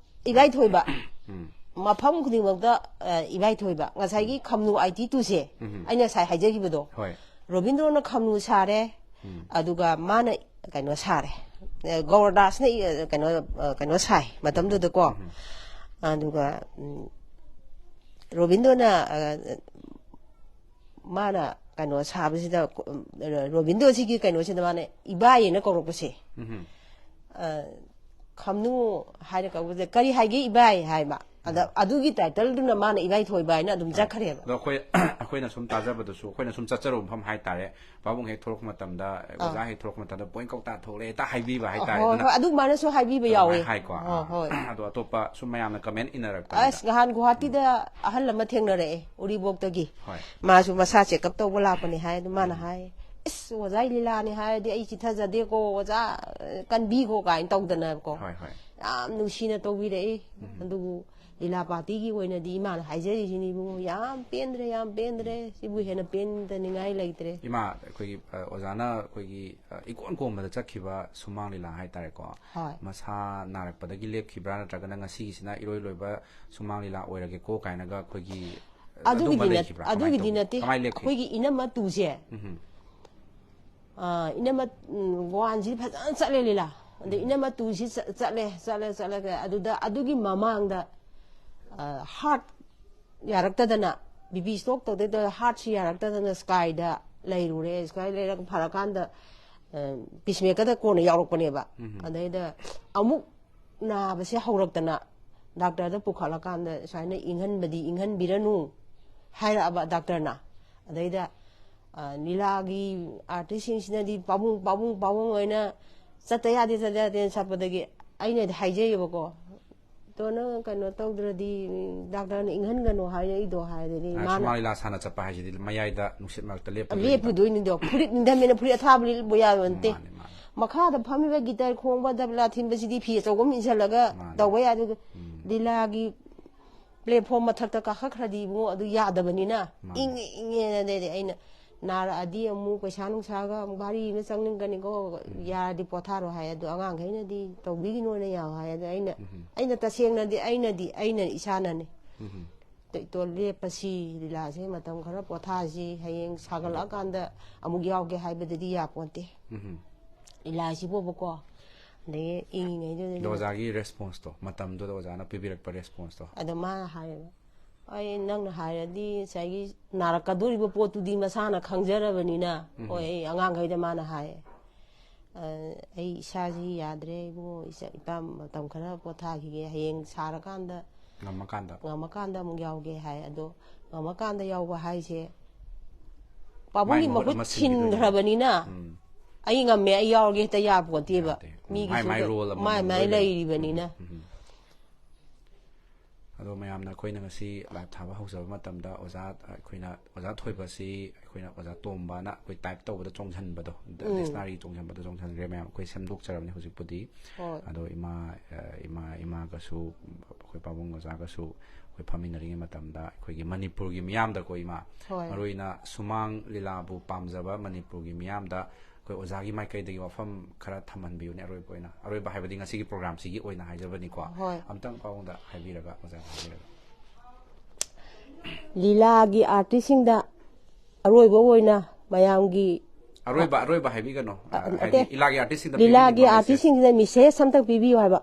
ꯏꯕꯥꯏꯊꯣꯏꯕ꯫ ꯎꯝ꯫ ꯃꯐꯝ ꯈꯨꯗꯤꯡꯃꯛꯇ, ꯑ, ꯏꯕꯥꯏꯊꯣꯏꯕ꯫ ꯉꯁꯥꯏꯒꯤ ꯎꯝ꯫ ꯈꯝꯅꯨ ꯑꯥꯏꯇꯤ ꯇꯨꯁꯦ, ꯎꯝ꯫ ꯑꯩꯅ ꯉꯁꯥꯏ ꯍꯥꯏꯖꯈꯤꯕꯗꯣ꯫ ꯍꯣꯏ꯫ ꯔꯣꯕꯤꯟꯗ꯭ꯔꯣꯅ ꯈꯝꯅꯨ ꯁꯥꯔꯦ, ꯎꯝ꯫ ꯑꯗꯨꯒ ꯃꯥꯅ ꯀꯩꯅꯣ ꯁꯥꯔꯦ꯫ ꯑ, ꯒꯧꯔꯗꯥꯁꯅ ꯏ-, ꯀꯩꯅꯣ, ꯑ, ꯀꯩꯅꯣ ꯁꯥꯏ ꯃꯇꯝꯗꯨꯗꯀꯣ꯫ ꯎꯝ꯫ ꯑꯗꯨꯒ, ꯎꯝ, ꯔꯣꯕꯤꯟꯗ꯭ꯔꯣꯅ, ꯑ, ꯃꯥꯅ ꯀꯩꯅꯣ ꯁꯥꯕꯁꯤꯗ, ꯎꯝ, ꯔꯣꯕꯤꯟꯗ꯭ꯔꯣꯁꯤꯒꯤ ꯀꯩꯅꯣꯁꯤꯗ ꯃꯥꯅ ꯏꯕꯥꯏ ꯍꯥꯏꯅ ꯀꯧꯔꯛꯄꯁꯦ꯫ ꯎꯝ꯫ ꯑ, ꯈꯝꯅꯨ ꯍꯥꯏꯅ ꯀꯧꯕꯁꯦ, "ꯀꯔꯤ ꯍꯥꯏꯒꯦ ꯏꯕꯥꯏ?" ꯍꯥꯏꯕ꯫ ꯑꯗ ꯑꯗꯨꯒꯤ ꯇꯥꯏꯇꯜꯗꯨꯅ ꯃꯥꯅ ꯏꯔꯥꯏꯊꯣꯏꯕ ꯍꯥꯏꯅ ꯑꯗꯨꯝ ꯆꯠꯈ꯭ꯔꯦꯕ꯫ ꯑꯗꯣ ꯑꯩꯈꯣꯏ ꯑꯩꯈꯣꯏꯅ ꯁꯨꯝ ꯇꯥꯖꯕꯗꯁꯨ, ꯑꯩꯈꯣꯏꯅ ꯁꯨꯝ ꯆꯠꯆꯔꯨꯕ ꯃꯐꯝ ꯍꯥꯏꯇꯥꯔꯦ, ꯄꯥꯕꯨꯡ ꯍꯦꯛ ꯊꯣꯛꯂꯛꯄ ꯃꯇꯝꯗ, ꯑꯣꯖꯥ ꯍꯦꯛ ꯊꯣꯛꯂꯛꯄ ꯃꯇꯝꯗ ꯄꯣꯏꯟ ꯀꯧꯇꯥ ꯊꯣꯛꯂꯛꯑꯦ ꯍꯦꯛꯇ ꯍꯥꯏꯕꯤꯕ ꯍꯥꯏꯇꯥꯔꯦ꯫ ꯍꯣꯏ ꯑꯗꯨꯅ ꯍꯣꯏ, ꯑꯗꯨꯃꯥꯏꯅꯁꯨ ꯍꯥꯏꯕꯤꯕ ꯌꯥꯎꯋꯦ꯫ ꯑꯗꯨꯃꯥꯏꯅ ꯍꯥꯏꯀꯣ꯫ ꯍꯣꯏ ꯍꯣꯏ꯫ ꯑꯗꯣ ꯑꯇꯣꯞꯄ ꯁꯨꯝ ꯃꯌꯥꯝꯅ ꯀꯃꯦꯟ ꯏꯟꯅꯔꯛꯄ ꯑꯁ, ꯅꯍꯥꯟ ꯒꯨꯍꯥꯇꯤꯗ ꯑꯍꯜ ꯑꯃ ꯊꯦꯡꯅꯔꯛꯑꯦ, ꯎꯔꯤꯄꯣꯛꯇꯒꯤ꯫ ꯍꯣꯏ꯫ ꯃꯥꯁꯨ ꯃꯁꯥ ꯆꯦꯛꯑꯞ ꯇꯧꯕ ꯂꯥꯛꯄꯅꯦ ꯍꯥꯏ꯫ ꯑꯗꯨ ꯃꯥꯅ ꯍꯥꯏ, "ꯏꯁ, ꯑꯣꯖꯥ ꯂꯤꯂꯥꯅꯤ ꯍꯥꯏꯔꯗꯤ ꯑꯩ ꯆꯤꯊꯖꯗꯦꯀꯣ, ꯑꯣꯖꯥ, ꯑ, ꯀꯟꯕꯤꯈꯣ" ꯀꯥꯏꯅ ꯇꯧꯗꯅꯀꯣ꯫ ꯍꯣꯏ ꯍꯣꯏ꯫ ꯌꯥꯝ ꯅꯨꯡꯁꯤꯅ ꯇꯧꯕꯤꯔꯛꯏ꯫ ꯑꯗꯨꯕꯨ ꯂꯤꯂꯥ ꯄꯥꯔꯇꯤꯒꯤ ꯑꯣꯏꯅꯗꯤ ꯏꯃꯥꯅ ꯍꯥꯏꯖꯔꯤꯁꯤꯅꯤ, "ꯏꯕꯨꯡꯉꯣ, ꯌꯥꯝ ꯄꯦꯟꯗ꯭ꯔꯦ, ꯌꯥꯝ ꯄꯦꯟꯗ꯭ꯔꯦ, ꯁꯤꯕꯨ ꯍꯦꯟꯅ ꯄꯦꯟꯗꯅꯤꯡꯉꯥꯏ ꯂꯩꯇ꯭ꯔꯦ"꯫ ꯏꯃꯥ, ꯑꯩꯈꯣꯏꯒꯤ, ꯑ, ꯑꯣꯖꯥꯅ ꯑꯩꯈꯣꯏꯒꯤ, ꯑ, ꯏꯀꯣꯟ ꯀꯣꯟꯕꯗ ꯆꯠꯈꯤꯕ ꯁꯨꯃꯥꯡ ꯂꯤꯂꯥ ꯍꯥꯏꯇꯥꯔꯦꯀꯣ꯫ ꯍꯣꯏ꯫ ꯃꯁꯥ ꯅꯥꯔꯛꯄꯗꯒꯤ ꯂꯦꯞꯈꯤꯕ꯭ꯔꯥ, ꯅꯠꯇ꯭ꯔꯒꯅ ꯉꯁꯤꯒꯤꯁꯤꯅ ꯏꯔꯣꯏ ꯂꯣꯏꯕ ꯁꯨꯃꯥꯡ ꯂꯤꯂꯥ ꯑꯣꯏꯔꯒꯦꯀꯣ ꯀꯥꯏꯅꯒ ꯑꯩꯈꯣꯏꯒꯤ, ꯑ, ꯑꯗꯨꯒꯤꯗꯤ ꯑꯗꯨꯝꯕ ꯅꯠ- ꯂꯩꯈꯤꯕ꯭ꯔꯥ? ꯀꯃꯥꯏꯅ ꯑꯗꯨꯒꯤꯗꯤ ꯇꯧꯒꯦ? ꯅꯠꯇꯦ꯫ ꯀꯃꯥꯏꯅ ꯂꯦꯞꯈꯤ? ꯑꯩꯈꯣꯏꯒꯤ ꯏꯅꯝꯃ ꯇꯨꯁꯦ, ꯎꯝ꯫ ꯑ, ꯏꯅꯝꯃ, ꯎꯝ, ꯋꯥꯟꯁꯤꯗꯤ ꯐꯖꯅ ꯆꯠꯂꯦ ꯂꯤꯂꯥ꯫ ꯑꯗꯩ ꯏꯅꯝꯃ ꯇꯨꯁꯤ ꯆ-, ꯆꯠꯂꯦ, ꯆꯠꯂꯦ, ꯆꯠꯂꯒ ꯑꯗꯨꯗ ꯑꯗꯨꯒꯤ ꯃꯃꯥꯡꯗ, ꯑ, ꯍꯥꯔꯠ ꯌꯥꯔꯛꯇꯗꯅ, ꯕꯤ ꯄꯤ ꯁ꯭ꯇꯣꯛ ꯇꯧꯗꯣꯏꯗ ꯍꯥꯔꯠꯁꯤ ꯌꯥꯔꯛꯇꯗꯅ ꯁ꯭ꯀꯥꯏꯗ ꯂꯩꯔꯨꯔꯦ꯫ ꯁ꯭ꯀꯥꯏ ꯂꯩꯔꯒ ꯐꯔꯀꯥꯟꯗ, ꯑ, ꯄꯤꯁꯃꯦꯀꯔꯗ ꯀꯣꯟꯅ ꯌꯥꯎꯔꯛꯄꯅꯦꯕ꯫ ꯑꯗꯩꯗ ꯑꯃꯨꯛ ꯅꯥꯕꯁꯦ ꯍꯧꯔꯛꯇꯅ ꯗꯥꯛꯇꯔꯗ ꯄꯨꯈꯠꯂꯀꯥꯟꯗ ꯁꯨꯃꯥꯏꯅ ꯏꯪꯍꯟꯕꯗꯤ ꯏꯪꯍꯟꯕꯤꯔꯅꯨ ꯍꯥꯏꯔꯛꯑꯕ ꯗꯥꯛꯇꯔꯅ꯫ ꯑꯗꯩꯗ, ꯑ, ꯂꯤꯂꯥꯒꯤ ꯑꯥꯔꯇꯤꯁꯁꯤꯡꯁꯤꯅꯗꯤ ꯄꯥꯕꯨꯡ, ꯄꯥꯕꯨꯡ, ꯄꯥꯕꯨꯡ ꯑꯣꯏꯅ ꯆꯠꯇ ꯌꯥꯗꯦ, ꯆꯠꯇ ꯌꯥꯗꯦꯅ ꯆꯠꯄꯗꯒꯤ ꯑꯩꯅꯗꯤ ꯍꯥꯏꯖꯩꯌꯦꯕꯀꯣ, "ꯇꯣ, ꯅꯪ ꯀꯩꯅꯣ ꯇꯧꯗ꯭ꯔꯗꯤ ꯗꯥꯛꯇꯔꯅ ꯏꯪꯍꯟꯒꯅꯨ ꯍꯥꯏꯔꯛꯏꯗꯣ" ꯍꯥꯏꯗꯗꯤ ꯑ, ꯃꯥꯅ ꯁꯨꯃꯥꯡ ꯂꯤꯂꯥ ꯁꯥꯟꯅ ꯆꯠꯄ ꯍꯥꯏꯁꯤꯗꯤ ꯃꯌꯥꯏꯗ ꯅꯨꯡꯁꯤꯠ ꯃꯔꯛꯇ ꯂꯦꯞꯄꯗꯣꯏꯅꯤꯗꯣ꯫ ꯂꯦꯞꯄꯨꯗꯣꯏꯅꯤꯗꯣ, ꯐꯨꯔꯤꯠ ꯅꯤꯡꯊꯝꯃꯦꯅ ꯐꯨꯔꯤꯠ ꯑꯊꯥꯕ ꯂꯤꯠꯄ ꯌꯥꯕ ꯅꯠꯇꯦ꯫ ꯃꯥꯅꯦ, ꯃꯥꯅꯦ꯫ ꯃꯈꯥꯗ ꯐꯝꯃꯤꯕ ꯒꯤꯇꯔ ꯈꯣꯡꯕ, ꯗꯕꯂꯥ ꯊꯤꯟꯕꯁꯤꯗꯤ ꯐꯤ ꯑꯆꯧꯕ ꯑꯃ ꯏꯟꯁꯤꯜꯂꯒ ꯃꯥꯅꯦ꯫ ꯇꯧꯕ ꯌꯥꯏ꯫ ꯑꯗꯨꯒ ꯂꯤꯂꯥꯒꯤ ꯄ꯭ꯂꯦꯠꯐꯣꯝ ꯃꯊꯛꯇ ꯀꯥꯈꯠꯈ꯭ꯔꯗꯤ ꯏꯕꯨꯡꯉꯣ ꯑꯗꯨ ꯌꯥꯗꯕꯅꯤꯅ ꯃꯥꯅꯦ꯫ ꯏꯪꯉꯦ ꯏꯪꯉꯦꯅ ꯑꯗꯩꯗꯤ ꯑꯩꯅ ꯅꯥꯔꯛꯑꯗꯤ ꯑꯃꯨꯛ ꯄꯩꯁꯥ ꯅꯨꯡꯁꯥꯒ ꯑꯃꯨꯛ ꯚꯥꯔꯤ ꯑꯃ ꯆꯪꯅꯤꯡꯒꯅꯤꯀꯣ, ꯌꯥꯔꯗꯤ ꯄꯣꯊꯥꯔꯣ ꯍꯥꯏ꯫ ꯑꯗꯣ ꯑꯉꯥꯡꯈꯩꯅꯗꯤ ꯇꯧꯕꯤꯒꯤꯅꯣꯅ ꯌꯥꯎ ꯍꯥꯏ꯫ ꯑꯗꯣ ꯑꯩꯅ, ꯑꯩꯅ ꯇꯁꯦꯡꯅꯗꯤ ꯑꯩꯅꯗꯤ, ꯑꯩꯅ ꯏꯁꯥꯅꯅꯦ꯫ ꯇꯣ, ꯇꯣ, ꯂꯦꯞꯄꯁꯤ, ꯂꯤꯂꯥꯁꯦ ꯃꯇꯝ ꯈꯔ ꯄꯣꯊꯥꯁꯤ, ꯍꯌꯦꯡ ꯁꯥꯒꯠꯂꯛꯑꯀꯥꯟꯗ ꯑꯃꯨꯛ ꯌꯥꯎꯒꯦ ꯍꯥꯏꯕꯗꯗꯤ ꯌꯥꯄꯣꯟꯇꯦ꯫ ꯂꯤꯂꯥꯁꯤꯕꯣꯕꯀꯣ꯫ ꯑꯗꯒꯤ ꯏꯪꯉꯤꯉꯩꯗꯨꯗꯗꯤ ꯑꯗꯣ ꯑꯣꯖꯥꯒꯤ ꯔꯦꯁꯄꯣꯟꯁꯇꯣ, ꯃꯇꯝꯗꯨꯗ ꯑꯣꯖꯥꯅ ꯄꯤꯕꯤꯔꯛꯄ ꯔꯦꯁꯄꯣꯟꯁꯇꯣ꯫ ꯑꯗꯣ ꯃꯥꯅ ꯍꯥꯏꯌꯦꯕ, "ꯑꯩ, ꯅꯪꯅ ꯍꯥꯏꯔꯗꯤ ꯉꯁꯥꯏꯒꯤ ꯅꯥꯔꯛꯀꯗꯣꯔꯤꯕ ꯄꯣꯠꯇꯨꯗꯤ ꯃꯁꯥꯅ ꯈꯪꯖꯔꯕꯅꯤꯅ", ꯍꯣꯏ, ꯑꯩ ꯑꯉꯥꯡꯈꯩꯗ ꯃꯥꯅ ꯍꯥꯏꯌꯦ, "ꯑ, ꯑꯩ ꯏꯁꯥꯁꯤ ꯌꯥꯗ꯭ꯔꯦ ꯏꯕꯨꯡꯉꯣ, ꯏꯆꯥ, ꯏꯄꯥ ꯃꯇꯝ ꯈꯔ ꯄꯣꯊꯥꯈꯤꯒꯦ, ꯍꯌꯦꯡ ꯁꯥꯔꯀꯥꯟꯗ ꯉꯝꯃꯀꯥꯟꯗ꯫ ꯉꯝꯃꯀꯥꯟꯗ ꯑꯃꯨꯛ ꯌꯥꯎꯒꯦ ꯍꯥꯏ꯫ ꯑꯗꯣ ꯉꯝꯃꯀꯥꯟꯗ ꯌꯥꯎꯕ ꯍꯥꯏꯁꯦ ꯄꯥꯕꯨꯡꯒꯤ ꯃꯥꯏ ꯃꯍꯨꯠ ꯃꯍꯨꯠ ꯑꯃ ꯁꯤꯟꯈꯤꯗꯣꯏꯅꯦ꯫ ꯁꯤꯟꯈ꯭ꯔꯕꯅꯤꯅ, ꯎꯝ꯫ ꯑꯩ ꯉꯝꯃꯦ, ꯑꯩ ꯌꯥꯎꯔꯒꯦ ꯍꯦꯛꯇ ꯌꯥꯄꯣꯟꯇꯦꯕ꯫ ꯌꯥꯗꯦ꯫ ꯎꯝ, ꯃꯤꯒꯤꯁꯨ ꯃꯥꯏ ꯃꯥꯏ ꯑꯝꯇ ꯔꯣꯜ ꯑꯃ ꯃꯥꯏ ꯑꯃ ꯃꯥꯏ ꯂꯣꯏ ꯂꯩ꯫ ꯂꯩꯔꯤꯕꯅꯤꯅ꯫ ꯎꯝ꯫ ꯑꯗꯣ ꯃꯌꯥꯝꯅ ꯑꯩꯈꯣꯏꯅ ꯉꯁꯤ ꯂꯥꯏꯚ ꯊꯥꯕ ꯍꯧꯖꯕ ꯃꯇꯝꯗ ꯑꯣꯖꯥ ꯑꯩꯈꯣꯏꯅ ꯑꯣꯖꯥ ꯊꯣꯏꯕꯁꯤ ꯑꯩꯈꯣꯏꯅ ꯑꯣꯖꯥ ꯇꯣꯝꯕꯅ ꯑꯩꯈꯣꯏ ꯇꯥꯏꯞ ꯇꯧꯕꯗ ꯆꯣꯡꯁꯤꯟꯕꯗꯣ, ꯗ- ꯎꯝ꯫ ꯗꯤꯛꯁꯅꯥꯔꯤ ꯆꯣꯡꯁꯤꯟꯕꯗ ꯆꯣꯡꯁꯤꯟꯈ꯭ꯔꯦ ꯃꯌꯥꯝ, ꯑꯩꯈꯣꯏ ꯁꯦꯝꯗꯣꯛꯆꯔꯕꯅꯤ ꯍꯧꯖꯤꯛꯄꯨꯗꯤ꯫ ꯍꯣꯏ꯫ ꯑꯗꯣ ꯏꯃꯥ ꯑ, ꯏꯃꯥ ꯏꯃꯥꯒꯁꯨ ꯑꯩꯈꯣꯏ ꯄꯥꯕꯨꯡ ꯑꯣꯖꯥꯒꯁꯨ ꯑꯩꯈꯣꯏ ꯐꯝꯃꯤꯟꯅꯔꯤꯉꯩ ꯃꯇꯝꯗ ꯑꯩꯈꯣꯏꯒꯤ ꯃꯅꯤꯄꯨꯔꯒꯤ ꯃꯤꯌꯥꯝꯗꯀꯣ ꯏꯃꯥ, ꯍꯣꯏ꯫ ꯃꯔꯨꯑꯣꯏꯅ ꯁꯨꯃꯥꯡ ꯂꯤꯂꯥꯕꯨ ꯄꯥꯝꯖꯕ ꯃꯅꯤꯄꯨꯔꯒꯤ ꯃꯤꯌꯥꯝꯗ ꯑꯩꯈꯣꯏ ꯑꯣꯖꯥꯒꯤ ꯃꯥꯏꯀꯩꯗꯒꯤ ꯋꯥꯐꯝ ꯈꯔ ꯊꯝꯍꯟꯕꯤꯌꯨꯅꯦ, ꯑꯔꯣꯏꯕ ꯑꯣꯏꯅ, ꯑꯔꯣꯏꯕ ꯍꯥꯏꯕꯗꯤ ꯉꯁꯤꯒꯤ ꯄ꯭ꯔꯣꯒ꯭ꯔꯥꯝꯁꯤꯒꯤ ꯑꯣꯏꯅ ꯍꯥꯏꯖꯕꯅꯤꯀꯣ꯫ ꯍꯣꯏ꯫ ꯑꯝꯇꯪ ꯄꯥꯕꯨꯡꯗ ꯍꯥꯏꯕꯤꯔꯒ, ꯑꯣꯖꯥꯗ ꯍꯥꯏꯕꯤꯔꯒ꯫ ꯂꯤꯂꯥꯒꯤ ꯑꯥꯔꯇꯤꯁꯁꯤꯡꯗ ꯑꯔꯣꯏꯕ ꯑꯣꯏꯅ ꯃꯌꯥꯝꯒꯤ ꯑꯔꯣꯏꯕ ꯑꯔꯣꯏꯕ ꯍꯥꯏꯕꯤꯒꯅꯣ꯫ ꯑ, ꯍꯥꯏꯗꯤ ꯑꯇꯩ, ꯏꯂꯥꯒꯤ ꯑꯥꯔꯇꯤꯁꯁꯤꯡꯗ ꯂꯤꯂꯥꯒꯤ ꯄꯤꯕꯤꯅꯤꯡꯕ ꯃꯦꯁꯦꯖ꯫ ꯑꯥꯔꯇꯤꯁꯁꯤꯡꯁꯤꯗ ꯃꯦꯁꯦꯖ ꯑꯝꯇꯪ ꯄꯤꯕꯤꯌꯨ ꯍꯥꯏꯕ꯫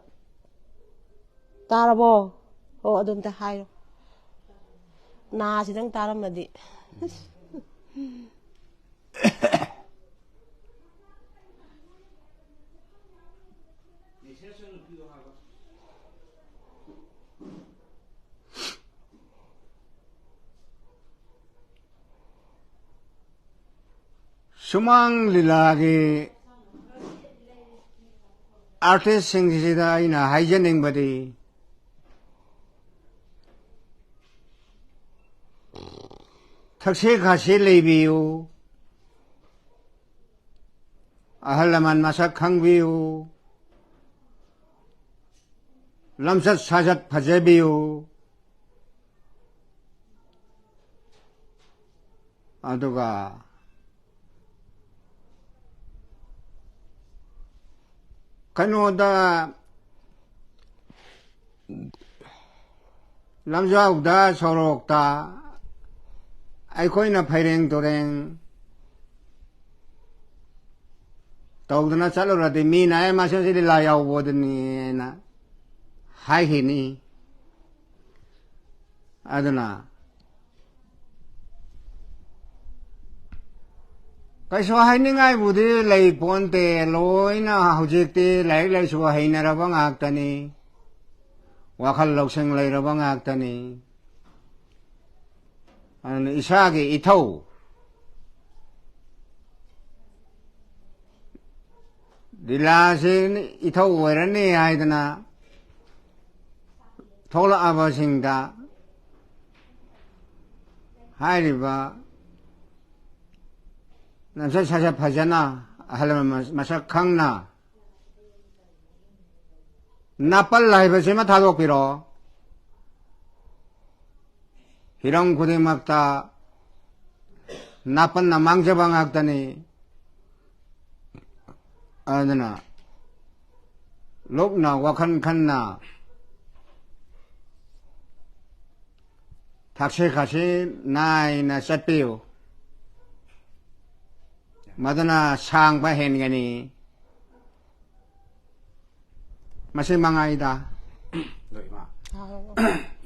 ꯇꯥꯔꯕꯣ? ꯑꯣ, ꯑꯗꯨ ꯑꯝꯇ ꯍꯥꯏꯔꯣ꯫ ꯅꯥꯁꯤꯗꯪ ꯇꯥꯔꯝꯃꯗꯤ꯫ ꯁꯨꯃꯥꯡ ꯂꯤꯂꯥꯒꯤ ꯑꯥꯔꯇꯤꯁꯁꯤꯡꯁꯤꯗ ꯑꯩꯅ ꯍꯥꯏꯖꯅꯤꯡꯕꯗꯤ, ꯊꯛꯁꯤ ꯈꯥꯁꯤ ꯂꯩꯕꯤꯌꯨ, ꯑꯍꯜ ꯂꯃꯟ ꯃꯁꯛ ꯈꯪꯕꯤꯌꯨ, ꯂꯝꯆꯠ ꯁꯥꯖꯠ ꯐꯖꯕꯤꯌꯨ꯫ ꯑꯗꯨꯒ ꯀꯩꯅꯣꯗ, ꯂꯝꯖꯥꯎꯗ, ꯁꯣꯔꯣꯛꯇ ꯑꯩꯈꯣꯏꯅ ꯐꯩꯔꯦꯡ ꯇꯨꯔꯦꯡ ꯇꯧꯗꯅ ꯆꯠꯂꯨꯔꯗꯤ ꯃꯤꯅ "ꯑꯦ, ꯃꯁꯤꯁꯤꯗꯤ ꯂꯥꯏ ꯌꯥꯎꯕꯗꯨꯅꯤꯅ" ꯍꯥꯏꯈꯤꯅꯤ꯫ ꯑꯗꯨꯅ ꯀꯩꯁꯨ ꯍꯥꯏꯅꯤꯡꯉꯥꯏꯕꯨꯗꯤ ꯂꯩ ꯄꯣꯟꯇꯦ꯫ ꯂꯣꯏꯅ ꯍꯧꯖꯤꯛꯇꯤ ꯂꯥꯏꯔꯤꯛ ꯂꯥꯏꯁꯨ ꯍꯩꯅꯔꯕ ꯉꯥꯛꯇꯅꯤ꯫ ꯋꯥꯈꯜ ꯂꯧꯁꯤꯡ ꯂꯩꯔꯕ ꯉꯥꯛꯇꯅꯤ꯫ ꯑꯗꯨꯅ ꯏꯁꯥꯒꯤ ꯏꯊꯧ, ꯂꯤꯂꯥꯁꯤ ꯏꯊꯧ ꯑꯣꯏꯔꯅꯤ ꯍꯥꯏꯗꯅ ꯊꯣꯛꯂꯛꯑꯕꯁꯤꯡꯗ ꯍꯥꯏꯔꯤꯕ ꯅꯁꯛ ꯁꯥꯖꯠ ꯐꯖꯅ, ꯑꯍꯜ ꯂꯃꯟ ꯃꯁꯛ ꯈꯪꯅ, ꯅꯥꯄꯜ ꯍꯥꯏꯕꯁꯤꯃ ꯊꯥꯗꯣꯛꯄꯤꯔꯣ꯫ ꯍꯤꯔꯝ ꯈꯨꯗꯤꯡꯃꯛꯇ ꯅꯥꯄꯟꯅ ꯃꯥꯡꯖꯕ ꯉꯥꯛꯇꯅꯤ꯫ ꯑꯗꯨꯅ ꯂꯨꯞꯅ ꯋꯥꯈꯜ ꯈꯟꯅ ꯊꯛꯁꯤ ꯈꯥꯁꯤ ꯅꯥꯏꯅ ꯆꯠꯄꯤꯌꯨ꯫ ꯃꯗꯨꯅ ꯁꯥꯡꯕ ꯍꯦꯟꯒꯅꯤ꯫ ꯃꯁꯤ ꯃꯉꯥꯏꯗ꯫ ꯑꯗꯣ ꯏꯃꯥ,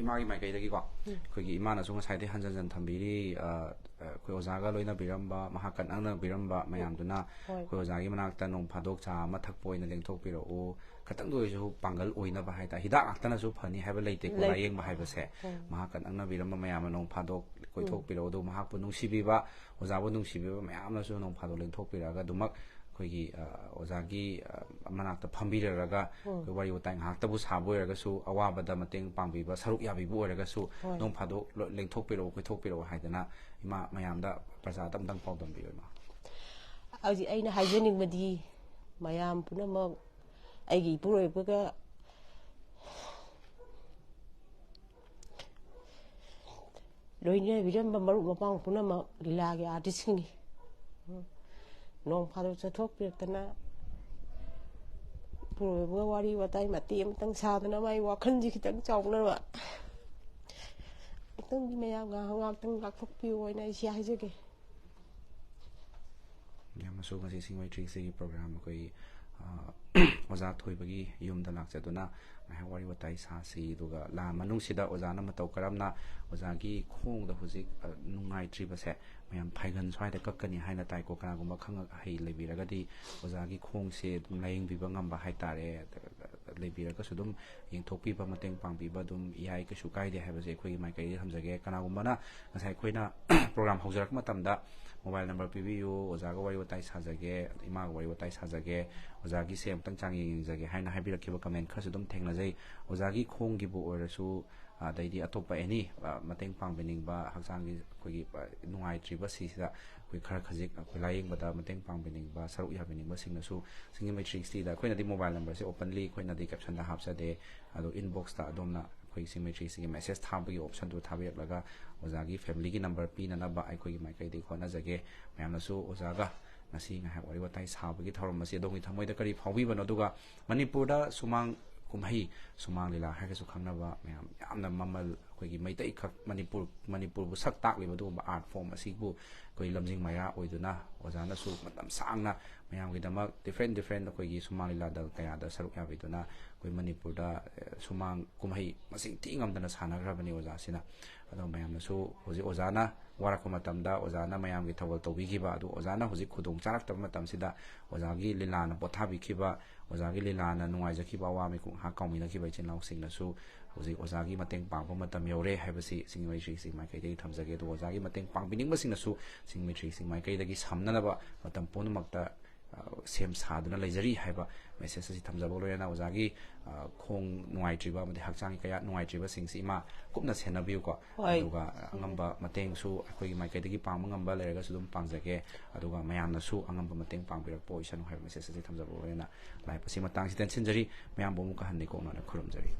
ꯏꯃꯥꯒꯤ ꯃꯥꯏꯀꯩꯗꯒꯤꯀꯣ, ꯑꯩꯈꯣꯏꯒꯤ ꯏꯃꯥꯅꯁꯨ ꯉꯁꯥꯏꯗꯩ ꯍꯟꯖꯟ ꯍꯟꯖꯟ ꯊꯝꯕꯤꯔꯤ, ꯑ, ꯑ, ꯑꯩꯈꯣꯏ ꯑꯣꯖꯥꯒ ꯂꯣꯏꯅꯕꯤꯔꯝꯕ, ꯃꯍꯥꯛꯀ ꯅꯛꯅꯕꯤꯔꯝꯕ ꯃꯌꯥꯝꯗꯨꯅ ꯍꯣꯏ꯫ ꯑꯩꯈꯣꯏ ꯑꯣꯖꯥꯒꯤ ꯃꯅꯥꯛꯇ ꯅꯣꯡ ꯐꯥꯗꯣꯛ ꯆꯥ ꯑꯃ ꯊꯛꯄ ꯑꯣꯏꯅ ꯂꯦꯡꯊꯣꯛꯄꯤꯔꯛꯎ, ꯈꯇꯪꯗ ꯑꯣꯏꯔꯁꯨ ꯄꯥꯡꯒꯜ ꯑꯣꯏꯅꯕ ꯍꯥꯏꯇꯥꯔꯦ꯫ ꯍꯤꯗꯥꯛ ꯉꯥꯛꯇꯅꯁꯨ ꯐꯅꯤ ꯍꯥꯏꯕ ꯂꯩꯇꯦꯀꯣ, ꯂꯩ-, ꯂꯥꯏꯌꯦꯡꯕ ꯍꯥꯏꯕꯁꯦ꯫ ꯎꯝ꯫ ꯃꯍꯥꯛꯀ ꯅꯛꯅꯕꯤꯔꯝꯕ ꯃꯌꯥꯝꯅ ꯅꯣꯡ ꯐꯥꯗꯣꯛ ꯀꯣꯏꯊꯣꯛꯄꯤꯔꯛꯎ꯫ ꯑꯗꯨ ꯃꯍꯥꯛꯄꯨ ꯅꯨꯡꯁꯤꯕꯤꯕ, ꯑꯣꯖꯥꯕꯨ ꯅꯨꯡꯁꯤꯕꯤꯕ ꯃꯌꯥꯝꯅꯁꯨ ꯅꯣꯡ ꯐꯥꯗꯣꯛ ꯂꯦꯡꯊꯣꯛꯄꯤꯔꯛꯑꯒ ꯑꯗꯨꯃꯛ ꯑꯩꯈꯣꯏꯒꯤ, ꯑ, ꯑꯣꯖꯥꯒꯤ, ꯑ, ꯃꯅꯥꯛꯇ ꯐꯝꯕꯤꯔꯔꯒ ꯎꯝ꯫ ꯑꯩꯈꯣꯏ ꯋꯥꯔꯤ ꯋꯥꯇꯥꯏ ꯉꯥꯏꯍꯥꯛꯇꯕꯨ ꯁꯥꯕ ꯑꯣꯏꯔꯒꯁꯨ, ꯑꯋꯥꯕꯗ ꯃꯇꯦꯡ ꯄꯥꯡꯕꯤꯕ, ꯁꯔꯨꯛ ꯌꯥꯕꯤꯕ ꯑꯣꯏꯔꯒꯁꯨ ꯍꯣꯏ꯫ ꯅꯣꯡ ꯐꯥꯗꯣꯛ ꯂꯣ-, ꯂꯦꯡꯊꯣꯛꯄꯤꯔꯛꯎ, ꯀꯣꯏꯊꯣꯛꯄꯤꯔꯛꯎ ꯍꯥꯏꯗꯅ ꯏꯃꯥ ꯃꯌꯥꯝꯗ, ꯄ꯭ꯔꯖꯥꯗ ꯑꯝꯇꯪ ꯄꯥꯎꯗꯝꯕꯤꯌꯨ, ꯏꯃꯥ꯫ ꯍꯧꯖꯤꯛ ꯑꯩꯅ ꯍꯥꯏꯖꯅꯤꯡꯕꯗꯤ, ꯃꯌꯥꯝ ꯄꯨꯝꯅꯃꯛ ꯑꯩꯒꯤ ꯏꯄꯨꯔꯣꯏꯕꯒ ꯂꯣꯏꯅꯕꯤꯔꯝꯕ ꯃꯔꯨꯞ ꯃꯄꯥꯡ ꯄꯨꯝꯅꯃꯛ ꯂꯤꯂꯥꯒꯤ ꯑꯥꯔꯇꯤꯁꯁꯤꯡꯅꯤ꯫ ꯅꯣꯡ ꯐꯥꯗꯣꯛ ꯆꯠꯊꯣꯛꯄꯤꯔꯛꯇꯅ ꯏꯄꯨꯔꯣꯏꯕꯒ ꯋꯥꯔꯤ ꯋꯥꯇꯥꯏ ꯃꯇꯦꯛ ꯑꯃꯇꯪ ꯁꯥꯗꯅ ꯃꯥꯏ ꯋꯥꯈꯜꯁꯤ ꯈꯤꯇꯪ ꯆꯥꯎꯅꯕ ꯑꯃꯨꯛꯇꯪꯗꯤ ꯃꯌꯥꯝ ꯉꯥꯏꯍꯥꯛ ꯉꯥꯏꯍꯥꯛꯇꯪ ꯂꯥꯛꯊꯣꯛꯄꯤꯌꯨ ꯍꯥꯏꯅ ꯑꯩꯁꯤ ꯍꯥꯏꯖꯒꯦ꯫ ꯌꯥꯝꯅꯁꯨ ꯉꯁꯤ ꯁꯤꯡꯃꯩ ꯊ꯭ꯔꯤ ꯁꯤꯒꯤ ꯄ꯭ꯔꯣꯒ꯭ꯔꯥꯝ ꯑꯩꯈꯣꯏ, ꯑ, ꯑꯣꯖꯥ ꯊꯣꯏꯕꯒꯤ ꯌꯨꯝꯗ ꯂꯥꯛꯆꯗꯨꯅ ꯉꯥꯏꯍꯥꯛ ꯋꯥꯔꯤ ꯋꯥꯇꯥꯏ ꯁꯥꯁꯤ꯫ ꯑꯗꯨꯒ ꯂꯥꯟ ꯃꯅꯨꯡꯁꯤꯗ ꯑꯣꯖꯥꯅ ꯃꯇꯧ ꯀꯔꯝꯅ ꯑꯣꯖꯥꯒꯤ ꯈꯣꯡꯗ ꯍꯧꯖꯤꯛ, ꯑ, ꯅꯨꯡꯉꯥꯏꯇ꯭ꯔꯤꯕꯁꯦ ꯃꯌꯥꯝ ꯐꯥꯏꯒꯟ ꯁ꯭ꯋꯥꯏꯗ ꯀꯛꯀꯅꯤ ꯍꯥꯏꯅ ꯇꯥꯏꯀꯣ꯫ ꯀꯅꯥꯒꯨꯝꯕ ꯈꯪ ꯑꯍꯩ ꯂꯩꯕꯤꯔꯒꯗꯤ ꯑꯣꯖꯥꯒꯤ ꯈꯣꯡꯁꯦ ꯑꯗꯨꯝ ꯂꯥꯌꯦꯡꯕꯤꯕ ꯉꯝꯕ ꯍꯥꯏꯇꯥꯔꯦ, ꯂꯩꯕꯤꯔꯒꯁꯨ ꯑꯗꯨꯝ ꯌꯦꯡꯊꯣꯛꯄꯤꯕ, ꯃꯇꯦꯡ ꯄꯥꯡꯕꯤꯕ ꯑꯗꯨꯝ ꯌꯥꯏ, ꯀꯩꯁꯨ ꯀꯥꯏꯗꯦ ꯍꯥꯏꯕꯁꯦ ꯑꯩꯈꯣꯏꯒꯤ ꯃꯥꯏꯀꯩꯗꯒꯤ ꯊꯝꯖꯒꯦ꯫ ꯀꯅꯥꯒꯨꯝꯕꯅ ꯉꯁꯥꯏ ꯑꯩꯈꯣꯏꯅ ꯄ꯭ꯔꯣꯒ꯭ꯔꯥꯝ ꯍꯧꯖꯔꯛꯄ ꯃꯇꯝꯗ ꯃꯣꯕꯥꯏꯜ ꯅꯝꯕꯔ ꯄꯤꯕꯤꯌꯨ, ꯑꯣꯖꯥꯒ ꯋꯥꯔꯤ ꯋꯥꯇꯥꯏ ꯁꯥꯖꯒꯦ, ꯏꯃꯥꯒ ꯋꯥꯔꯤ ꯋꯥꯇꯥꯏ ꯁꯥꯖꯒꯦ, ꯑꯣꯖꯥꯒꯤꯁꯦ ꯑꯃꯨꯛꯇꯪ ꯆꯥꯡꯌꯦꯡ ꯌꯦꯡꯖꯒꯦ ꯍꯥꯏꯅ ꯍꯥꯏꯕꯤꯔꯛꯈꯤꯕ ꯀꯃꯦꯟ ꯈꯔꯁꯨ ꯑꯗꯨꯝ ꯊꯦꯡꯅꯖꯩ꯫ ꯑꯣꯖꯥꯒꯤ ꯈꯣꯡꯒꯤꯕꯨ ꯑꯣꯏꯔꯁꯨ, ꯑꯗꯩꯗꯤ ꯑꯇꯣꯞꯄ ꯑꯦꯅꯤ, ꯑ, ꯃꯇꯦꯡ ꯄꯥꯡꯕꯤꯅꯤꯡꯕ, ꯍꯛꯆꯥꯡꯒꯤ ꯑꯩꯈꯣꯏꯒꯤ, ꯑ, ꯅꯨꯡꯉꯥꯏꯇ꯭ꯔꯤꯕ ꯁꯤꯁꯤꯗ ꯑꯩꯈꯣꯏ ꯈꯔ ꯈꯖꯤꯛ ꯑꯩꯈꯣꯏ ꯂꯥꯌꯦꯡꯕꯗ ꯃꯇꯦꯡ ꯄꯥꯡꯕꯤꯅꯤꯡꯕ, ꯁꯔꯨꯛ ꯌꯥꯕꯤꯅꯤꯡꯕꯁꯤꯡꯅꯁꯨ ꯁꯤꯡꯒꯤ ꯃꯩꯇ꯭ꯔꯤꯁꯤꯗ ꯑꯩꯈꯣꯏꯅꯗꯤ ꯃꯣꯕꯥꯏꯜ ꯅꯝꯕꯔꯁꯦ ꯑꯣꯄꯟꯂꯤ ꯑꯩꯈꯣꯏꯅꯗꯤ ꯀꯦꯞꯁꯟꯗ ꯍꯥꯞꯆꯗꯦ꯫ ꯑꯗꯣ ꯏꯟꯕꯣꯛꯁꯇ ꯑꯗꯣꯝꯅ ꯑꯩꯈꯣꯏ ꯁꯤꯡ ꯃꯩꯇ꯭ꯔꯤꯁꯤꯒꯤ ꯃꯦꯁꯦꯖ ꯊꯥꯕꯒꯤ ꯑꯣꯞꯁꯟꯗꯨ ꯊꯥꯕꯤꯔꯛꯂꯒ ꯑꯣꯖꯥꯒꯤ ꯐꯦꯃꯤꯂꯤꯒꯤ ꯅꯝꯕꯔ ꯄꯤꯅꯅꯕ ꯑꯩꯈꯣꯏꯒꯤ ꯃꯥꯏꯀꯩꯗꯒꯤ ꯍꯣꯠꯅꯖꯒꯦ꯫ ꯃꯌꯥꯝꯅꯁꯨ ꯑꯣꯖꯥꯒ ꯉꯁꯤ ꯉꯥꯏꯍꯥꯛ ꯋꯥꯔꯤ ꯋꯥꯇꯥꯏ ꯁꯥꯕꯒꯤ ꯊꯧꯔꯝ ꯑꯁꯤ ꯑꯗꯣꯝꯒꯤ ꯊꯃꯣꯏꯗ ꯀꯔꯤ ꯐꯥꯎꯕꯤꯕꯅꯣ? ꯑꯗꯨꯒ ꯃꯅꯤꯄꯨꯔꯗ ꯁꯨꯃꯥꯡ ꯀꯨꯝꯍꯩ, ꯁꯨꯃꯥꯡ ꯂꯤꯂꯥ ꯍꯥꯏꯔꯒꯁꯨ ꯈꯪꯅꯕ, ꯃꯌꯥꯝ ꯌꯥꯝꯅ ꯃꯃꯜ, ꯑꯩꯈꯣꯏꯒꯤ ꯃꯩꯇꯩꯈꯛ ꯃꯅꯤꯄꯨꯔ, ꯃꯅꯤꯄꯨꯔꯕꯨ ꯁꯛ ꯇꯥꯛꯂꯤꯕ ꯑꯗꯨꯒꯨꯝꯕ ꯑꯥꯔꯠ ꯐꯣꯝ ꯑꯁꯤꯕꯨ ꯑꯩꯈꯣꯏ ꯂꯝꯖꯤꯡ ꯃꯌꯥ ꯑꯣꯏꯗꯨꯅ ꯑꯣꯖꯥꯅꯁꯨ ꯃꯇꯝ ꯁꯥꯡꯅ ꯃꯌꯥꯝꯒꯤꯗꯃꯛ ꯗꯤꯐ꯭ꯔꯦꯟ ꯗꯤꯐ꯭ꯔꯦꯟ ꯑꯩꯈꯣꯏꯒꯤ ꯁꯨꯃꯥꯡ ꯂꯤꯂꯥ ꯗꯜ ꯀꯌꯥꯗ ꯁꯔꯨꯛ ꯌꯥꯕꯤꯗꯨꯅ ꯑꯩꯈꯣꯏ ꯃꯅꯤꯄꯨꯔꯗ, ꯑꯦ, ꯁꯨꯃꯥꯡ ꯀꯨꯝꯍꯩ ꯃꯁꯤꯡ ꯊꯤ ꯉꯝꯗꯅ ꯁꯥꯟꯅꯈ꯭ꯔꯕꯅꯤ ꯑꯣꯖꯥꯁꯤꯅ꯫ ꯑꯗꯣ ꯃꯌꯥꯝꯅꯁꯨ ꯍꯧꯖꯤꯛ ꯑꯣꯖꯥꯅ ꯋꯥꯔꯛꯄ ꯃꯇꯝꯗ ꯑꯣꯖꯥꯅ ꯃꯌꯥꯝꯒꯤ ꯊꯧꯒꯜ ꯇꯧꯕꯤꯈꯤꯕ ꯑꯗꯨ ꯑꯣꯖꯥꯅ ꯍꯧꯖꯤꯛ ꯈꯨꯗꯣꯡ ꯆꯥꯔꯛꯇꯕ ꯃꯇꯝꯁꯤꯗ ꯑꯣꯖꯥꯒꯤ ꯂꯤꯂꯥꯅ ꯄꯣꯊꯥꯕꯤꯈꯤꯕ, ꯑꯣꯖꯥꯒꯤ ꯂꯤꯂꯥꯅ ꯅꯨꯡꯉꯥꯏꯖꯈꯤꯕ, ꯑꯋꯥ ꯃꯤꯀꯨꯞ ꯉꯥꯏꯍꯥꯛ ꯀꯥꯎꯃꯤꯟꯅꯈꯤꯕ ꯏꯆꯤꯟ ꯏꯅꯥꯎꯁꯤꯡꯅꯁꯨ ꯍꯧꯖꯤꯛ ꯑꯣꯖꯥꯒꯤ ꯃꯇꯦꯡ ꯄꯥꯡꯕ ꯃꯇꯝ ꯌꯧꯔꯦ ꯍꯥꯏꯕꯁꯤ ꯁꯤꯡ ꯃꯩꯇ꯭ꯔꯤꯁꯤꯡ ꯃꯥꯏꯀꯩꯗꯒꯤ ꯊꯝꯖꯒꯦ꯫ ꯑꯗꯨꯒ ꯑꯣꯖꯥꯒꯤ ꯃꯇꯦꯡ ꯄꯥꯡꯕꯤꯅꯤꯡꯕꯁꯤꯡꯅꯁꯨ ꯁꯤꯡ ꯃꯩꯇ꯭ꯔꯤꯁꯤꯡ ꯃꯥꯏꯀꯩꯗꯒꯤ ꯁꯝꯅꯅꯕ ꯃꯇꯝ ꯄꯨꯝꯅꯃꯛꯇ, ꯑ, ꯁꯦꯝ ꯁꯥꯗꯨꯅ ꯂꯩꯖꯔꯤ ꯍꯥꯏꯕ ꯃꯦꯁꯦꯖ ꯑꯁꯤ ꯊꯝꯖꯕꯒ ꯂꯣꯏꯅꯅ ꯑꯣꯖꯥꯒꯤ, ꯑ, ꯈꯣꯡ ꯅꯨꯡꯉꯥꯏꯇ꯭ꯔꯤꯕ ꯑꯃꯗꯤ ꯍꯛꯆꯥꯡꯒꯤ ꯀꯌꯥꯠ ꯅꯨꯡꯉꯥꯏꯇ꯭ꯔꯤꯕꯁꯤꯡꯁꯤ ꯏꯃꯥ ꯀꯨꯞꯅ ꯁꯦꯟꯅꯕꯤꯌꯨꯀꯣ꯫ ꯍꯣꯏ꯫ ꯑꯗꯨꯒ ꯑꯉꯝꯕ ꯃꯇꯦꯡꯁꯨ ꯑꯩꯈꯣꯏꯒꯤ ꯃꯥꯏꯀꯩꯗꯒꯤ ꯄꯥꯡꯕ ꯉꯝꯕ ꯂꯩꯔꯒꯁꯨ ꯑꯗꯨꯝ ꯄꯥꯡꯖꯒꯦ꯫ ꯑꯗꯨꯒ ꯃꯌꯥꯝꯅꯁꯨ ꯑꯉꯝꯕ ꯃꯇꯦꯡ ꯄꯥꯡꯕꯤꯔꯛꯄ ꯑꯣꯏꯁꯅꯨ ꯍꯥꯏꯕ ꯃꯦꯁꯦꯖ ꯑꯁꯤ ꯊꯝꯖꯕꯒ ꯂꯣꯏꯅꯅ ꯂꯥꯏꯞ ꯑꯁꯤ ꯃꯇꯥꯡꯁꯤꯗ ꯇꯦꯟꯁꯤꯟꯖꯔꯤ꯫ ꯃꯌꯥꯝꯕꯨ ꯑꯃꯨꯛꯀ ꯍꯟꯅ ꯏꯀꯣꯛꯅꯅ ꯈꯨꯔꯨꯝꯖꯔꯤ꯫